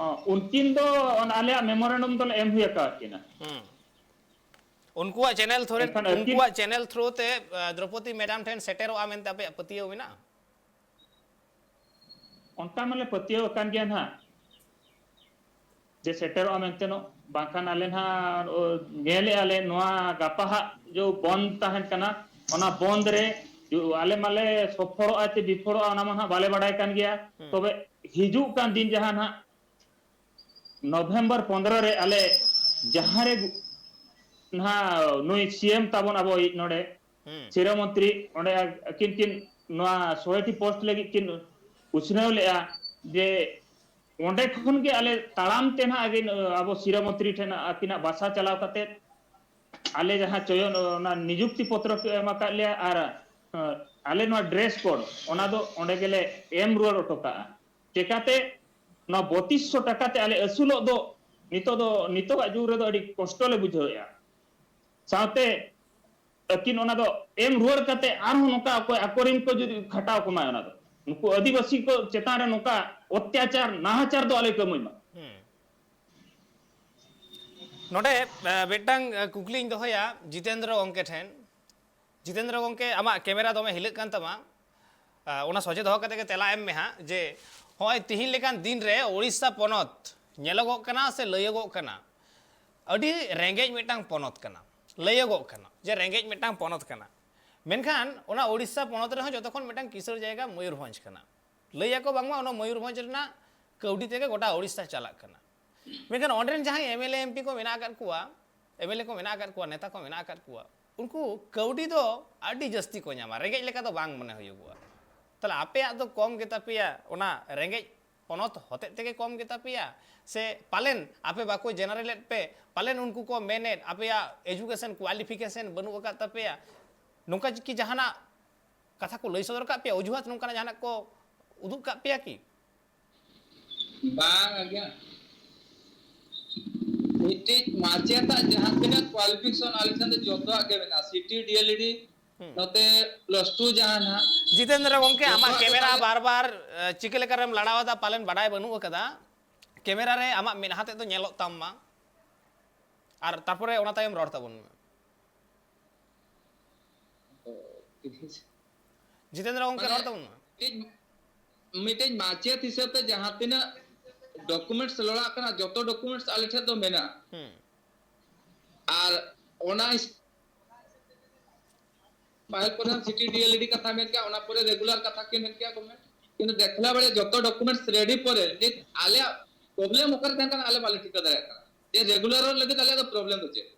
ᱚ, ᱩᱱᱠᱤᱱ ᱫᱚ ᱚᱱᱟ ᱟᱞᱮᱭᱟᱜ ᱢᱮᱢᱳᱨᱮᱱᱰᱟᱢ ᱫᱚᱞᱮ ᱮᱢ ᱦᱩᱭ ᱟᱠᱟᱣᱟᱫ ᱠᱤᱱᱟ᱾ ᱦᱩᱸ᱾ ᱩᱱᱠᱩᱣᱟᱜ ᱪᱮᱱᱮᱞ ᱛᱷᱨᱩ, ᱮᱱᱠᱷᱟᱱ ᱟᱹᱠᱤᱱ ᱩᱱᱠᱩᱣᱟᱜ ᱪᱮᱱᱮᱞ ᱛᱷᱨᱩ ᱛᱮ, ᱟ, ᱫᱨᱚᱯᱚᱫᱤ ᱢᱮᱰᱟᱢ ᱴᱷᱮᱱ ᱥᱮᱴᱮᱨᱚᱜᱼᱟ ᱢᱮᱱᱛᱮ ᱟᱯᱮᱭᱟᱜ ᱯᱟᱹᱛᱭᱟᱹᱣ ᱢᱮᱱᱟᱜᱼᱟ? ᱚᱱᱠᱟ ᱢᱟᱞᱮ ᱯᱟᱹᱛᱭᱟᱹᱣ ᱟᱠᱟᱱ ᱜᱮᱭᱟ ᱱᱟᱦᱟᱜ, ᱡᱮ ᱥᱮᱴᱮᱨᱚᱜᱼᱟ ᱢᱮᱱᱛᱮ ᱱᱚᱜ, ᱵᱟᱝᱠᱷᱟᱱ ᱟᱞᱮ ᱱᱟᱦᱟᱜ, ᱚ, ᱧᱮᱞᱮᱜᱼᱟ ᱞᱮ ᱱᱚᱣᱟ ᱜᱟᱯᱟ ᱦᱟᱜ ᱡᱚ ᱵᱚᱱᱫ ᱛᱟᱦᱮᱱ ᱠᱟᱱᱟ, ᱚᱱᱟ ᱵᱚᱱᱫ ᱨᱮ ᱡᱚ ᱟᱞᱮ ᱢᱟᱞᱮ ᱥᱚᱯᱷᱚᱲᱚᱜᱼᱟ ᱪᱮ ᱵᱤᱯᱷᱚᱲᱚᱜᱼᱟ, ᱚᱱᱟ ᱢᱟ ᱱᱟᱦᱟᱜ ᱵᱟᱞᱮ ᱵᱟᱰᱟᱭ ᱠᱟᱱ ᱜᱮᱭᱟ᱾ ᱦᱩᱸ᱾ ᱛᱚᱵᱮ ᱦᱤᱡᱩᱜ ᱠᱟᱱ ᱫᱤᱱ ᱡᱟᱦᱟᱸ ᱱᱟᱦᱟᱜ ᱱᱚᱵᱷᱮᱢᱵᱚᱨ ᱯᱚᱱᱫᱽᱨᱚ ᱨᱮ ᱟᱞᱮ ᱡᱟᱦᱟᱸ ᱨᱮ ᱱᱟᱦᱟᱜ ᱱᱩᱭ ᱥᱤ ᱮᱢ ᱛᱟᱵᱚᱱ ᱟᱵᱚᱭᱤᱡ ᱱᱚᱰᱮ ᱦᱩᱸ᱾ ᱥᱤᱨᱟᱹ ᱢᱚᱱᱛᱨᱤ, ᱚᱸᱰᱮ ᱟᱹᱠᱤᱱ ᱠᱤᱱ ᱱᱚᱣᱟ ᱥᱚᱭ ᱴᱤ ᱯᱳᱥᱴ ᱞᱟᱹᱜᱤᱫ ᱠᱤᱱ ᱩᱪᱷᱱᱟᱹᱣ ᱞᱮᱜᱼᱟ, ᱡᱮ ᱚᱸᱰᱮ ᱠᱷᱚᱱ ᱜᱮ ᱟᱞᱮ ᱛᱟᱲᱟᱢ ᱛᱮ ᱱᱟᱦᱟᱜ ᱟᱹᱠᱤᱱ, ᱟᱵᱚ ᱥᱤᱨᱟᱹ ᱢᱚᱱᱛᱨᱤ ᱴᱷᱮᱱ ᱟᱹᱠᱤᱱᱟᱜ ᱵᱟᱥᱟ ᱪᱟᱞᱟᱣ ᱠᱟᱛᱮ ᱟᱞᱮ ᱡᱟᱦᱟᱸ ᱪᱚᱭᱚᱱ, ᱚᱱᱟ ᱱᱤᱡᱩᱠᱛᱤ ᱯᱚᱛᱨᱚ ᱠᱚ ᱮᱢ ᱟᱠᱟᱫ ᱞᱮᱭᱟ ᱟᱨ, ᱟᱸ, ᱟᱞᱮ ᱱᱚᱣᱟ ᱰᱨᱮᱥ ᱠᱳᱰ, ᱚᱱᱟ ᱫᱚ ᱚᱸᱰᱮ ᱜᱮᱞᱮ ᱮᱢ ᱨᱩᱣᱟᱹᱲ ᱦᱚᱴᱚ ᱠᱟᱜᱼᱟ᱾ ᱪᱮᱠᱟᱛᱮ ᱱᱚᱣᱟ ᱵᱚᱛᱤᱥ ᱥᱚ ᱴᱟᱠᱟ ᱛᱮ ᱟᱞᱮ ᱟᱹᱥᱩᱞᱚᱜ ᱫᱚ ᱱᱤᱛᱚᱜ ᱫᱚ, ᱱᱤᱛᱚᱜᱟᱜ ᱡᱩᱜᱽ ᱨᱮᱫᱚ ᱟᱹᱰᱤ ᱠᱚᱥᱴᱚ ᱞᱮ ᱵᱩᱡᱷᱟᱹᱣᱮᱫᱼᱟ᱾ ᱥᱟᱶᱛᱮ ᱟᱹᱠᱤᱱ ᱚᱱᱟ ᱫᱚ ᱮᱢ ᱨᱩᱣᱟᱹᱲ ᱠᱟᱛᱮ ᱟᱨᱦᱚᱸ ᱱᱚᱝᱠᱟ ᱚᱠᱚᱭ ᱟᱠᱚᱨᱮᱱ ᱠᱚ ᱡᱩᱫᱤ ᱠᱷᱟᱴᱟᱣ ᱠᱚᱢᱟ, ᱚᱱᱟ ᱫᱚ ᱱᱩᱠᱩ ᱟᱹᱫᱤᱵᱟᱹᱥᱤ ᱠᱚ ᱪᱮᱛᱟᱱ ᱨᱮ ᱱᱚᱝᱠᱟ ᱚᱛᱛᱟᱪᱟᱨ, ᱱᱟᱦᱟᱪᱟᱨ ᱫᱚ ᱟᱞᱮ ᱠᱟᱹᱢᱟᱹᱭ ᱢᱟ᱾ ᱦᱩᱸ᱾ ᱱᱚᱰᱮ, ᱮ, ᱢᱤᱫᱴᱟᱝ, ᱮ, ᱠᱩᱠᱞᱤᱧ ᱫᱚᱦᱚᱭᱟ ᱡᱤᱛᱮᱱᱫᱨᱚ ᱜᱚᱢᱠᱮ ᱴᱷᱮᱱ᱾ ᱡᱤᱛᱮᱱᱫᱨᱚ ᱜᱚᱢᱠᱮ, ᱟᱢᱟᱜ ᱠᱮᱢᱮᱨᱟ ᱫᱚᱢᱮ ᱦᱤᱞᱟᱹᱜ ᱠᱟᱱ ᱛᱟᱢᱟ, ᱟ, ᱚᱱᱟ ᱥᱚᱡᱷᱮ ᱫᱚᱦᱚ ᱠᱟᱛᱮ ᱜᱮ ᱛᱮᱞᱟ ᱮᱢ ᱢᱮ ᱦᱟᱸᱜ, ᱡᱮ ᱦᱚᱸᱜᱼᱚᱭ ᱛᱤᱦᱤᱧ ᱞᱮᱠᱟᱱ ᱫᱤᱱ ᱨᱮ ᱳᱰᱤᱥᱟ ᱯᱚᱱᱚᱛ ᱧᱮᱞᱚᱜᱚᱜ ᱠᱟᱱᱟ ᱥᱮ ᱞᱟᱹᱭᱚᱜᱚᱜ ᱠᱟᱱᱟ, ᱟᱹᱰᱤ ᱨᱮᱸᱜᱮᱡ ᱢᱤᱫᱴᱟᱝ ᱯᱚᱱᱚᱛ ᱠᱟᱱᱟ, ᱞᱟᱹᱭᱚᱜᱚᱜ ᱠᱟᱱᱟ ᱡᱮ ᱨᱮᱸᱜᱮᱡ ᱢᱤᱫᱴᱟᱝ ᱯᱚᱱᱚᱛ ᱠᱟᱱᱟ, ᱢᱮᱱᱠᱷᱟᱱ ᱚᱱᱟ ᱳᱰᱤᱥᱟ ᱯᱚᱱᱚᱛ ᱨᱮᱦᱚᱸ ᱡᱚᱛᱚ ᱠᱷᱚᱱ ᱢᱤᱫᱴᱟᱝ ᱠᱤᱥᱟᱹᱬ ᱡᱟᱭᱜᱟ ᱢᱚᱭᱩᱨᱵᱷᱚᱸᱡᱽ ᱠᱟᱱᱟ᱾ ᱞᱟᱹᱭ ᱟᱠᱚ ᱵᱟᱝᱢᱟ ᱚᱱᱟ ᱢᱚᱭᱩᱨᱵᱷᱚᱸᱡᱽ ᱨᱮᱱᱟᱜ ᱠᱟᱹᱣᱰᱤ ᱛᱮᱜᱮ ᱜᱚᱴᱟ ᱳᱰᱤᱥᱟ ᱪᱟᱞᱟᱜ ᱠᱟᱱᱟ᱾ ᱢᱮᱱᱠᱷᱟᱱ ᱚᱸᱰᱮ ᱨᱮᱱ ᱡᱟᱦᱟᱸᱭ M L A, M P ᱠᱚ ᱢᱮᱱᱟᱜ ᱟᱠᱟᱫ ᱠᱚᱣᱟ, ᱮᱢ ᱮᱞ ᱮ ᱠᱚ ᱢᱮᱱᱟᱜ ᱟᱠᱟᱫ ᱠᱚᱣᱟ, ᱱᱮᱛᱟ ᱠᱚ ᱢᱮᱱᱟᱜ ᱟᱠᱟᱫ ᱠᱚᱣᱟ, ᱩᱱᱠᱩ ᱠᱟᱹᱣᱰᱤ ᱫᱚ ᱟᱹᱰᱤ ᱡᱟᱹᱥᱛᱤ ᱠᱚ ᱧᱟᱢᱟ, ᱨᱮᱸᱜᱮᱡ ᱞᱮᱠᱟ ᱫᱚ ᱵᱟᱝ ᱢᱚᱱᱮ ᱦᱩᱭᱩᱜᱚᱜᱼᱟ᱾ ᱛᱟᱦᱚᱞᱮ ᱟᱯᱮᱭᱟᱜ ᱫᱚ ᱠᱚᱢ ᱜᱮᱛᱟ ᱯᱮᱭᱟ, ᱚᱱᱟ ᱨᱮᱸᱜᱮᱡ ᱯᱚᱱᱚᱛ ᱦᱚᱛᱮᱡ ᱛᱮᱜᱮ ᱠᱚᱢ ᱜᱮᱛᱟ ᱯᱮᱭᱟ? ᱥᱮ ᱯᱟᱞᱮᱱ ᱟᱯᱮ ᱵᱟᱠᱚ ᱡᱮᱱᱟᱨᱮᱞᱮᱫ ᱯᱮ, ᱯᱟᱞᱮᱱ ᱩᱱᱠᱩ ᱠᱚ ᱢᱮᱱᱮᱫ ᱟᱯᱮᱭᱟᱜ ᱮᱡᱩᱠᱮᱥᱚᱱ ᱠᱳᱣᱟᱞᱤᱯᱷᱤᱠᱮᱥᱚᱱ ᱵᱟᱹᱱᱩᱜ ᱟᱠᱟᱫ ᱛᱟᱯᱮᱭᱟ? ᱱᱚᱝᱠᱟ ᱠᱤ ᱡᱟᱦᱟᱱᱟᱜ ᱠᱟᱛᱷᱟ ᱠᱚ ᱞᱟᱹᱭ ᱥᱚᱫᱚᱨ ᱟᱠᱟᱫ ᱯᱮᱭᱟ? ᱚᱡᱩᱦᱟᱛ ᱱᱚᱝᱠᱟᱱᱟᱜ ᱡᱟᱦᱟᱱᱟᱜ ᱠᱚ ᱩᱫᱩᱜ ᱟᱠᱟᱫ ᱯᱮᱭᱟ ᱠᱤ? ᱵᱟᱝ ᱟᱜᱭᱟ᱾ ᱢᱤᱫᱴᱤᱡ ᱢᱟᱪᱮᱛᱟᱜ ᱡᱟᱦᱟᱸ ᱛᱤᱱᱟᱹᱜ ᱠᱳᱣᱟᱞᱤᱯᱷᱤᱠᱮᱥᱚᱱ ᱟᱞᱮ ᱴᱷᱮᱱ ᱫᱚ ᱡᱚᱛᱚᱣᱟᱜ ᱜᱮ ᱢᱮᱱᱟᱜᱼᱟ, ᱥᱤᱴᱤ ᱰᱤᱮᱞᱤᱰᱤ, ᱦᱩᱸ᱾ ᱱᱚᱛᱮ ᱯᱞᱟᱥ ᱴᱩ ᱡᱟᱦᱟᱸ ᱱᱟᱦᱟᱜ᱾ ᱡᱤᱛᱮᱱᱫᱨᱚ ᱜᱚᱝᱠᱮ, ᱟᱢᱟᱜ ᱡᱚᱛᱚᱣᱟᱜ ᱜᱮ ᱠᱮᱢᱮᱨᱟ ᱛᱟᱞᱮ ᱵᱟᱨ ᱵᱟᱨ, ᱮ, ᱪᱤᱠᱟᱹ ᱞᱮᱠᱟᱨᱮᱢ ᱞᱟᱲᱟᱣ ᱮᱫᱟ, ᱯᱟᱞᱮᱱ ᱵᱟᱰᱟᱭ ᱵᱟᱹᱱᱩᱜ ᱟᱠᱟᱫᱟ᱾ ᱠᱮᱢᱮᱨᱟ ᱨᱮ ᱟᱢᱟᱜ ᱢᱮᱫᱦᱟ ᱛᱮᱫ ᱫᱚ ᱧᱮᱞᱚᱜ ᱛᱟᱢ ᱢᱟ, ᱟᱨ ᱛᱟᱨᱯᱚᱨᱮ ᱚᱱᱟ ᱛᱟᱭᱚᱢ ᱨᱚᱲ ᱛᱟᱵᱚᱱ ᱢᱮ᱾ ᱡᱤᱛᱮᱱᱫᱨᱚ ᱜᱚᱝᱠᱮ, ᱢᱟᱱᱮ, ᱨᱚᱲ ᱛᱟᱵᱚᱱ ᱢᱮ᱾ ᱢᱤᱫᱴᱮᱡ, ᱢᱤᱫᱴᱮᱡ ᱢᱟᱪᱮᱛ ᱦᱤᱥᱟᱹᱵ ᱛᱮ ᱡᱟᱦᱟᱸ ᱛᱤᱱᱟᱹᱜ ᱰᱚᱠᱩᱢᱮᱱᱴᱥ ᱞᱟᱲᱟᱜ ᱠᱟᱱᱟ, ᱡᱚᱛᱚ ᱰᱚᱠᱩᱢᱮᱱᱴᱥ ᱟᱞᱮ ᱴᱷᱮᱱ ᱫᱚ ᱢᱮᱱᱟᱜᱼᱟ᱾ ᱦᱩᱸ᱾ ᱟᱨ ᱚᱱᱟ ᱯᱟᱹᱦᱤᱞ ᱯᱨᱚᱫᱷᱟᱱ ᱥᱤᱴᱤ ᱰᱤᱮᱞᱤᱰᱤ ᱠᱟᱛᱷᱟ ᱢᱮᱱ ᱠᱮᱜᱼᱟ, ᱚᱱᱟ ᱯᱚᱨᱮ ᱨᱮᱜᱩᱞᱟᱨ ᱠᱟᱛᱷᱟ ᱠᱤᱱ ᱢᱮᱱ ᱠᱮᱜᱼᱟ ᱜᱚᱵᱷᱨᱱᱢᱮᱱᱴ᱾ ᱠᱤᱱᱛᱩ ᱫᱮᱠᱷᱞᱟ ᱵᱟᱲᱮ ᱡᱚᱛᱚ ᱰᱚᱠᱩᱢᱮᱱᱴᱥ ᱨᱮᱰᱤ ᱯᱚᱨᱮ ᱱᱤᱛ ᱟᱞᱮᱭᱟᱜ ᱯᱨᱚᱵᱞᱮᱢ ᱚᱠᱟᱨᱮ ᱛᱟᱦᱮᱸ ᱠᱟᱱᱟ, ᱟᱞᱮ ᱵᱟᱞᱮ ᱴᱷᱤᱠᱟᱹ ᱫᱟᱲᱮᱭᱟᱜ ᱠᱟᱱᱟ ᱡᱮ ᱨᱮᱜᱩᱞᱟᱨᱚᱜ ᱞᱟᱹᱜᱤᱫ ᱟᱞᱮᱭᱟᱜ ᱫᱚ ᱯᱨᱚᱵᱞᱮᱢ ᱫᱚ ᱪᱮᱫ?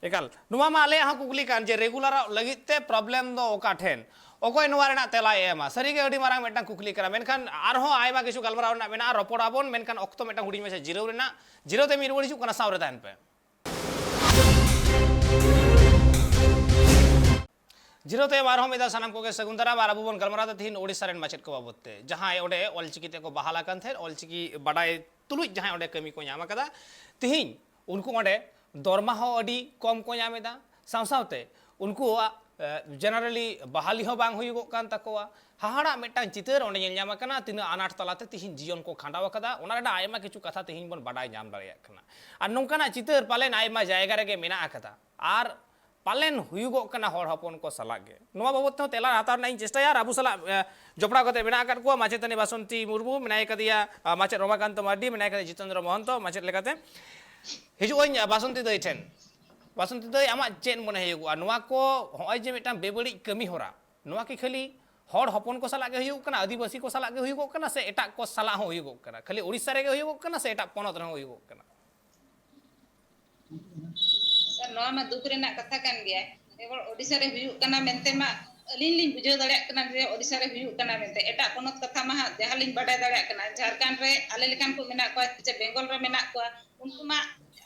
ᱮᱠᱟᱞ, ᱱᱚᱣᱟ ᱢᱟ ᱟᱞᱮᱭᱟᱜ ᱦᱚᱸ ᱠᱩᱠᱞᱤ ᱠᱟᱱ ᱡᱮ ᱨᱮᱜᱩᱞᱟᱨᱚᱜ ᱞᱟᱹᱜᱤᱫ ᱛᱮ ᱯᱨᱚᱵᱞᱮᱢ ᱫᱚ ᱚᱠᱟ ᱴᱷᱮᱱ? ᱚᱠᱚᱭ ᱱᱚᱣᱟ ᱨᱮᱱᱟᱜ ᱛᱮᱞᱟᱭ ᱮᱢᱟ? ᱥᱟᱹᱨᱤᱜᱮ ᱟᱹᱰᱤ ᱢᱟᱨᱟᱝ ᱢᱤᱫᱴᱟᱝ ᱠᱩᱠᱞᱤ ᱠᱟᱱᱟ, ᱢᱮᱱᱠᱷᱟᱱ ᱟᱨᱦᱚᱸ ᱟᱭᱢᱟ ᱠᱤᱪᱷᱩ ᱜᱟᱞᱢᱟᱨᱟᱣ ᱨᱮᱱᱟᱜ ᱢᱮᱱᱟᱜᱼᱟ, ᱨᱚᱯᱚᱲ ᱟᱵᱚᱱ, ᱢᱮᱱᱠᱷᱟᱱ ᱚᱠᱛᱚ ᱢᱤᱫᱴᱟᱝ ᱦᱩᱰᱤᱧ ᱢᱟᱪᱷᱟ ᱡᱤᱨᱟᱹᱣ ᱨᱮᱱᱟᱜ, ᱡᱤᱨᱟᱹᱣ ᱛᱮ ᱢᱤᱫ ᱨᱩᱣᱟᱹᱲ ᱦᱤᱡᱩᱜ ᱠᱟᱱᱟ, ᱥᱟᱶ ᱨᱮ ᱛᱟᱦᱮᱱ ᱯᱮ᱾ ᱡᱤᱨᱟᱹᱣ ᱛᱟᱭᱚᱢ ᱟᱨᱦᱚᱸ ᱢᱤᱫ ᱫᱷᱟᱣ ᱥᱟᱱᱟᱢ ᱠᱚᱜᱮ ᱥᱟᱹᱜᱩᱱ ᱫᱟᱨᱟᱢ᱾ ᱟᱨ ᱟᱵᱚ ᱵᱚᱱ ᱜᱟᱞᱢᱟᱨᱟᱣ ᱮᱫᱟ ᱛᱤᱦᱤᱧ ᱳᱰᱤᱥᱟ ᱨᱮᱱ ᱢᱟᱪᱮᱫ ᱠᱚ ᱵᱟᱵᱚᱫ ᱛᱮ, ᱡᱟᱦᱟᱸᱭ ᱚᱸᱰᱮ ᱚᱞᱪᱤᱠᱤ ᱛᱮᱠᱚ ᱵᱟᱦᱟᱞ ᱟᱠᱟᱱ ᱛᱟᱦᱮᱸᱫ, ᱚᱞᱪᱤᱠᱤ ᱵᱟᱰᱟᱭ ᱛᱩᱞᱩᱡ ᱡᱟᱦᱟᱸᱭ ᱚᱸᱰᱮ ᱠᱟᱹᱢᱤ ᱠᱚ ᱧᱟᱢ ᱟᱠᱟᱫᱟ᱾ ᱛᱤᱦᱤᱧ ᱩᱱᱠᱩ ᱚᱸᱰᱮ ᱫᱚᱨᱢᱟ ᱦᱚᱸ ᱟᱹᱰᱤ ᱠᱚᱢ ᱠᱚ ᱧᱟᱢ ᱮᱫᱟ, ᱥᱟᱶ ᱥᱟᱶᱛᱮ ᱩᱱᱠᱩᱣᱟᱜ, ᱮ, generally ᱵᱟᱦᱟᱞᱤ ᱦᱚᱸ ᱵᱟᱝ ᱦᱩᱭᱩᱜᱚᱜ ᱠᱟᱱ ᱛᱟᱠᱚᱣᱟ᱾ ᱦᱟᱦᱟᱲᱟᱜ ᱢᱤᱫᱴᱟᱝ ᱪᱤᱛᱟᱹᱨ ᱚᱸᱰᱮ ᱧᱮᱞ ᱧᱟᱢ ᱟᱠᱟᱱᱟ, ᱛᱤᱱᱟᱹᱜ ᱟᱱᱟᱴ ᱛᱟᱞᱟᱛᱮ ᱛᱤᱦᱤᱧ ᱡᱤᱭᱚᱱ ᱠᱚ ᱠᱷᱟᱸᱰᱟᱣ ᱟᱠᱟᱫᱟ, ᱚᱱᱟ ᱨᱮᱱᱟᱜ ᱟᱭᱢᱟ ᱠᱤᱪᱷᱩ ᱠᱟᱛᱷᱟ ᱛᱤᱦᱤᱧ ᱵᱚᱱ ᱵᱟᱰᱟᱭ ᱧᱟᱢ ᱫᱟᱲᱮᱭᱟᱜ ᱠᱟᱱᱟ᱾ ᱟᱨ ᱱᱚᱝᱠᱟᱱᱟᱜ ᱪᱤᱛᱟᱹᱨ ᱯᱟᱞᱮᱱ ᱟᱭᱢᱟ ᱡᱟᱭᱜᱟ ᱨᱮᱜᱮ ᱢᱮᱱᱟᱜ ᱟᱠᱟᱫᱟ᱾ ᱟᱨ ᱯᱟᱞᱮᱱ ᱦᱩᱭᱩᱜᱚᱜ ᱠᱟᱱᱟ ᱦᱚᱲ ᱦᱚᱯᱚᱱ ᱠᱚ ᱥᱟᱞᱟᱜ ᱜᱮ᱾ ᱱᱚᱣᱟ ᱵᱟᱵᱚᱫ ᱛᱮᱦᱚᱸ ᱛᱮᱞᱟ ᱦᱟᱛᱟᱣ ᱨᱮᱱᱟᱜ ᱤᱧ ᱪᱮᱥᱴᱟᱭᱟ᱾ ᱟᱨ ᱟᱵᱚ ᱥᱟᱞᱟᱜ, ᱮ, ᱡᱚᱯᱲᱟᱣ ᱠᱟᱛᱮ ᱢᱮᱱᱟᱜ ᱟᱠᱟᱫ ᱠᱚᱣᱟ ᱢᱟᱪᱮᱛᱟᱹᱱᱤ ᱵᱟᱥᱚᱱᱛᱤ ᱢᱩᱨᱢᱩ, ᱢᱮᱱᱟᱭ ᱠᱟᱫᱮᱭᱟ, ᱟ, ᱢᱟᱪᱮᱫ ᱨᱚᱢᱟᱠᱟᱱᱛᱚ ᱢᱟᱨᱰᱤ, ᱢᱮᱱᱟᱭ ᱠᱟᱫᱮᱭᱟ ᱡᱤᱛᱮᱱᱫᱨᱚ ᱢᱚᱦᱚᱱᱛᱚ ᱢᱟᱪᱮᱫ ᱞᱮᱠᱟᱛᱮ᱾ ᱦᱤᱡᱩᱜ ᱟᱹᱧ, ᱟ, ᱵᱟᱥᱚᱱᱛᱤ ᱫᱟᱹᱭ ᱴᱷᱮᱱ᱾ ᱵᱟᱥᱚᱱᱛᱤ ᱫᱟᱹᱭ, ᱟᱢᱟᱜ ᱪᱮᱫ ᱢᱚᱱᱮ ᱦᱩᱭᱩᱜᱚᱜᱼᱟ, ᱱᱚᱣᱟ ᱠᱚ ᱦᱚᱸᱜᱼᱚᱭ ᱡᱮ ᱢᱤᱫᱴᱟᱝ ᱵᱮᱵᱟᱹᱲᱤᱡ ᱠᱟᱹᱢᱤ ᱦᱚᱨᱟ, ᱱᱚᱣᱟ ᱠᱤ ᱠᱷᱟᱹᱞᱤ ᱦᱚᱲ ᱦᱚᱯᱚᱱ ᱠᱚ ᱥᱟᱞᱟᱜ ᱜᱮ ᱦᱩᱭᱩᱜᱚᱜ ᱠᱟᱱᱟ, ᱟᱹᱫᱤᱵᱟᱹᱥᱤ ᱠᱚ ᱥᱟᱞᱟᱜ ᱜᱮ ᱦᱩᱭᱩᱜᱚᱜ ᱠᱟᱱᱟ, ᱥᱮ ᱮᱴᱟᱜ ᱠᱚ ᱥᱟᱞᱟᱜ ᱦᱚᱸ ᱦᱩᱭᱩᱜᱚᱜ ᱠᱟᱱᱟ? ᱠᱷᱟᱹᱞᱤ ᱳᱰᱤᱥᱟ ᱨᱮᱜᱮ ᱦᱩᱭᱩᱜᱚᱜ ᱠᱟᱱᱟ ᱥᱮ ᱮᱴᱟᱜ ᱯᱚᱱᱚᱛ ᱨᱮᱦᱚᱸ ᱦᱩᱭᱩᱜᱚᱜ ᱠᱟᱱᱟ? ᱥᱟᱨ, ᱱᱚᱣᱟ ᱢᱟ ᱫᱩᱠ ᱨᱮᱱᱟᱜ ᱠᱟᱛᱷᱟ ᱠᱟᱱ ᱜᱮᱭᱟ᱾ ᱠᱮᱵᱚᱞ ᱳᱰᱤᱥᱟ ᱨᱮ ᱦᱩᱭᱩᱜ ᱠᱟᱱᱟ ᱢᱮᱱᱛᱮ ᱢᱟ ᱟᱹᱞᱤᱧ ᱞᱤᱧ ᱵᱩᱡᱷᱟᱹᱣ ᱫᱟᱲᱮᱭᱟᱜ ᱠᱟᱱᱟ ᱡᱮ ᱳᱰᱤᱥᱟ ᱨᱮ ᱦᱩᱭᱩᱜ ᱠᱟᱱᱟ ᱢᱮᱱᱛᱮ᱾ ᱮᱴᱟᱜ ᱯᱚᱱᱚᱛ ᱠᱟᱛᱷᱟ ᱢᱟ ᱦᱟᱸᱜ ᱡᱟᱦᱟᱸ ᱞᱤᱧ ᱵᱟᱰᱟᱭ ᱫᱟᱲᱮᱭᱟᱜ ᱠᱟᱱᱟ, ᱡᱷᱟᱲᱠᱷᱚᱸᱰ ᱨᱮ ᱟᱞᱮ ᱞᱮᱠᱟᱱ ᱠᱚ ᱢᱮᱱᱟᱜ ᱠᱚᱣᱟ, ᱪᱮ ᱵᱮᱝᱜᱚᱞ ᱨᱮ ᱢᱮᱱᱟᱜ ᱠᱚᱣᱟ, ᱩᱱᱠᱩ ᱢᱟ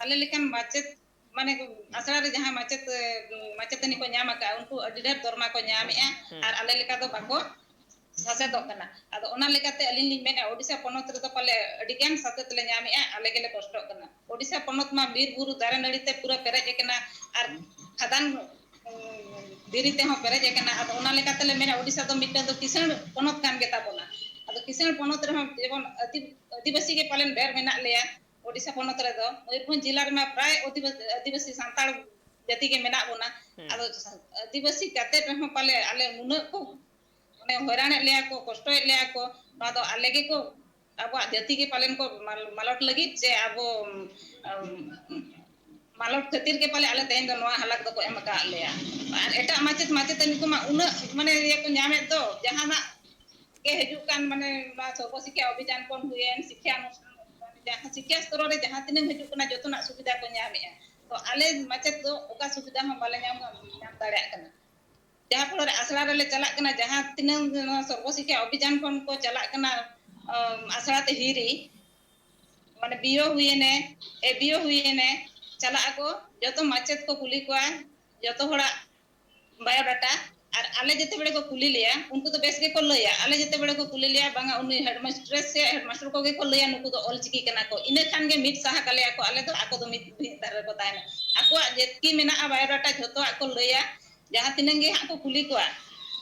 ᱟᱞᱮ ᱞᱮᱠᱟᱱ ᱢᱟᱪᱮᱫ, ᱢᱟᱱᱮ, ᱟᱥᱲᱟ ᱨᱮ ᱡᱟᱦᱟᱸ ᱢᱟᱪᱮᱫ, ᱢᱟᱪᱮᱛᱟᱹᱱᱤ ᱠᱚ ᱧᱟᱢ ᱟᱠᱟᱫᱼᱟ, ᱩᱱᱠᱩ ᱟᱹᱰᱤ ᱰᱷᱮᱨ ᱫᱚᱨᱢᱟ ᱠᱚ ᱧᱟᱢᱮᱫᱼᱟ᱾ ᱦᱩᱸ᱾ ᱟᱨ ᱟᱞᱮ ᱞᱮᱠᱟ ᱫᱚ ᱵᱟᱠᱚ ᱥᱟᱥᱮᱛᱚᱜ ᱠᱟᱱᱟ᱾ ᱟᱫᱚ ᱚᱱᱟ ᱞᱮᱠᱟᱛᱮ ᱟᱹᱞᱤᱧ ᱞᱤᱧ ᱢᱮᱱᱟ, ᱳᱰᱤᱥᱟ ᱯᱚᱱᱚᱛ ᱨᱮᱫᱚ ᱯᱟᱞᱮ ᱟᱹᱰᱤ ᱜᱟᱱ ᱥᱟᱥᱮᱛ ᱞᱮ ᱧᱟᱢᱮᱜᱼᱟ, ᱟᱞᱮ ᱜᱮᱞᱮ ᱠᱚᱥᱴᱚᱜ ᱠᱟᱱᱟ᱾ ᱳᱰᱤᱥᱟ ᱯᱚᱱᱚᱛ ᱢᱟ ᱵᱤᱨ ᱵᱩᱨᱩ ᱫᱟᱨᱮ ᱱᱟᱹᱲᱤ ᱛᱮ ᱯᱩᱨᱟᱹ ᱯᱮᱨᱮᱡ ᱟᱠᱟᱱᱟ, ᱟᱨ ᱠᱷᱟᱫᱟᱱ, ᱩᱸ, ᱫᱷᱤᱨᱤ ᱛᱮᱦᱚᱸ ᱯᱮᱨᱮᱡ ᱟᱠᱟᱱᱟ᱾ ᱟᱫᱚ ᱚᱱᱟ ᱞᱮᱠᱟᱛᱮ ᱞᱮ ᱢᱮᱱᱟ, ᱳᱰᱤᱥᱟ ᱫᱚ ᱢᱤᱫᱴᱟᱝ ᱫᱚ ᱠᱤᱥᱟᱹᱬ ᱯᱚᱱᱚᱛ ᱠᱟᱱ ᱜᱮᱛᱟ ᱵᱚᱱᱟ᱾ ᱟᱫᱚ ᱠᱤᱥᱟᱹᱬ ᱯᱚᱱᱚᱛ ᱨᱮᱦᱚᱸ ᱡᱮᱢᱚᱱ ᱟᱹᱫᱤ-, ᱟᱹᱫᱤᱵᱟᱹᱥᱤ ᱜᱮ ᱯᱟᱞᱮᱱ ᱰᱷᱮᱨ ᱢᱮᱱᱟᱜ ᱞᱮᱭᱟ ᱳᱰᱤᱥᱟ ᱯᱚᱱᱚᱛ ᱨᱮᱫᱚ᱾ ᱢᱚᱭᱩᱨᱵᱷᱚᱸᱡᱽ ᱡᱮᱞᱟ ᱨᱮᱢᱟ ᱯᱨᱟᱭ ᱟᱹᱫᱤᱵᱟᱹᱥᱤ, ᱟᱹᱫᱤᱵᱟᱹᱥᱤ ᱥᱟᱱᱛᱟᱲ ᱡᱟᱹᱛᱤ ᱜᱮ ᱢᱮᱱᱟᱜ ᱵᱚᱱᱟ᱾ ᱦᱩᱸ᱾ ᱟᱫᱚ ᱟᱹᱫᱤᱵᱟᱹᱥᱤ ᱠᱟᱛᱮ ᱨᱮᱦᱚᱸ ᱯᱟᱞᱮ ᱟᱞᱮ ᱱᱩᱱᱟᱹᱜ ᱠᱚ, ᱢᱟᱱᱮ, ᱦᱚᱭᱨᱟᱱᱮᱫ ᱞᱮᱭᱟ ᱠᱚ, ᱠᱚᱥᱴᱚᱭᱮᱫ ᱞᱮᱭᱟ ᱠᱚ, ᱱᱚᱣᱟ ᱫᱚ ᱟᱞᱮ ᱜᱮᱠᱚ, ᱟᱵᱚᱣᱟᱜ ᱡᱟᱹᱛᱤ ᱜᱮ ᱯᱟᱞᱮᱱ ᱠᱚ ᱢᱟᱞ-, ᱢᱟᱞᱚᱴ ᱞᱟᱹᱜᱤᱫ ᱥᱮ ᱟᱵᱚ, ᱟᱢ, ᱢᱟᱞᱚᱴ ᱠᱷᱟᱹᱛᱤᱨ ᱜᱮ ᱯᱟᱞᱮ ᱟᱞᱮ ᱛᱮᱦᱮᱧ ᱫᱚ ᱱᱚᱣᱟ ᱦᱟᱞᱟᱛ ᱫᱚᱠᱚ ᱮᱢ ᱟᱠᱟᱫ ᱞᱮᱭᱟ᱾ ᱟᱨ ᱮᱴᱟᱜ ᱢᱟᱪᱮᱫ ᱢᱟᱪᱮᱛᱟᱹᱱᱤ ᱠᱚᱢᱟ ᱩᱱᱟᱹᱜ, ᱢᱟᱱᱮ, ᱤᱭᱟᱹ ᱠᱚ ᱧᱟᱢᱮᱫ ᱫᱚ, ᱡᱟᱦᱟᱱᱟᱜ ᱜᱮ ᱦᱤᱡᱩᱜ ᱠᱟᱱ, ᱢᱟᱱᱮ, ᱱᱚᱣᱟ ᱥᱚᱨᱵᱚ ᱥᱤᱠᱠᱷᱟ ᱚᱵᱷᱤᱡᱟᱱ ᱠᱷᱚᱱ ᱦᱩᱭᱮᱱ, ᱥᱤᱠᱠᱷᱟ ᱚᱱᱩᱥᱴᱷᱟᱱ, ᱢᱟᱱᱮ, ᱡᱟᱦᱟᱸ ᱥᱤᱠᱠᱷᱟ ᱥᱛᱚᱨᱚ ᱨᱮ ᱡᱟᱦᱟᱸ ᱛᱤᱱᱟᱹᱜ ᱦᱤᱡᱩᱜ ᱠᱟᱱᱟ, ᱡᱚᱛᱚᱱᱟᱜ ᱥᱩᱵᱤᱫᱷᱟ ᱠᱚ ᱧᱟᱢᱮᱫᱼᱟ᱾ ᱛᱚ ᱟᱞᱮ ᱢᱟᱪᱮᱫ ᱫᱚ ᱚᱠᱟ ᱥᱩᱵᱤᱫᱷᱟ ᱦᱚᱸ ᱵᱟᱞᱮ ᱧᱟᱢ, ᱧᱟᱢ ᱫᱟᱲᱮᱭᱟᱜ ᱠᱟᱱᱟ᱾ ᱡᱟᱦᱟᱸ ᱯᱷᱚᱞᱚ ᱨᱮ ᱟᱥᱲᱟ ᱨᱮᱞᱮ ᱪᱟᱞᱟᱜ ᱠᱟᱱᱟ, ᱡᱟᱦᱟᱸ ᱛᱤᱱᱟᱹᱝ ᱱᱚᱣᱟ ᱥᱚᱨᱵᱚ ᱥᱤᱠᱠᱷᱟ ᱚᱵᱷᱤᱡᱟᱱ ᱠᱷᱚᱱ ᱠᱚ ᱪᱟᱞᱟᱜ ᱠᱟᱱᱟ, ᱟᱢ, ᱟᱥᱲᱟ ᱛᱮ ᱦᱤᱨᱤ, ᱢᱟᱱᱮ B O ᱦᱩᱭᱮᱱᱮ, A B O ᱦᱩᱭᱮᱱᱮ, ᱪᱟᱞᱟᱜ ᱟᱠᱚ, ᱡᱚᱛᱚ ᱢᱟᱪᱮᱫ ᱠᱚ ᱠᱩᱞᱤ ᱠᱚᱣᱟ, ᱡᱚᱛᱚ ᱦᱚᱲᱟᱜ ᱵᱟᱭᱳᱰᱟᱴᱟ᱾ ᱟᱨ ᱟᱞᱮ ᱡᱮᱛᱮ ᱵᱮᱲᱮ ᱠᱚ ᱠᱩᱞᱤ ᱞᱮᱭᱟ, ᱩᱱᱠᱩ ᱫᱚ ᱵᱮᱥ ᱜᱮᱠᱚ ᱞᱟᱹᱭᱟ᱾ ᱟᱞᱮ ᱡᱮᱛᱮ ᱵᱮᱲᱮ ᱠᱚ ᱠᱩᱞᱤ ᱞᱮᱭᱟ, ᱵᱟᱝᱟ, ᱩᱱᱤ ᱦᱮᱰᱢᱟᱥᱴᱨᱮᱥ ᱥᱮ ᱦᱮᱰᱢᱟᱥᱴᱟᱨ ᱠᱚᱜᱮ ᱠᱚ ᱞᱟᱹᱭᱟ, ᱱᱩᱠᱩ ᱫᱚ ᱚᱞᱪᱤᱠᱤ ᱠᱟᱱᱟ ᱠᱚ᱾ ᱤᱱᱟᱹ ᱠᱷᱟᱱ ᱜᱮ ᱢᱤᱫ ᱥᱟᱦᱟ ᱠᱟᱞᱮᱭᱟ ᱠᱚ, ᱟᱞᱮ ᱫᱚ ᱟᱠᱚ ᱫᱚ ᱢᱤᱫ, ᱢᱤᱫ ᱫᱷᱟᱨᱮ ᱨᱮᱠᱚ ᱛᱟᱦᱮᱱᱟ᱾ ᱟᱠᱚᱣᱟᱜ ᱡᱮᱛᱠᱤ ᱢᱮᱱᱟᱜᱼᱟ ᱵᱟᱭᱳᱰᱟᱴᱟ, ᱡᱷᱚᱛᱚᱣᱟᱜ ᱠᱚ ᱞᱟᱹᱭᱟ᱾ ᱡᱟᱦᱟᱸ ᱛᱤᱱᱟᱹᱜ ᱜᱮ ᱦᱟᱸᱜ ᱠᱚ ᱠᱩᱞᱤ ᱠᱚᱣᱟ,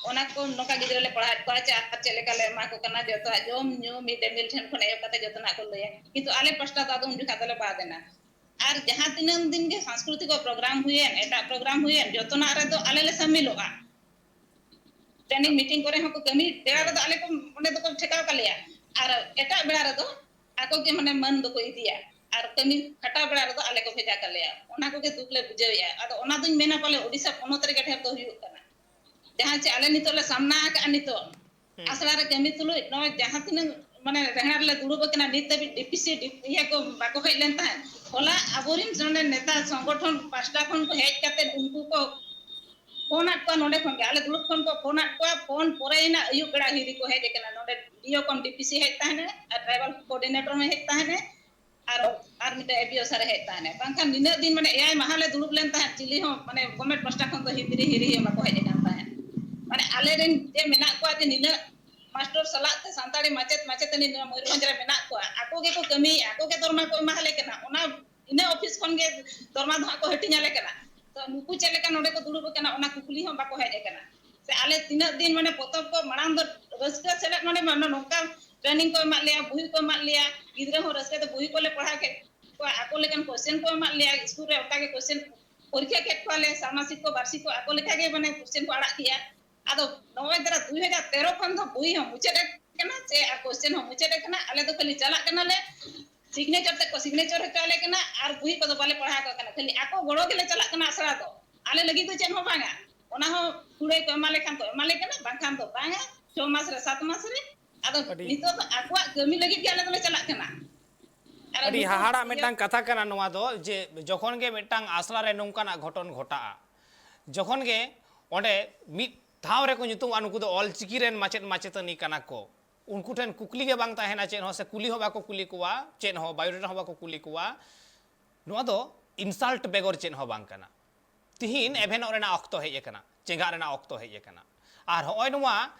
ᱚᱱᱟ ᱠᱚ ᱱᱚᱝᱠᱟ ᱜᱤᱫᱽᱨᱟᱹ ᱞᱮ ᱯᱟᱲᱦᱟᱣᱮᱫ ᱠᱚᱣᱟ ᱪᱮ ᱟᱨ ᱪᱮᱫ ᱞᱮᱠᱟ ᱞᱮ ᱮᱢᱟ ᱠᱚ ᱠᱟᱱᱟ, ᱡᱚᱛᱚᱣᱟᱜ ᱡᱚᱢ ᱧᱩ, ᱢᱤᱰ ᱰᱮ ᱢᱤᱞ ᱴᱷᱮᱱ ᱠᱷᱚᱱ ᱮᱦᱚᱵ ᱠᱟᱛᱮ ᱡᱚᱛᱚᱱᱟᱜ ᱠᱚ ᱞᱟᱹᱭᱟ᱾ ᱠᱤᱱᱛᱩ ᱟᱞᱮ ᱯᱟᱥᱴᱟ ᱫᱚ ᱟᱫᱚ ᱩᱱ ᱡᱚᱠᱷᱟᱡ ᱫᱚᱞᱮ ᱵᱟᱫ ᱮᱱᱟ᱾ ᱟᱨ ᱡᱟᱦᱟᱸ ᱛᱤᱱᱟᱹᱜ ᱫᱤᱱ ᱜᱮ ᱥᱟᱝᱥᱠᱨᱤᱛᱤᱠ ᱯᱨᱳᱜᱨᱟᱢ ᱦᱩᱭᱮᱱ, ᱮᱴᱟᱜ ᱯᱨᱳᱜᱨᱟᱢ ᱦᱩᱭᱮᱱ, ᱡᱚᱛᱚᱱᱟᱜ ᱨᱮᱫᱚ ᱟᱞᱮ ᱞᱮ ᱥᱟᱹᱢᱤᱞᱚᱜᱼᱟ᱾ ᱴᱨᱮᱱᱤᱝ ᱢᱤᱴᱤᱝ ᱠᱚᱨᱮ ᱦᱚᱸᱠᱚ ᱠᱟᱹᱢᱤ ᱵᱮᱲᱟ ᱨᱮᱫᱚ ᱟᱞᱮ ᱠᱚ ᱚᱸᱰᱮ ᱫᱚᱠᱚ ᱴᱷᱮᱠᱟᱣ ᱠᱟᱞᱮᱭᱟ, ᱟᱨ ᱮᱴᱟᱜ ᱵᱮᱲᱟ ᱨᱮᱫᱚ ᱟᱠᱚ ᱜᱮ ᱢᱟᱱᱮ ᱢᱟᱹᱱ ᱫᱚᱠᱚ ᱤᱫᱤᱭᱟ, ᱟᱨ ᱠᱟᱹᱢᱤ ᱠᱷᱟᱴᱟᱣ ᱵᱮᱲᱟ ᱨᱮᱫᱚ ᱟᱞᱮ ᱠᱚ ᱵᱷᱮᱡᱟ ᱠᱟᱞᱮᱭᱟ᱾ ᱚᱱᱟ ᱠᱚᱜᱮ ᱫᱩᱠ ᱞᱮ ᱵᱩᱡᱷᱟᱹᱣᱮᱫᱼᱟ᱾ ᱟᱫᱚ ᱚᱱᱟ ᱫᱩᱧ ᱢᱮᱱᱟ ᱯᱟᱞᱮ ᱳᱰᱤᱥᱟ ᱯᱚᱱᱚᱛ ᱨᱮᱜᱮ ᱰᱷᱮᱨ ᱫᱚ ᱦᱩᱭᱩᱜ ᱠᱟᱱᱟ, ᱡᱟᱦᱟᱸ ᱪᱮ ᱟᱞᱮ ᱱᱤᱛᱚᱜ ᱞᱮ ᱥᱟᱢᱱᱟ ᱟᱠᱟᱫᱼᱟ᱾ ᱱᱤᱛᱚᱜ ᱦᱩᱸ᱾ ᱟᱥᱲᱟ ᱨᱮ ᱠᱟᱹᱢᱤ ᱛᱩᱞᱩᱡ ᱱᱚᱜᱼᱚᱭ ᱡᱟᱦᱟᱸ ᱛᱤᱱᱟᱹᱜ ᱢᱟᱱᱮ ᱨᱮᱦᱲᱟ ᱨᱮᱞᱮ ᱫᱩᱲᱩᱵ ᱟᱠᱟᱱᱟ, ᱱᱤᱛ ᱫᱷᱟᱹᱵᱤᱡ ᱰᱤ ᱯᱤ ᱥᱤ ᱰᱤ-, ᱤᱭᱟᱹ ᱠᱚ ᱵᱟᱠᱚ ᱦᱮᱡ ᱞᱮᱱ ᱛᱟᱦᱮᱸᱫ᱾ ᱦᱚᱞᱟ ᱟᱵᱚᱨᱮᱱ ᱱᱚᱰᱮ ᱱᱮᱛᱟ ᱥᱚᱝᱜᱚᱴᱷᱚᱱ ᱯᱟᱥᱴᱟ ᱠᱷᱚᱱ ᱠᱚ ᱦᱮᱡ ᱠᱟᱛᱮ ᱩᱱᱠᱩ ᱠᱚ ᱯᱷᱳᱱ ᱟᱫ ᱠᱚᱣᱟ, ᱱᱚᱰᱮ ᱠᱷᱚᱱ ᱜᱮ ᱟᱞᱮ ᱫᱩᱲᱩᱵ ᱠᱷᱚᱱ ᱠᱚ ᱯᱷᱳᱱ ᱟᱫ ᱠᱚᱣᱟ᱾ ᱯᱷᱳᱱ ᱯᱚᱨᱮ ᱭᱮᱱᱟ ᱟᱹᱭᱩᱵ ᱵᱮᱲᱟ ᱦᱤᱨᱤ ᱠᱚ ᱦᱮᱡ ᱟᱠᱟᱱᱟ᱾ ᱱᱚᱰᱮ ᱰᱤ ᱳ ᱠᱷᱚᱱ ᱰᱤ ᱯᱤ ᱥᱤ ᱦᱮᱡ ᱛᱟᱦᱮᱱᱟ ᱟᱨ ᱴᱨᱟᱭᱵᱟᱞ ᱠᱳᱚᱨᱰᱤᱱᱮᱴᱚᱨ ᱦᱚᱸ ᱦᱮᱡ ᱛᱟᱦᱮᱱᱟ᱾ ᱟᱨ, ᱟᱨ ᱢᱤᱫᱴᱮᱡ ᱮ ᱵᱤ ᱳ ᱥᱟᱨ ᱮ ᱦᱮᱡ ᱛᱟᱦᱮᱱᱟ᱾ ᱵᱟᱝᱠᱷᱟᱱ ᱱᱤᱱᱟᱹᱜ ᱫᱤᱱ, ᱢᱟᱱᱮ, ᱮᱭᱟᱭ ᱢᱟᱦᱟ ᱞᱮ ᱫᱩᱲᱩᱵ ᱞᱮᱱ ᱛᱟᱦᱮᱸᱫ, ᱪᱤᱞᱤ ᱦᱚᱸ, ᱢᱟᱱᱮ, ᱜᱚᱵᱷᱢᱮᱱᱴ ᱯᱟᱥᱴᱟ ᱠᱷᱚᱱ ᱫᱚ ᱦᱤᱨᱤ, ᱦᱤᱨᱤ ᱦᱚᱸ ᱵᱟᱠᱚ ᱦᱮᱡ ᱟᱠᱟᱱ ᱛᱟᱦᱮᱸᱫ᱾ ᱢᱟᱱᱮ, ᱟᱞᱮᱨᱮᱱ ᱡᱮ ᱢᱮᱱᱟᱜ ᱠᱚᱣᱟ, ᱡᱮ ᱱᱤᱱᱟᱹᱜ ᱢᱟᱥᱴᱚᱨ ᱥᱟᱞᱟᱜ ᱛᱮ ᱥᱟᱱᱛᱟᱲᱤ ᱢᱟᱪᱮᱫ ᱢᱟᱪᱮᱛᱟᱹᱱᱤ ᱱᱚᱣᱟ ᱢᱚᱭᱩᱨᱵᱷᱚᱸᱡᱽ ᱨᱮ ᱢᱮᱱᱟᱜ ᱠᱚᱣᱟ, ᱟᱠᱚ ᱜᱮᱠᱚ ᱠᱟᱹᱢᱤᱭᱮᱫᱼᱟ, ᱟᱠᱚ ᱜᱮ ᱫᱚᱨᱢᱟ ᱠᱚ ᱮᱢᱟ ᱞᱮ ᱠᱟᱱᱟ, ᱚᱱᱟ ᱤᱱᱟᱹ ᱚᱯᱷᱤᱥ ᱠᱷᱚᱱ ᱜᱮ ᱫᱚᱨᱢᱟ ᱫᱚ ᱦᱟᱸᱜ ᱠᱚ ᱦᱟᱹᱴᱤᱧ ᱟᱞᱮ ᱠᱟᱱᱟ᱾ ᱛᱚ ᱱᱩᱠᱩ ᱪᱮᱫ ᱞᱮᱠᱟ ᱱᱚᱰᱮ ᱠᱚ ᱫᱩᱲᱩᱵ ᱟᱠᱟᱱᱟ, ᱚᱱᱟ ᱠᱩᱠᱞᱤ ᱦᱚᱸ ᱵᱟᱠᱚ ᱦᱮᱡ ᱟᱠᱟᱱᱟ᱾ ᱥᱮ ᱟᱞᱮ ᱛᱤᱱᱟᱹᱜ ᱫᱤᱱ ᱢᱟᱱᱮ ᱯᱚᱛᱚᱵ ᱠᱚ ᱢᱟᱲᱟᱝ ᱫᱚ ᱨᱟᱹᱥᱠᱟᱹ ᱥᱮᱞᱮᱫ ᱢᱟᱱᱮ ᱱᱚᱝᱠᱟ ᱴᱨᱮᱱᱤᱝ ᱠᱚ ᱮᱢᱟᱫ ᱞᱮᱭᱟ, ᱵᱩᱦᱤ ᱠᱚ ᱮᱢᱟᱫ ᱞᱮᱭᱟ, ᱜᱤᱫᱽᱨᱟᱹ ᱦᱚᱸ ᱨᱟᱹᱥᱠᱟᱹ ᱛᱮ ᱵᱩᱦᱤ ᱠᱚᱞᱮ ᱯᱟᱲᱦᱟᱣ ᱠᱮᱫ ᱠᱚᱣᱟ, ᱟᱠᱚ ᱞᱮᱠᱟᱱ ᱠᱚᱥᱪᱮᱱ ᱠᱚ ᱮᱢᱟᱫ ᱞᱮᱭᱟ, ᱥᱠᱩᱞ ᱨᱮ ᱚᱱᱠᱟ ᱜᱮ ᱠᱚᱥᱪᱮᱱ ᱯᱚᱨᱤᱠᱠᱷᱟ ᱠᱮᱫ ᱠᱚᱣᱟᱞᱮ, ᱥᱟᱢᱟᱥᱤᱠ ᱠᱚ ᱵᱟᱨᱥᱤᱠ ᱠᱚ ᱟᱠᱚ ᱞᱮᱠᱟ ᱜᱮ ᱢᱟᱱᱮ ᱠᱚᱥᱪᱮᱱ ᱠᱚ ᱟᱲᱟᱜ ᱠᱮᱜᱼᱟ᱾ ᱟᱫᱚ ᱱᱚᱜᱼᱚᱭ ᱫᱟᱨᱟ ᱫᱩᱭ ᱦᱟᱡᱟᱨ ᱛᱮᱨᱚ ᱠᱷᱚᱱ ᱫᱚ ᱵᱩᱦᱤ ᱦᱚᱸ ᱢᱩᱪᱟᱹᱫ ᱟᱠᱟᱱᱟ ᱥᱮ ᱟᱨ ᱠᱚᱥᱪᱮᱱ ᱦᱚᱸ ᱢᱩᱪᱟᱹᱫ ᱟᱠᱟᱱᱟ᱾ ᱟᱞᱮ ᱫᱚ ᱠᱷᱟᱹᱞᱤ ᱪᱟᱞᱟᱜ ᱠᱟᱱᱟᱞᱮ, ᱥᱤᱜᱽᱱᱮᱪᱟᱨ ᱛᱮᱫ ᱠᱚ ᱥᱤᱜᱽᱱᱮᱪᱟᱨ ᱦᱚᱪᱚ ᱟᱞᱮ ᱠᱟᱱᱟ ᱟᱨ ᱵᱩᱦᱤ ᱠᱚᱫᱚ ᱵᱟᱞᱮ ᱯᱟᱲᱦᱟᱣ ᱠᱚ ᱠᱟᱱᱟ, ᱠᱷᱟᱹᱞᱤ ᱟᱠᱚ ᱜᱚᱲᱚ ᱜᱮᱞᱮ ᱪᱟᱞᱟᱜ ᱠᱟᱱᱟ ᱟᱥᱲᱟ ᱫᱚ᱾ ᱟᱞᱮ ᱞᱟᱹᱜᱤᱫ ᱫᱚ ᱪᱮᱫ ᱦᱚᱸ ᱵᱟᱝᱟ, ᱚᱱᱟ ᱦᱚᱸ ᱠᱩᱲᱟᱹᱭ ᱠᱚ ᱮᱢᱟ ᱞᱮ ᱠᱷᱟᱱ ᱠᱚ ᱮᱢᱟ ᱞᱮ ᱠᱟᱱᱟ, ᱵᱟᱝᱠᱷᱟᱱ ᱫᱚ ᱵᱟᱝᱟ᱾ ᱪᱷᱚ ᱢᱟᱥ ᱨᱮ, ᱥᱟᱛ ᱢᱟᱥ ᱨᱮ᱾ ᱟᱫᱚ ᱟᱹᱰᱤ ᱱᱤᱛᱚᱜ ᱫᱚ ᱟᱠᱚᱣᱟᱜ ᱠᱟᱹᱢᱤ ᱞᱟᱹᱜᱤᱫ ᱜᱮ ᱟᱞᱮ ᱫᱚᱞᱮ ᱪᱟᱞᱟᱜ ᱠᱟᱱᱟ᱾ ᱟᱨ ᱟᱹᱰᱤ ᱱᱤᱛᱚᱜ ᱦᱟᱦᱟᱲᱟᱜ ᱤᱭᱟᱹ ᱢᱤᱫᱴᱟᱝ ᱠᱟᱛᱷᱟ ᱠᱟᱱᱟ ᱱᱚᱣᱟ ᱫᱚ, ᱡᱮ ᱡᱚᱠᱷᱚᱱ ᱜᱮ ᱢᱤᱫᱴᱟᱝ ᱟᱥᱲᱟ ᱨᱮ ᱱᱚᱝᱠᱟᱱᱟᱜ ᱜᱷᱚᱴᱚᱱ ᱜᱷᱚᱴᱟᱜᱼᱟ, ᱡᱚᱠᱷᱚᱱ ᱜᱮ ᱚᱸᱰᱮ ᱢᱤᱫ ᱫᱷᱟᱣ ᱨᱮᱠᱚ ᱧᱩᱛᱩᱢᱚᱜᱼᱟ, ᱱᱩᱠᱩ ᱫᱚ ᱚᱞᱪᱤᱠᱤ ᱨᱮᱱ ᱢᱟᱪᱮᱫ ᱢᱟᱪᱮᱛᱟᱹᱱᱤ ᱠᱟᱱᱟ ᱠᱚ, ᱩᱱᱠᱩ ᱴᱷᱮᱱ ᱠᱩᱠᱞᱤ ᱜᱮ ᱵᱟᱝ ᱛᱟᱦᱮᱱᱟ ᱪᱮᱫ ᱦᱚᱸ, ᱥᱮ ᱠᱩᱞᱤ ᱦᱚᱸ ᱵᱟᱠᱚ ᱠᱩᱞᱤ ᱠᱚᱣᱟ, ᱪᱮᱫ ᱦᱚᱸ, ᱵᱟᱭᱳᱰᱟᱴᱟ ᱦᱚᱸ ᱵᱟᱠᱚ ᱠᱩᱞᱤ ᱠᱚᱣᱟ᱾ ᱱᱚᱣᱟ ᱫᱚ ᱤᱱᱥᱟᱞᱴ ᱵᱮᱜᱚᱨ ᱪᱮᱫ ᱦᱚᱸ ᱵᱟᱝ ᱠᱟᱱᱟ᱾ ᱛᱤᱦᱤᱧ ᱮᱵᱷᱮᱱᱚᱜ ᱨᱮᱱᱟᱜ ᱚᱠᱛᱚ ᱦᱮᱡ ᱟᱠᱟᱱᱟ, ᱪᱮᱸᱜᱷᱟᱜ ᱨᱮᱱᱟᱜ ᱚᱠᱛᱚ ᱦᱮᱡ ᱟᱠᱟᱱᱟ᱾ ᱟᱨ ᱦᱚᱸᱜᱼᱚᱭ ᱱᱚᱣᱟ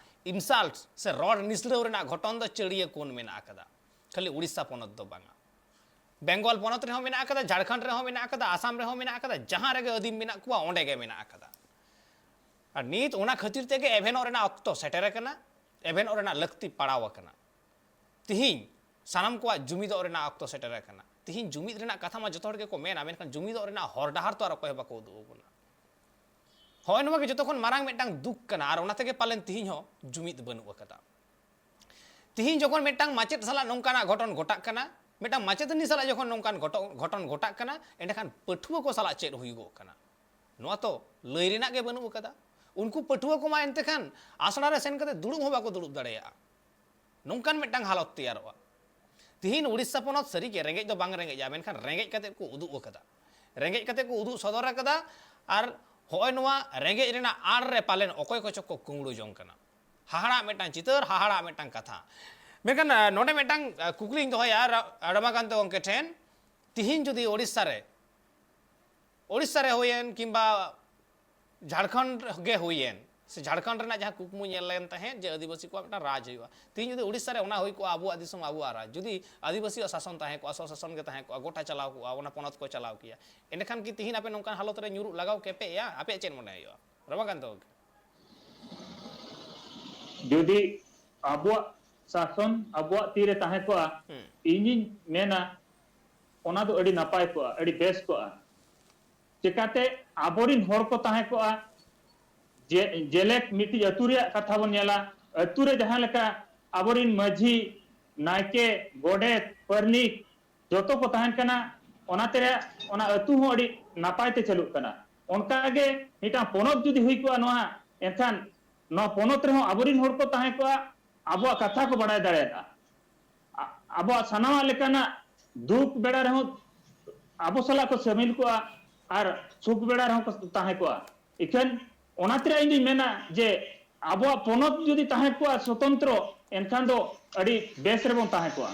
ᱤᱱᱥᱟᱞᱴ ᱥᱮ ᱨᱚᱲ ᱱᱤᱥᱲᱟᱹᱣ ᱨᱮᱱᱟᱜ ᱜᱷᱚᱴᱚᱱ ᱫᱚ ᱪᱟᱹᱲᱤᱭᱟᱹ ᱠᱩᱱ ᱢᱮᱱᱟᱜ ᱟᱠᱟᱫᱟ, ᱠᱷᱟᱹᱞᱤ ᱩᱲᱤᱥᱥᱟ ᱯᱚᱱᱚᱛ ᱫᱚ ᱵᱟᱝᱟ᱾ ᱵᱮᱝᱜᱚᱞ ᱯᱚᱱᱚᱛ ᱨᱮᱦᱚᱸ ᱢᱮᱱᱟᱜ ᱟᱠᱟᱫᱟ, ᱡᱷᱟᱲᱠᱷᱚᱸᱰ ᱨᱮᱦᱚᱸ ᱢᱮᱱᱟᱜ ᱟᱠᱟᱫᱟ, ᱟᱥᱟᱢ ᱨᱮᱦᱚᱸ ᱢᱮᱱᱟᱜ ᱟᱠᱟᱫᱟ, ᱡᱟᱦᱟᱸ ᱨᱮᱜᱮ ᱟᱹᱫᱤᱢ ᱢᱮᱱᱟᱜ ᱠᱚᱣᱟ ᱚᱸᱰᱮ ᱜᱮ ᱢᱮᱱᱟᱜ ᱟᱠᱟᱫᱟ᱾ ᱟᱨ ᱱᱤᱛ ᱚᱱᱟ ᱠᱷᱟᱹᱛᱤᱨ ᱛᱮᱜᱮ ᱮᱵᱷᱮᱱᱚᱜ ᱨᱮᱱᱟᱜ ᱚᱠᱛᱚ ᱥᱮᱴᱮᱨ ᱟᱠᱟᱱᱟ, ᱮᱵᱷᱮᱱᱚᱜ ᱨᱮᱱᱟᱜ ᱞᱟᱹᱠᱛᱤ ᱯᱟᱲᱟᱣ ᱟᱠᱟᱱᱟ᱾ ᱛᱤᱦᱤᱧ ᱥᱟᱱᱟᱢ ᱠᱚᱣᱟᱜ ᱡᱩᱢᱤᱫᱚᱜ ᱨᱮᱱᱟᱜ ᱚᱠᱛᱚ ᱥᱮᱴᱮᱨ ᱟᱠᱟᱱᱟ᱾ ᱛᱤᱦᱤᱧ ᱡᱩᱢᱤᱫ ᱨᱮᱱᱟᱜ ᱠᱟᱛᱷᱟ ᱢᱟ ᱡᱚᱛᱚ ᱦᱚᱲ ᱜᱮᱠᱚ ᱢᱮᱱᱟ, ᱢᱮᱱᱠᱷᱟᱱ ᱡᱩᱢᱤᱫᱚᱜ ᱨᱮᱱᱟᱜ ᱦᱚᱨ ᱰᱟᱦᱟᱨ ᱛᱚ ᱟᱨ ᱚᱠᱚᱭ ᱦᱚᱸ ᱵᱟᱠᱚ ᱩᱫᱩᱜ ᱟᱵᱚᱱᱟ᱾ ᱦᱚᱸᱜᱼᱚᱭ ᱱᱚᱣᱟ ᱜᱮ ᱡᱚᱛᱚ ᱠᱷᱚᱱ ᱢᱟᱨᱟᱝ ᱢᱤᱫᱴᱟᱝ ᱫᱩᱠ ᱠᱟᱱᱟ, ᱟᱨ ᱚᱱᱟ ᱛᱮᱜᱮ ᱯᱟᱞᱮᱱ ᱛᱤᱦᱤᱧ ᱦᱚᱸ ᱡᱩᱢᱤᱫ ᱵᱟᱹᱱᱩᱜ ᱟᱠᱟᱫᱟ᱾ ᱛᱤᱦᱤᱧ ᱡᱚᱠᱷᱚᱱ ᱢᱤᱫᱴᱟᱝ ᱢᱟᱪᱮᱫ ᱥᱟᱞᱟᱜ ᱱᱚᱝᱠᱟᱱᱟᱜ ᱜᱷᱚᱴᱚᱱ ᱜᱷᱚᱴᱟᱜ ᱠᱟᱱᱟ, ᱢᱤᱫᱴᱟᱝ ᱢᱟᱪᱮᱛᱟᱹᱱᱤ ᱥᱟᱞᱟᱜ ᱡᱚᱠᱷᱚᱱ ᱱᱚᱝᱠᱟᱱ ᱜᱷᱚᱴᱚ-, ᱜᱷᱚᱴᱚᱱ ᱜᱷᱚᱴᱟᱜ ᱠᱟᱱᱟ, ᱮᱸᱰᱮᱠᱷᱟᱱ ᱯᱟᱹᱴᱷᱩᱣᱟᱹ ᱠᱚ ᱥᱟᱞᱟᱜ ᱪᱮᱫ ᱦᱩᱭᱩᱜᱚᱜ ᱠᱟᱱᱟ? ᱱᱚᱣᱟ ᱛᱚ ᱞᱟᱹᱭ ᱨᱮᱱᱟᱜ ᱜᱮ ᱵᱟᱹᱱᱩᱜ ᱟᱠᱟᱫᱟ᱾ ᱩᱱᱠᱩ ᱯᱟᱹᱴᱷᱩᱣᱟᱹ ᱠᱚᱢᱟ ᱮᱱᱛᱮ ᱠᱷᱟᱱ ᱟᱥᱲᱟ ᱨᱮ ᱥᱮᱱ ᱠᱟᱛᱮ ᱫᱩᱲᱩᱵ ᱦᱚᱸ ᱵᱟᱠᱚ ᱫᱩᱲᱩᱵ ᱫᱟᱲᱮᱭᱟᱜᱼᱟ᱾ ᱱᱚᱝᱠᱟᱱ ᱢᱤᱫᱴᱟᱝ ᱦᱟᱞᱚᱛ ᱛᱮᱭᱟᱨᱚᱜᱼᱟ᱾ ᱛᱤᱦᱤᱧ ᱩᱲᱤᱥᱥᱟ ᱯᱚᱱᱚᱛ ᱥᱟᱹᱨᱤᱜᱮ ᱨᱮᱸᱜᱮᱡ ᱫᱚ ᱵᱟᱝ ᱨᱮᱸᱜᱮᱡᱼᱟ, ᱢᱮᱱᱠᱷᱟᱱ ᱨᱮᱸᱜᱮᱡ ᱠᱟᱛᱮ ᱠᱚ ᱩᱫᱩᱜ ᱟᱠᱟᱫᱟ, ᱨᱮᱸᱜᱮᱡ ᱠᱟᱛᱮ ᱠᱚ ᱩᱫᱩᱜ ᱥᱚᱫᱚᱨ ᱟᱠᱟᱫᱟ᱾ ᱟᱨ ᱦᱚᱸᱜᱼᱚᱭ ᱱᱚᱣᱟ ᱨᱮᱸᱜᱮᱡ ᱨᱮᱱᱟᱜ ᱟᱲ ᱨᱮ ᱯᱟᱞᱮᱱ ᱚᱠᱚᱭ ᱠᱚᱪᱚ ᱠᱚ ᱠᱩᱢᱵᱽᱲᱩ ᱡᱚᱝ ᱠᱟᱱᱟ᱾ ᱦᱟᱦᱟᱲᱟᱜ ᱢᱤᱫᱴᱟᱝ ᱪᱤᱛᱟᱹᱨ, ᱦᱟᱦᱟᱲᱟᱜ ᱢᱤᱫᱴᱟᱝ ᱠᱟᱛᱷᱟ᱾ ᱢᱮᱱᱠᱷᱟᱱ, ᱟᱸ, ᱱᱚᱰᱮ ᱢᱤᱫᱴᱟᱝ, ᱟᱸ, ᱠᱩᱠᱞᱤᱧ ᱫᱚᱦᱚᱭᱟ ᱨᱟ-, ᱨᱚᱢᱟᱠᱟᱱᱛᱚ ᱜᱚᱢᱠᱮ ᱴᱷᱮᱱ᱾ ᱛᱤᱦᱤᱧ ᱡᱩᱫᱤ ᱳᱲᱤᱥᱥᱟ ᱨᱮ, ᱳᱲᱤᱥᱥᱟ ᱨᱮ ᱦᱩᱭᱮᱱ ᱠᱤᱝᱵᱟ ᱡᱷᱟᱲᱠᱷᱚᱸᱰ ᱜᱮ ᱦᱩᱭᱮᱱ, ᱥᱮ ᱡᱷᱟᱲᱠᱷᱚᱸᱰ ᱨᱮᱱᱟᱜ ᱡᱟᱦᱟᱸ ᱠᱩᱠᱢᱩ ᱧᱮᱞ ᱞᱮᱱ ᱛᱟᱦᱮᱸᱫ ᱡᱮ ᱟᱹᱫᱤᱵᱟᱹᱥᱤ ᱠᱚᱣᱟᱜ ᱢᱤᱫᱴᱟᱝ ᱨᱟᱡᱽ ᱦᱩᱭᱩᱜᱼᱟ, ᱛᱮᱦᱮᱧ ᱡᱩᱫᱤ ᱳᱰᱤᱥᱟ ᱨᱮ ᱚᱱᱟ ᱦᱩᱭ ᱠᱚᱜᱼᱟ, ᱟᱵᱚᱣᱟᱜ ᱫᱤᱥᱚᱢ ᱟᱵᱚᱣᱟᱜ ᱨᱟᱡᱽ, ᱡᱩᱫᱤ ᱟᱹᱫᱤᱵᱟᱹᱥᱤᱭᱟᱜ ᱥᱟᱥᱚᱱ ᱛᱟᱦᱮᱸ ᱠᱚᱜᱼᱟ, ᱥᱚ ᱥᱟᱥᱚᱱ ᱜᱮ ᱛᱟᱦᱮᱸ ᱠᱚᱜᱼᱟ, ᱜᱚᱴᱟ ᱪᱟᱞᱟᱣ ᱠᱚᱜᱼᱟ, ᱚᱱᱟ ᱯᱚᱱᱚᱛ ᱠᱚ ᱪᱟᱞᱟᱣ ᱠᱮᱭᱟ, ᱮᱸᱰᱮᱠᱷᱟᱱ ᱠᱤ ᱛᱮᱦᱮᱧ ᱟᱯᱮ ᱱᱚᱝᱠᱟᱱ ᱦᱟᱞᱚᱛ ᱨᱮ ᱧᱩᱨᱩᱜ ᱞᱟᱜᱟᱣ ᱠᱮᱯᱮᱭᱟ? ᱟᱯᱮᱭᱟᱜ ᱪᱮᱫ ᱢᱚᱱᱮ ᱦᱩᱭᱩᱜᱼᱟ, ᱨᱚᱢᱟᱠᱟᱱᱛᱚ ᱜᱚᱢᱠᱮ? ᱡᱩᱫᱤ ᱟᱵᱚᱣᱟᱜ ᱥᱟᱥᱚᱱ ᱟᱵᱚᱣᱟᱜ ᱛᱤᱨᱮ ᱛᱟᱦᱮᱸ ᱠᱚᱜᱼᱟ, ᱦᱩᱸ᱾ ᱤᱧᱤᱧ ᱢᱮᱱᱟ ᱚᱱᱟ ᱫᱚ ᱟᱹᱰᱤ ᱱᱟᱯᱟᱭ ᱠᱚᱜᱼᱟ, ᱟᱹᱰᱤ ᱵᱮᱥ ᱠᱚᱜᱼᱟ᱾ ᱪᱮᱠᱟᱛᱮ ᱟᱵᱚᱨᱤᱱ ᱦᱚᱲ ᱠᱚ ᱛᱟᱦᱮᱸ ᱠᱚᱜᱼᱟ, ᱡᱮ ᱡᱮᱞᱮᱠ ᱢᱤᱫᱴᱤᱡ ᱟᱹᱛᱩ ᱨᱮᱭᱟᱜ ᱠᱟᱛᱷᱟ ᱵᱚᱱ ᱧᱮᱞᱟ, ᱟᱹᱛᱩ ᱨᱮ ᱡᱟᱦᱟᱸ ᱞᱮᱠᱟ ᱟᱵᱚᱨᱤᱱ ᱢᱟᱹᱡᱷᱤ, ᱱᱟᱭᱠᱮ, ᱜᱚᱰᱮᱛ, ᱯᱟᱨᱱᱤᱠ ᱡᱚᱛᱚ ᱠᱚ ᱛᱟᱦᱮᱱ ᱠᱟᱱᱟ, ᱚᱱᱟᱛᱮ ᱚᱱᱟ ᱟᱹᱛᱩ ᱦᱚᱸ ᱟᱹᱰᱤ ᱱᱟᱯᱟᱭ ᱛᱮ ᱪᱟᱹᱞᱩᱜ ᱠᱟᱱᱟ᱾ ᱚᱱᱠᱟᱜᱮ ᱢᱤᱫᱴᱟᱝ ᱯᱚᱱᱚᱛ ᱡᱩᱫᱤ ᱦᱩᱭ ᱠᱚᱜᱼᱟ ᱱᱚᱣᱟ, ᱮᱱᱠᱷᱟᱱ ᱱᱚᱣᱟ ᱯᱚᱱᱚᱛ ᱨᱮᱦᱚᱸ ᱟᱵᱚᱨᱤᱱ ᱦᱚᱲ ᱠᱚ ᱛᱟᱦᱮᱸ ᱠᱚᱜᱼᱟ, ᱟᱵᱚᱣᱟᱜ ᱠᱟᱛᱷᱟ ᱠᱚ ᱵᱟᱲᱟᱭ ᱫᱟᱲᱮᱭᱟᱜᱼᱟ, ᱟ-, ᱟᱵᱚᱣᱟᱜ ᱥᱟᱱᱟᱢᱟᱜ ᱞᱮᱠᱟᱱᱟᱜ ᱫᱩᱠ ᱵᱮᱲᱟ ᱨᱮᱦᱚᱸ ᱟᱵᱚ ᱥᱟᱞᱟᱜ ᱠᱚ ᱥᱟᱹᱢᱤᱞ ᱠᱚᱜᱼᱟ ᱟᱨ ᱥᱩᱠ ᱵᱮᱲᱟ ᱨᱮᱦᱚᱸ ᱠᱚ ᱛᱟᱦᱮᱸ ᱠᱚᱜᱼᱟ᱾ ᱤᱠᱷᱟᱹᱱ ᱚᱱᱟᱛᱮ ᱤᱧ ᱫᱩᱧ ᱢᱮᱱᱟ ᱡᱮ ᱟᱵᱚᱣᱟᱜ ᱯᱚᱱᱚᱛ ᱡᱩᱫᱤ ᱛᱟᱦᱮᱸ ᱠᱚᱜᱼᱟ ᱥᱚᱛᱚᱱᱛᱨᱚ, ᱮᱱᱠᱷᱟᱱ ᱫᱚ ᱟᱹᱰᱤ ᱵᱮᱥ ᱨᱮᱵᱚᱱ ᱛᱟᱦᱮᱸ ᱠᱚᱜᱼᱟ᱾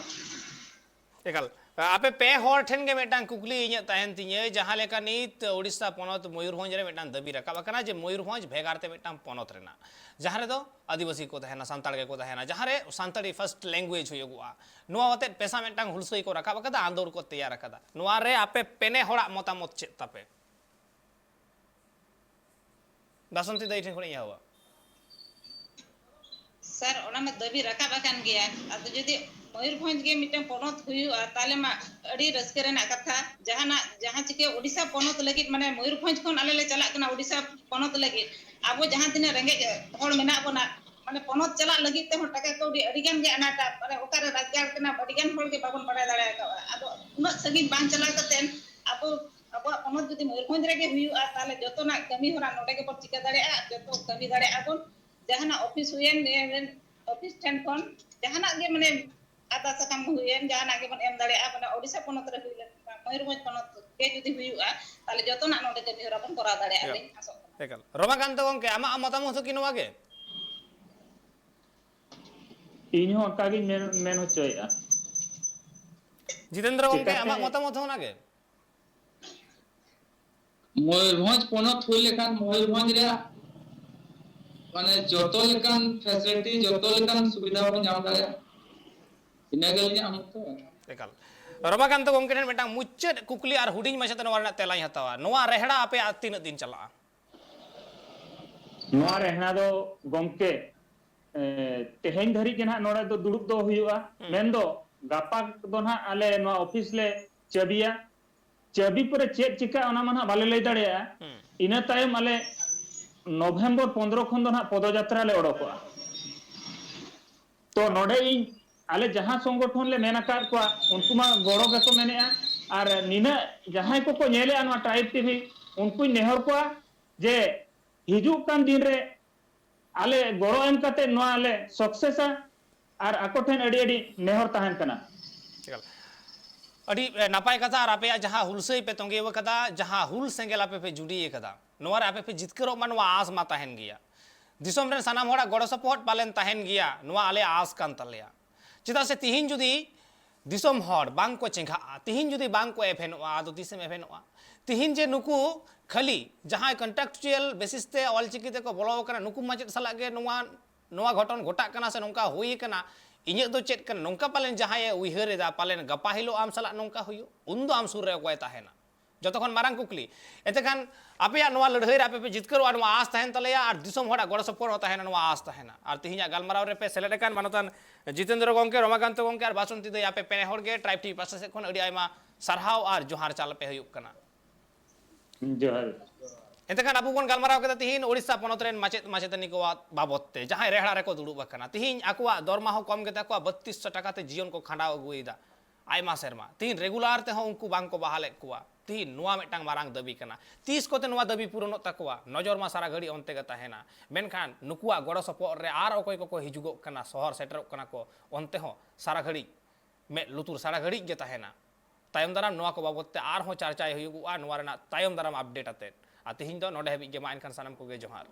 ᱮᱠᱟᱞ᱾ ᱟᱯᱮ ᱯᱮ ᱦᱚᱲ ᱴᱷᱮᱱ ᱜᱮ ᱢᱤᱫᱴᱟᱝ ᱠᱩᱠᱞᱤ ᱤᱧᱟᱹᱜ ᱛᱟᱦᱮᱱ ᱛᱤᱧᱟᱹ, ᱡᱟᱦᱟᱸ ᱞᱮᱠᱟ ᱱᱤᱛ ᱳᱰᱤᱥᱟ ᱯᱚᱱᱚᱛ ᱢᱚᱭᱩᱨᱵᱷᱚᱸᱡᱽ ᱨᱮ ᱢᱤᱫᱴᱟᱝ ᱫᱟᱹᱵᱤ ᱨᱟᱠᱟᱵ ᱟᱠᱟᱱᱟ ᱡᱮ ᱢᱚᱭᱩᱨᱵᱷᱚᱸᱡᱽ ᱵᱷᱮᱜᱟᱨ ᱛᱮ ᱢᱤᱫᱴᱟᱝ ᱯᱚᱱᱚᱛ ᱨᱮᱱᱟᱜ, ᱡᱟᱦᱟᱸ ᱨᱮᱫᱚ ᱟᱹᱫᱤᱵᱟᱹᱥᱤ ᱠᱚ ᱛᱟᱦᱮᱱᱟ, ᱥᱟᱱᱛᱟᱲ ᱜᱮᱠᱚ ᱛᱟᱦᱮᱱᱟ, ᱡᱟᱦᱟᱸ ᱨᱮ ᱥᱟᱱᱛᱟᱲᱤ first language ᱦᱩᱭᱩᱜᱚᱜᱼᱟ᱾ ᱱᱚᱣᱟ ᱟᱛᱮᱫ ᱯᱮᱥᱟ ᱢᱤᱫᱴᱟᱝ ᱦᱩᱞᱥᱟᱹᱭ ᱠᱚ ᱨᱟᱠᱟᱵ ᱟᱠᱟᱫᱟ, ᱟᱸᱫᱳᱲ ᱠᱚ ᱛᱮᱭᱟᱨ ᱟᱠᱟᱫᱟ᱾ ᱱᱚᱣᱟ ᱨᱮ ᱟᱯᱮ ᱯᱮᱱᱮ ᱦᱚᱲᱟᱜ ᱢᱚᱛᱟᱢᱚᱛ ᱪᱮᱫ ᱛᱟᱯᱮ? ᱵᱟᱥᱚᱱᱛᱤ ᱫᱟᱹᱭ ᱴᱷᱮᱱ ᱠᱷᱚᱱᱤᱧ ᱮᱦᱚᱵᱟ᱾ ᱥᱟᱨ, ᱚᱱᱟ ᱢᱟ ᱫᱟᱹᱵᱤ ᱨᱟᱠᱟᱵ ᱟᱠᱟᱱ ᱜᱮᱭᱟ᱾ ᱟᱫᱚ ᱡᱩᱫᱤ ᱢᱚᱭᱩᱨᱵᱷᱚᱸᱡᱽ ᱜᱮ ᱢᱤᱫᱴᱟᱝ ᱯᱚᱱᱚᱛ ᱦᱩᱭᱩᱜᱼᱟ, ᱛᱟᱦᱚᱞᱮ ᱢᱟ ᱟᱹᱰᱤ ᱨᱟᱹᱥᱠᱟᱹ ᱨᱮᱱᱟᱜ ᱠᱟᱛᱷᱟ᱾ ᱡᱟᱦᱟᱱᱟᱜ, ᱡᱟᱦᱟᱸ ᱪᱤᱠᱟᱹ ᱳᱰᱤᱥᱟ ᱯᱚᱱᱚᱛ ᱞᱟᱹᱜᱤᱫ, ᱢᱟᱱᱮ ᱢᱚᱭᱩᱨᱵᱷᱚᱸᱡᱽ ᱠᱷᱚᱱ ᱟᱞᱮ ᱞᱮ ᱪᱟᱞᱟᱜ ᱠᱟᱱᱟ ᱳᱰᱤᱥᱟ ᱯᱚᱱᱚᱛ ᱞᱟᱹᱜᱤᱫ᱾ ᱟᱵᱚ ᱡᱟᱦᱟᱸ ᱛᱤᱱᱟᱹᱜ ᱨᱮᱸᱜᱮᱡ ᱦᱚᱲ ᱢᱮᱱᱟᱜ ᱵᱚᱱᱟ, ᱢᱟᱱᱮ ᱯᱚᱱᱚᱛ ᱪᱟᱞᱟᱜ ᱞᱟᱹᱜᱤᱫ ᱛᱮᱦᱚᱸ ᱴᱟᱠᱟ ᱠᱟᱹᱣᱰᱤ ᱟᱹᱰᱤ ᱜᱟᱱ ᱜᱮ ᱟᱱᱟᱴᱟ᱾ ᱢᱟᱱᱮ ᱚᱠᱟᱨᱮ ᱨᱳᱡᱽᱜᱟᱨ ᱠᱟᱱᱟ, ᱟᱹᱰᱤ ᱜᱟᱱ ᱦᱚᱲ ᱜᱮ ᱵᱟᱵᱚᱱ ᱵᱟᱲᱟᱭ ᱫᱟᱲᱮ ᱟᱠᱟᱫᱼᱟ᱾ ᱟᱫᱚ ᱩᱱᱟᱹᱜ ᱥᱟᱺᱜᱤᱧ ᱵᱟᱝ ᱪᱟᱞᱟᱣ ᱠᱟᱛᱮ ᱟᱵᱚ, ᱟᱵᱚᱣᱟᱜ ᱯᱚᱱᱚᱛ ᱡᱩᱫᱤ ᱢᱚᱭᱩᱨᱵᱷᱚᱸᱡᱽ ᱨᱮᱜᱮ ᱦᱩᱭᱩᱜᱼᱟ, ᱛᱟᱦᱚᱞᱮ ᱡᱚᱛᱚᱱᱟᱜ ᱠᱟᱹᱢᱤ ᱦᱚᱨᱟ ᱱᱚᱰᱮ ᱜᱮᱵᱚᱱ ᱪᱤᱠᱟᱹ ᱫᱟᱲᱮᱭᱟᱜᱼᱟ, ᱡᱚᱛᱚ ᱠᱟᱹᱢᱤ ᱫᱟᱲᱮᱭᱟᱜᱼᱟ ᱵᱚᱱ᱾ ᱡᱟᱦᱟᱱᱟᱜ ᱚᱯᱷᱤᱥ ᱦᱩᱭᱮᱱ, ᱚᱯᱷᱤᱥ ᱴᱷᱮᱱ ᱠᱷᱚᱱ ᱡᱟᱦᱟᱱᱟᱜ ᱜᱮ, ᱢᱟᱱᱮ ᱟᱫᱟ ᱥᱟᱠᱟᱢ ᱦᱩᱭᱮᱱ, ᱡᱟᱦᱟᱱᱟᱜ ᱜᱮᱵᱚᱱ ᱮᱢ ᱫᱟᱲᱮᱭᱟᱜᱼᱟ᱾ ᱢᱟᱱᱮ ᱳᱰᱤᱥᱟ ᱯᱚᱱᱚᱛ ᱨᱮ ᱦᱩᱭ ᱞᱮᱱᱠᱷᱟᱱ, ᱢᱚᱭᱩᱨᱵᱷᱚᱸᱡᱽ ᱯᱚᱱᱚᱛ ᱜᱮ ᱡᱩᱫᱤ ᱦᱩᱭᱩᱜᱼᱟ, ᱛᱟᱦᱚᱞᱮ ᱡᱚᱛᱚᱱᱟᱜ ᱱᱚᱰᱮ ᱠᱟᱹᱢᱤ ᱦᱚᱨᱟ ᱵᱚᱱ ᱠᱚᱨᱟᱣ ᱫᱟᱲᱮᱭᱟᱜᱼᱟ, ᱮᱠᱟᱞ᱾ ᱞᱤᱧ ᱟᱥᱚᱜ ᱠᱟᱱᱟ᱾ ᱮᱠᱟᱞ᱾ ᱨᱚᱢᱟᱠᱟᱱᱛᱚ ᱜᱚᱢᱠᱮ, ᱟᱢᱟᱜ ᱢᱚᱛᱟᱢᱚᱛ ᱦᱚᱸ ᱠᱤ ᱱᱚᱣᱟ ᱜᱮ? ᱤᱧ ᱦᱚᱸ ᱚᱱᱠᱟ ᱜᱤᱧ ᱢᱮᱱ, ᱢᱮᱱ ᱦᱚᱪᱚᱭᱮᱫᱼᱟ᱾ ᱡᱤᱛᱮᱱᱫᱨᱚ ᱜᱚᱢᱠᱮ, ᱪᱮᱠᱟᱛᱮ? ᱟᱢᱟᱜ ᱢᱚᱛᱟᱢᱚᱛ ᱦᱚᱸ ᱚᱱᱟᱜᱮ? ᱢᱚᱭᱩᱨᱵᱷᱚᱸᱡᱽ ᱯᱚᱱᱚᱛ ᱦᱩᱭ ᱞᱮᱠᱷᱟᱱ ᱢᱚᱭᱩᱨᱵᱷᱚᱸᱡᱽ ᱨᱮᱭᱟᱜ ᱢᱟᱱᱮ ᱡᱚᱛᱚ ᱞᱮᱠᱟᱱ facility, ᱡᱚᱛᱚ ᱞᱮᱠᱟᱱ ᱥᱩᱵᱤᱫᱷᱟ ᱵᱚᱱ ᱧᱟᱢ ᱫᱟᱲᱮᱭᱟᱜᱼᱟ᱾ ᱤᱱᱟᱹ ᱜᱮ ᱟᱹᱞᱤᱧᱟᱜ ᱢᱚᱛ ᱫᱚ᱾ ᱮᱠᱟᱞ᱾ ᱨᱚᱢᱟᱠᱟᱱᱛᱚ ᱜᱚᱢᱠᱮ ᱴᱷᱮᱱ ᱢᱤᱫᱴᱟᱝ ᱢᱩᱪᱟᱹᱫ ᱠᱩᱠᱞᱤ ᱟᱨ ᱦᱩᱰᱤᱧ ᱢᱟᱪᱷᱟᱛᱮ ᱱᱚᱣᱟ ᱨᱮᱱᱟᱜ ᱛᱮᱞᱟᱧ ᱦᱟᱛᱟᱣᱟ, ᱱᱚᱣᱟ ᱨᱮᱦᱲᱟ ᱟᱯᱮᱭᱟᱜ ᱛᱤᱱᱟᱹᱜ ᱫᱤᱱ ᱪᱟᱞᱟᱜᱼᱟ? ᱱᱚᱣᱟ ᱨᱮᱦᱲᱟ ᱫᱚ ᱜᱚᱢᱠᱮ, ᱮ, ᱛᱮᱦᱮᱧ ᱫᱷᱟᱹᱨᱤᱡ ᱜᱮ ᱱᱟᱦᱟᱜ ᱱᱚᱰᱮ ᱫᱚ ᱫᱩᱲᱩᱵ ᱫᱚ ᱦᱩᱭᱩᱜᱼᱟ᱾ ᱦᱩᱸ᱾ ᱢᱮᱱᱫᱚ ᱜᱟᱯᱟ ᱫᱚ ᱱᱟᱦᱟᱜ ᱟᱞᱮ ᱱᱚᱣᱟ ᱚᱯᱷᱤᱥ ᱞᱮ ᱪᱟᱹᱵᱤᱭᱟ᱾ ᱪᱟᱹᱵᱤ ᱯᱚᱨᱮ ᱪᱮᱫ ᱪᱤᱠᱟᱹᱜᱼᱟ ᱚᱱᱟ ᱢᱟ ᱱᱟᱦᱟᱜ ᱵᱟᱞᱮ ᱞᱟᱹᱭ ᱫᱟᱲᱮᱭᱟᱜᱼᱟ᱾ ᱦᱩᱸ᱾ ᱤᱱᱟᱹ ᱛᱟᱭᱚᱢ ᱟᱞᱮ ᱱᱚᱵᱷᱮᱢᱵᱚᱨ ᱯᱚᱱᱫᱽᱨᱚ ᱠᱷᱚᱱ ᱫᱚ ᱱᱟᱦᱟᱜ ᱯᱚᱫᱚᱡᱟᱛᱨᱟ ᱞᱮ ᱚᱰᱚᱠᱚᱜᱼᱟ᱾ ᱛᱚ ᱱᱚᱰᱮ ᱤᱧ ᱟᱞᱮ ᱡᱟᱦᱟᱸ ᱥᱚᱝᱜᱚᱴᱷᱚᱱ ᱞᱮ ᱢᱮᱱ ᱟᱠᱟᱫ ᱠᱚᱣᱟ, ᱩᱱᱠᱩ ᱢᱟ ᱜᱚᱲᱚ ᱜᱮᱠᱚ ᱢᱮᱱᱮᱜᱼᱟ᱾ ᱟᱨ ᱱᱤᱱᱟᱹᱜ ᱡᱟᱦᱟᱸᱭ ᱠᱚᱠᱚ ᱧᱮᱞᱮᱜᱼᱟ ᱱᱚᱣᱟ ᱴᱨᱟᱭᱤᱵᱽ ᱴᱤᱵᱷᱤ, ᱩᱱᱠᱩᱧ ᱱᱮᱦᱚᱨ ᱠᱚᱣᱟ ᱡᱮ ᱦᱤᱡᱩᱜ ᱠᱟᱱ ᱫᱤᱱ ᱨᱮ ᱟᱞᱮ ᱜᱚᱲᱚ ᱮᱢ ᱠᱟᱛᱮ ᱱᱚᱣᱟ ᱞᱮ ᱥᱟᱠᱥᱮᱥᱟ᱾ ᱟᱨ ᱟᱠᱚ ᱴᱷᱮᱱ ᱟᱹᱰᱤ ᱟᱹᱰᱤ ᱱᱮᱦᱚᱨ ᱛᱟᱦᱮᱱ ᱠᱟᱱᱟ᱾ ᱮᱠᱟᱞ᱾ ᱟᱹᱰᱤ, ᱮ, ᱱᱟᱯᱟᱭ ᱠᱟᱛᱷᱟ᱾ ᱟᱨ ᱟᱯᱮᱭᱟᱜ ᱡᱟᱦᱟᱸ ᱦᱩᱞᱥᱟᱹᱭ ᱯᱮ ᱛᱚᱸᱜᱮ ᱟᱠᱟᱫᱟ, ᱡᱟᱦᱟᱸ ᱦᱩᱞ ᱥᱮᱸᱜᱮᱞ ᱟᱯᱮ ᱯᱮ ᱡᱩᱰᱤ ᱟᱠᱟᱫᱟ, ᱱᱚᱣᱟ ᱨᱮ ᱟᱯᱮ ᱯᱮ ᱡᱤᱛᱠᱟᱹᱨᱚᱜ ᱢᱟ, ᱱᱚᱣᱟ ᱟᱸᱥ ᱢᱟ ᱛᱟᱦᱮᱱ ᱜᱮᱭᱟ᱾ ᱫᱤᱥᱚᱢ ᱨᱮᱱ ᱥᱟᱱᱟᱢ ᱦᱚᱲᱟᱜ ᱜᱚᱲᱚ ᱥᱚᱯᱚᱦᱚᱫ ᱯᱟᱞᱮᱱ ᱛᱟᱦᱮᱱ ᱜᱮᱭᱟ, ᱱᱚᱣᱟ ᱟᱞᱮᱭᱟᱜ ᱟᱸᱥ ᱠᱟᱱ ᱛᱟᱞᱮᱭᱟ᱾ ᱪᱮᱫᱟᱜ ᱥᱮ ᱛᱤᱦᱤᱧ ᱡᱩᱫᱤ ᱫᱤᱥᱚᱢ ᱦᱚᱲ ᱵᱟᱝ ᱠᱚ ᱪᱮᱸᱜᱷᱟᱜᱼᱟ, ᱛᱤᱦᱤᱧ ᱡᱩᱫᱤ ᱵᱟᱝ ᱠᱚ ᱮᱵᱷᱮᱱᱚᱜᱼᱟ, ᱟᱫᱚ ᱛᱤᱥᱮᱢ ᱮᱵᱷᱮᱱᱚᱜᱼᱟ? ᱛᱤᱦᱤᱧ ᱡᱮ ᱱᱩᱠᱩ ᱠᱷᱟᱹᱞᱤ ᱡᱟᱦᱟᱸᱭ contractual basis ᱛᱮ ᱚᱞᱪᱤᱠᱤ ᱛᱮᱠᱚ ᱵᱚᱞᱚ ᱟᱠᱟᱱᱟ, ᱱᱩᱠᱩ ᱢᱟᱪᱮᱫ ᱥᱟᱞᱟᱜ ᱜᱮ ᱱᱚᱣᱟ, ᱱᱚᱣᱟ ᱜᱷᱚᱴᱚᱱ ᱜᱷᱚᱴᱟᱜ ᱠᱟᱱᱟ ᱥᱮ ᱱᱚᱝᱠᱟ ᱦᱩᱭ ᱟᱠᱟᱱᱟ, ᱤᱧᱟᱹᱜ ᱫᱚ ᱪᱮᱫ ᱠᱟᱱᱟ, ᱱᱚᱝᱠᱟ ᱯᱟᱞᱮᱱ ᱡᱟᱦᱟᱸᱭᱮ ᱩᱭᱦᱟᱹᱨ ᱮᱫᱟ, ᱯᱟᱞᱮᱱ ᱜᱟᱯᱟ ᱦᱤᱞᱳᱜ ᱟᱢ ᱥᱟᱞᱟᱜ ᱱᱚᱝᱠᱟ ᱦᱩᱭᱩᱜ, ᱩᱱᱫᱚ ᱟᱢ ᱥᱩᱨ ᱨᱮ ᱚᱠᱚᱭ ᱛᱟᱦᱮᱱᱟ? ᱡᱚᱛᱚ ᱠᱷᱚᱱ ᱢᱟᱨᱟᱝ ᱠᱩᱠᱞᱤ᱾ ᱮᱱᱛᱮ ᱠᱷᱟᱱ ᱟᱯᱮᱭᱟᱜ ᱱᱚᱣᱟ ᱞᱟᱹᱲᱦᱟᱹᱭ ᱨᱮ ᱟᱯᱮ ᱯᱮ ᱡᱤᱛᱠᱟᱹᱨᱚᱜᱼᱟ, ᱱᱚᱣᱟ ᱟᱸᱥ ᱛᱟᱦᱮᱱ ᱛᱟᱞᱮᱭᱟ, ᱟᱨ ᱫᱤᱥᱚᱢ ᱦᱚᱲᱟᱜ ᱜᱚᱲᱚ ᱥᱚᱯᱚᱦᱚᱫ ᱦᱚᱸ ᱛᱟᱦᱮᱱᱟ, ᱱᱚᱣᱟ ᱟᱸᱥ ᱛᱟᱦᱮᱱᱟ᱾ ᱟᱨ ᱛᱤᱦᱤᱧᱟᱜ ᱜᱟᱞᱢᱟᱨᱟᱣ ᱨᱮᱯᱮ ᱥᱮᱞᱮᱫ ᱟᱠᱟᱱ ᱢᱟᱱᱚᱛᱟᱱ ᱡᱤᱛᱮᱱᱫᱨᱚ ᱜᱚᱢᱠᱮ, ᱨᱚᱢᱟᱠᱟᱱᱛᱚ ᱜᱚᱢᱠᱮ ᱟᱨ ᱵᱟᱥᱚᱱᱛᱤ ᱫᱟᱹᱭ, ᱟᱯᱮ ᱯᱮ ᱦᱚᱲ ᱜᱮ ᱴᱨᱟᱭᱤᱵᱽ ᱴᱤᱵᱷᱤ ᱯᱟᱥᱴᱟ ᱥᱮᱫ ᱠᱷᱚᱱ ᱟᱹᱰᱤ ᱟᱭᱢᱟ ᱥᱟᱨᱦᱟᱣ ᱟᱨ ᱡᱚᱦᱟᱨ ᱪᱟᱞ ᱟᱯᱮ ᱦᱩᱭᱩᱜ ᱠᱟᱱᱟ᱾ ᱡᱚᱦᱟᱨ᱾ ᱮᱱᱛᱮ ᱠᱷᱟᱱ ᱟᱵᱚ ᱵᱚᱱ ᱜᱟᱞᱢᱟᱨᱟᱣ ᱠᱮᱫᱟ ᱛᱤᱦᱤᱧ ᱳᱰᱤᱥᱟ ᱯᱚᱱᱚᱛ ᱨᱮᱱ ᱢᱟᱪᱮᱫ ᱢᱟᱪᱮᱛᱟᱹᱱᱤ ᱠᱚᱣᱟᱜ ᱵᱟᱵᱚᱫ ᱛᱮ, ᱡᱟᱦᱟᱸᱭ ᱨᱮᱦᱲᱟ ᱨᱮᱠᱚ ᱫᱩᱲᱩᱵ ᱟᱠᱟᱱᱟ᱾ ᱛᱤᱦᱤᱧ ᱟᱠᱚᱣᱟᱜ ᱫᱚᱨᱢᱟ ᱦᱚᱸ ᱠᱚᱢ ᱜᱮᱛᱟ ᱠᱚᱣᱟ, ᱵᱟᱹᱛᱤᱥ ᱥᱚ ᱴᱟᱠᱟ ᱛᱮ ᱡᱤᱭᱚᱱ ᱠᱚ ᱠᱷᱟᱸᱰᱟᱣ ᱟᱹᱜᱩᱭᱮᱫᱟ ᱟᱭᱢᱟ ᱥᱮᱨᱢᱟ᱾ ᱛᱤᱦᱤᱧ regular ᱛᱮᱦᱚᱸ ᱩᱱᱠᱩ ᱵᱟᱝ ᱠᱚ ᱵᱟᱦᱟᱞᱮᱫ ᱠᱚᱣᱟ᱾ ᱛᱤᱦᱤᱧ ᱱᱚᱣᱟ ᱢᱤᱫᱴᱟᱝ ᱢᱟᱨᱟᱝ ᱫᱟᱹᱵᱤ ᱠᱟᱱᱟ᱾ ᱛᱤᱥ ᱠᱚᱛᱮ ᱱᱚᱣᱟ ᱫᱟᱹᱵᱤ ᱯᱩᱨᱚᱱᱚᱜ ᱛᱟᱠᱚᱣᱟ? ᱱᱚᱡᱚᱨ ᱢᱟ ᱥᱟᱨᱟ ᱜᱷᱟᱹᱲᱤᱡ ᱚᱱᱛᱮ ᱜᱮ ᱛᱟᱦᱮᱱᱟ᱾ ᱢᱮᱱᱠᱷᱟᱱ ᱱᱩᱠᱩᱣᱟᱜ ᱜᱚᱲᱚ ᱥᱚᱯᱚᱦᱚᱫ ᱨᱮ ᱟᱨ ᱚᱠᱚᱭ ᱠᱚᱠᱚ ᱦᱤᱡᱩᱜᱚᱜ ᱠᱟᱱᱟ, ᱥᱚᱦᱚᱨ ᱥᱮᱴᱮᱨᱚᱜ ᱠᱟᱱᱟ ᱠᱚ, ᱚᱱᱛᱮ ᱦᱚᱸ ᱥᱟᱨᱟ ᱜᱷᱟᱹᱲᱤᱡ ᱢᱮᱫ ᱞᱩᱛᱩᱨ ᱥᱟᱨᱟ ᱜᱷᱟᱹᱲᱤᱡ ᱜᱮ ᱛᱟᱦᱮᱱᱟ᱾ ᱛᱟᱭᱚᱢ ᱫᱟᱨᱟᱢ ᱱᱚᱣᱟ ᱠᱚ ᱵᱟᱵᱚᱫ ᱛᱮ ᱟᱨᱦᱚᱸ ᱪᱟᱨᱪᱟᱭ ᱦᱩᱭᱩᱜᱚᱜᱼᱟ, ᱱᱚᱣᱟ ᱨᱮᱱᱟᱜ ᱛᱟᱭᱚᱢ ᱫᱟᱨᱟᱢ update ᱟᱛᱮᱫ᱾ ᱟᱨ ᱛᱤᱦᱤᱧ ᱫᱚ ᱱᱚᱰᱮ ᱦᱟᱹᱵᱤᱡ ᱜᱮ᱾ ᱢᱟ ᱮᱱᱠᱷᱟᱱ ᱥᱟᱱᱟᱢ ᱠᱚᱜᱮ ᱡᱚᱦᱟᱨ᱾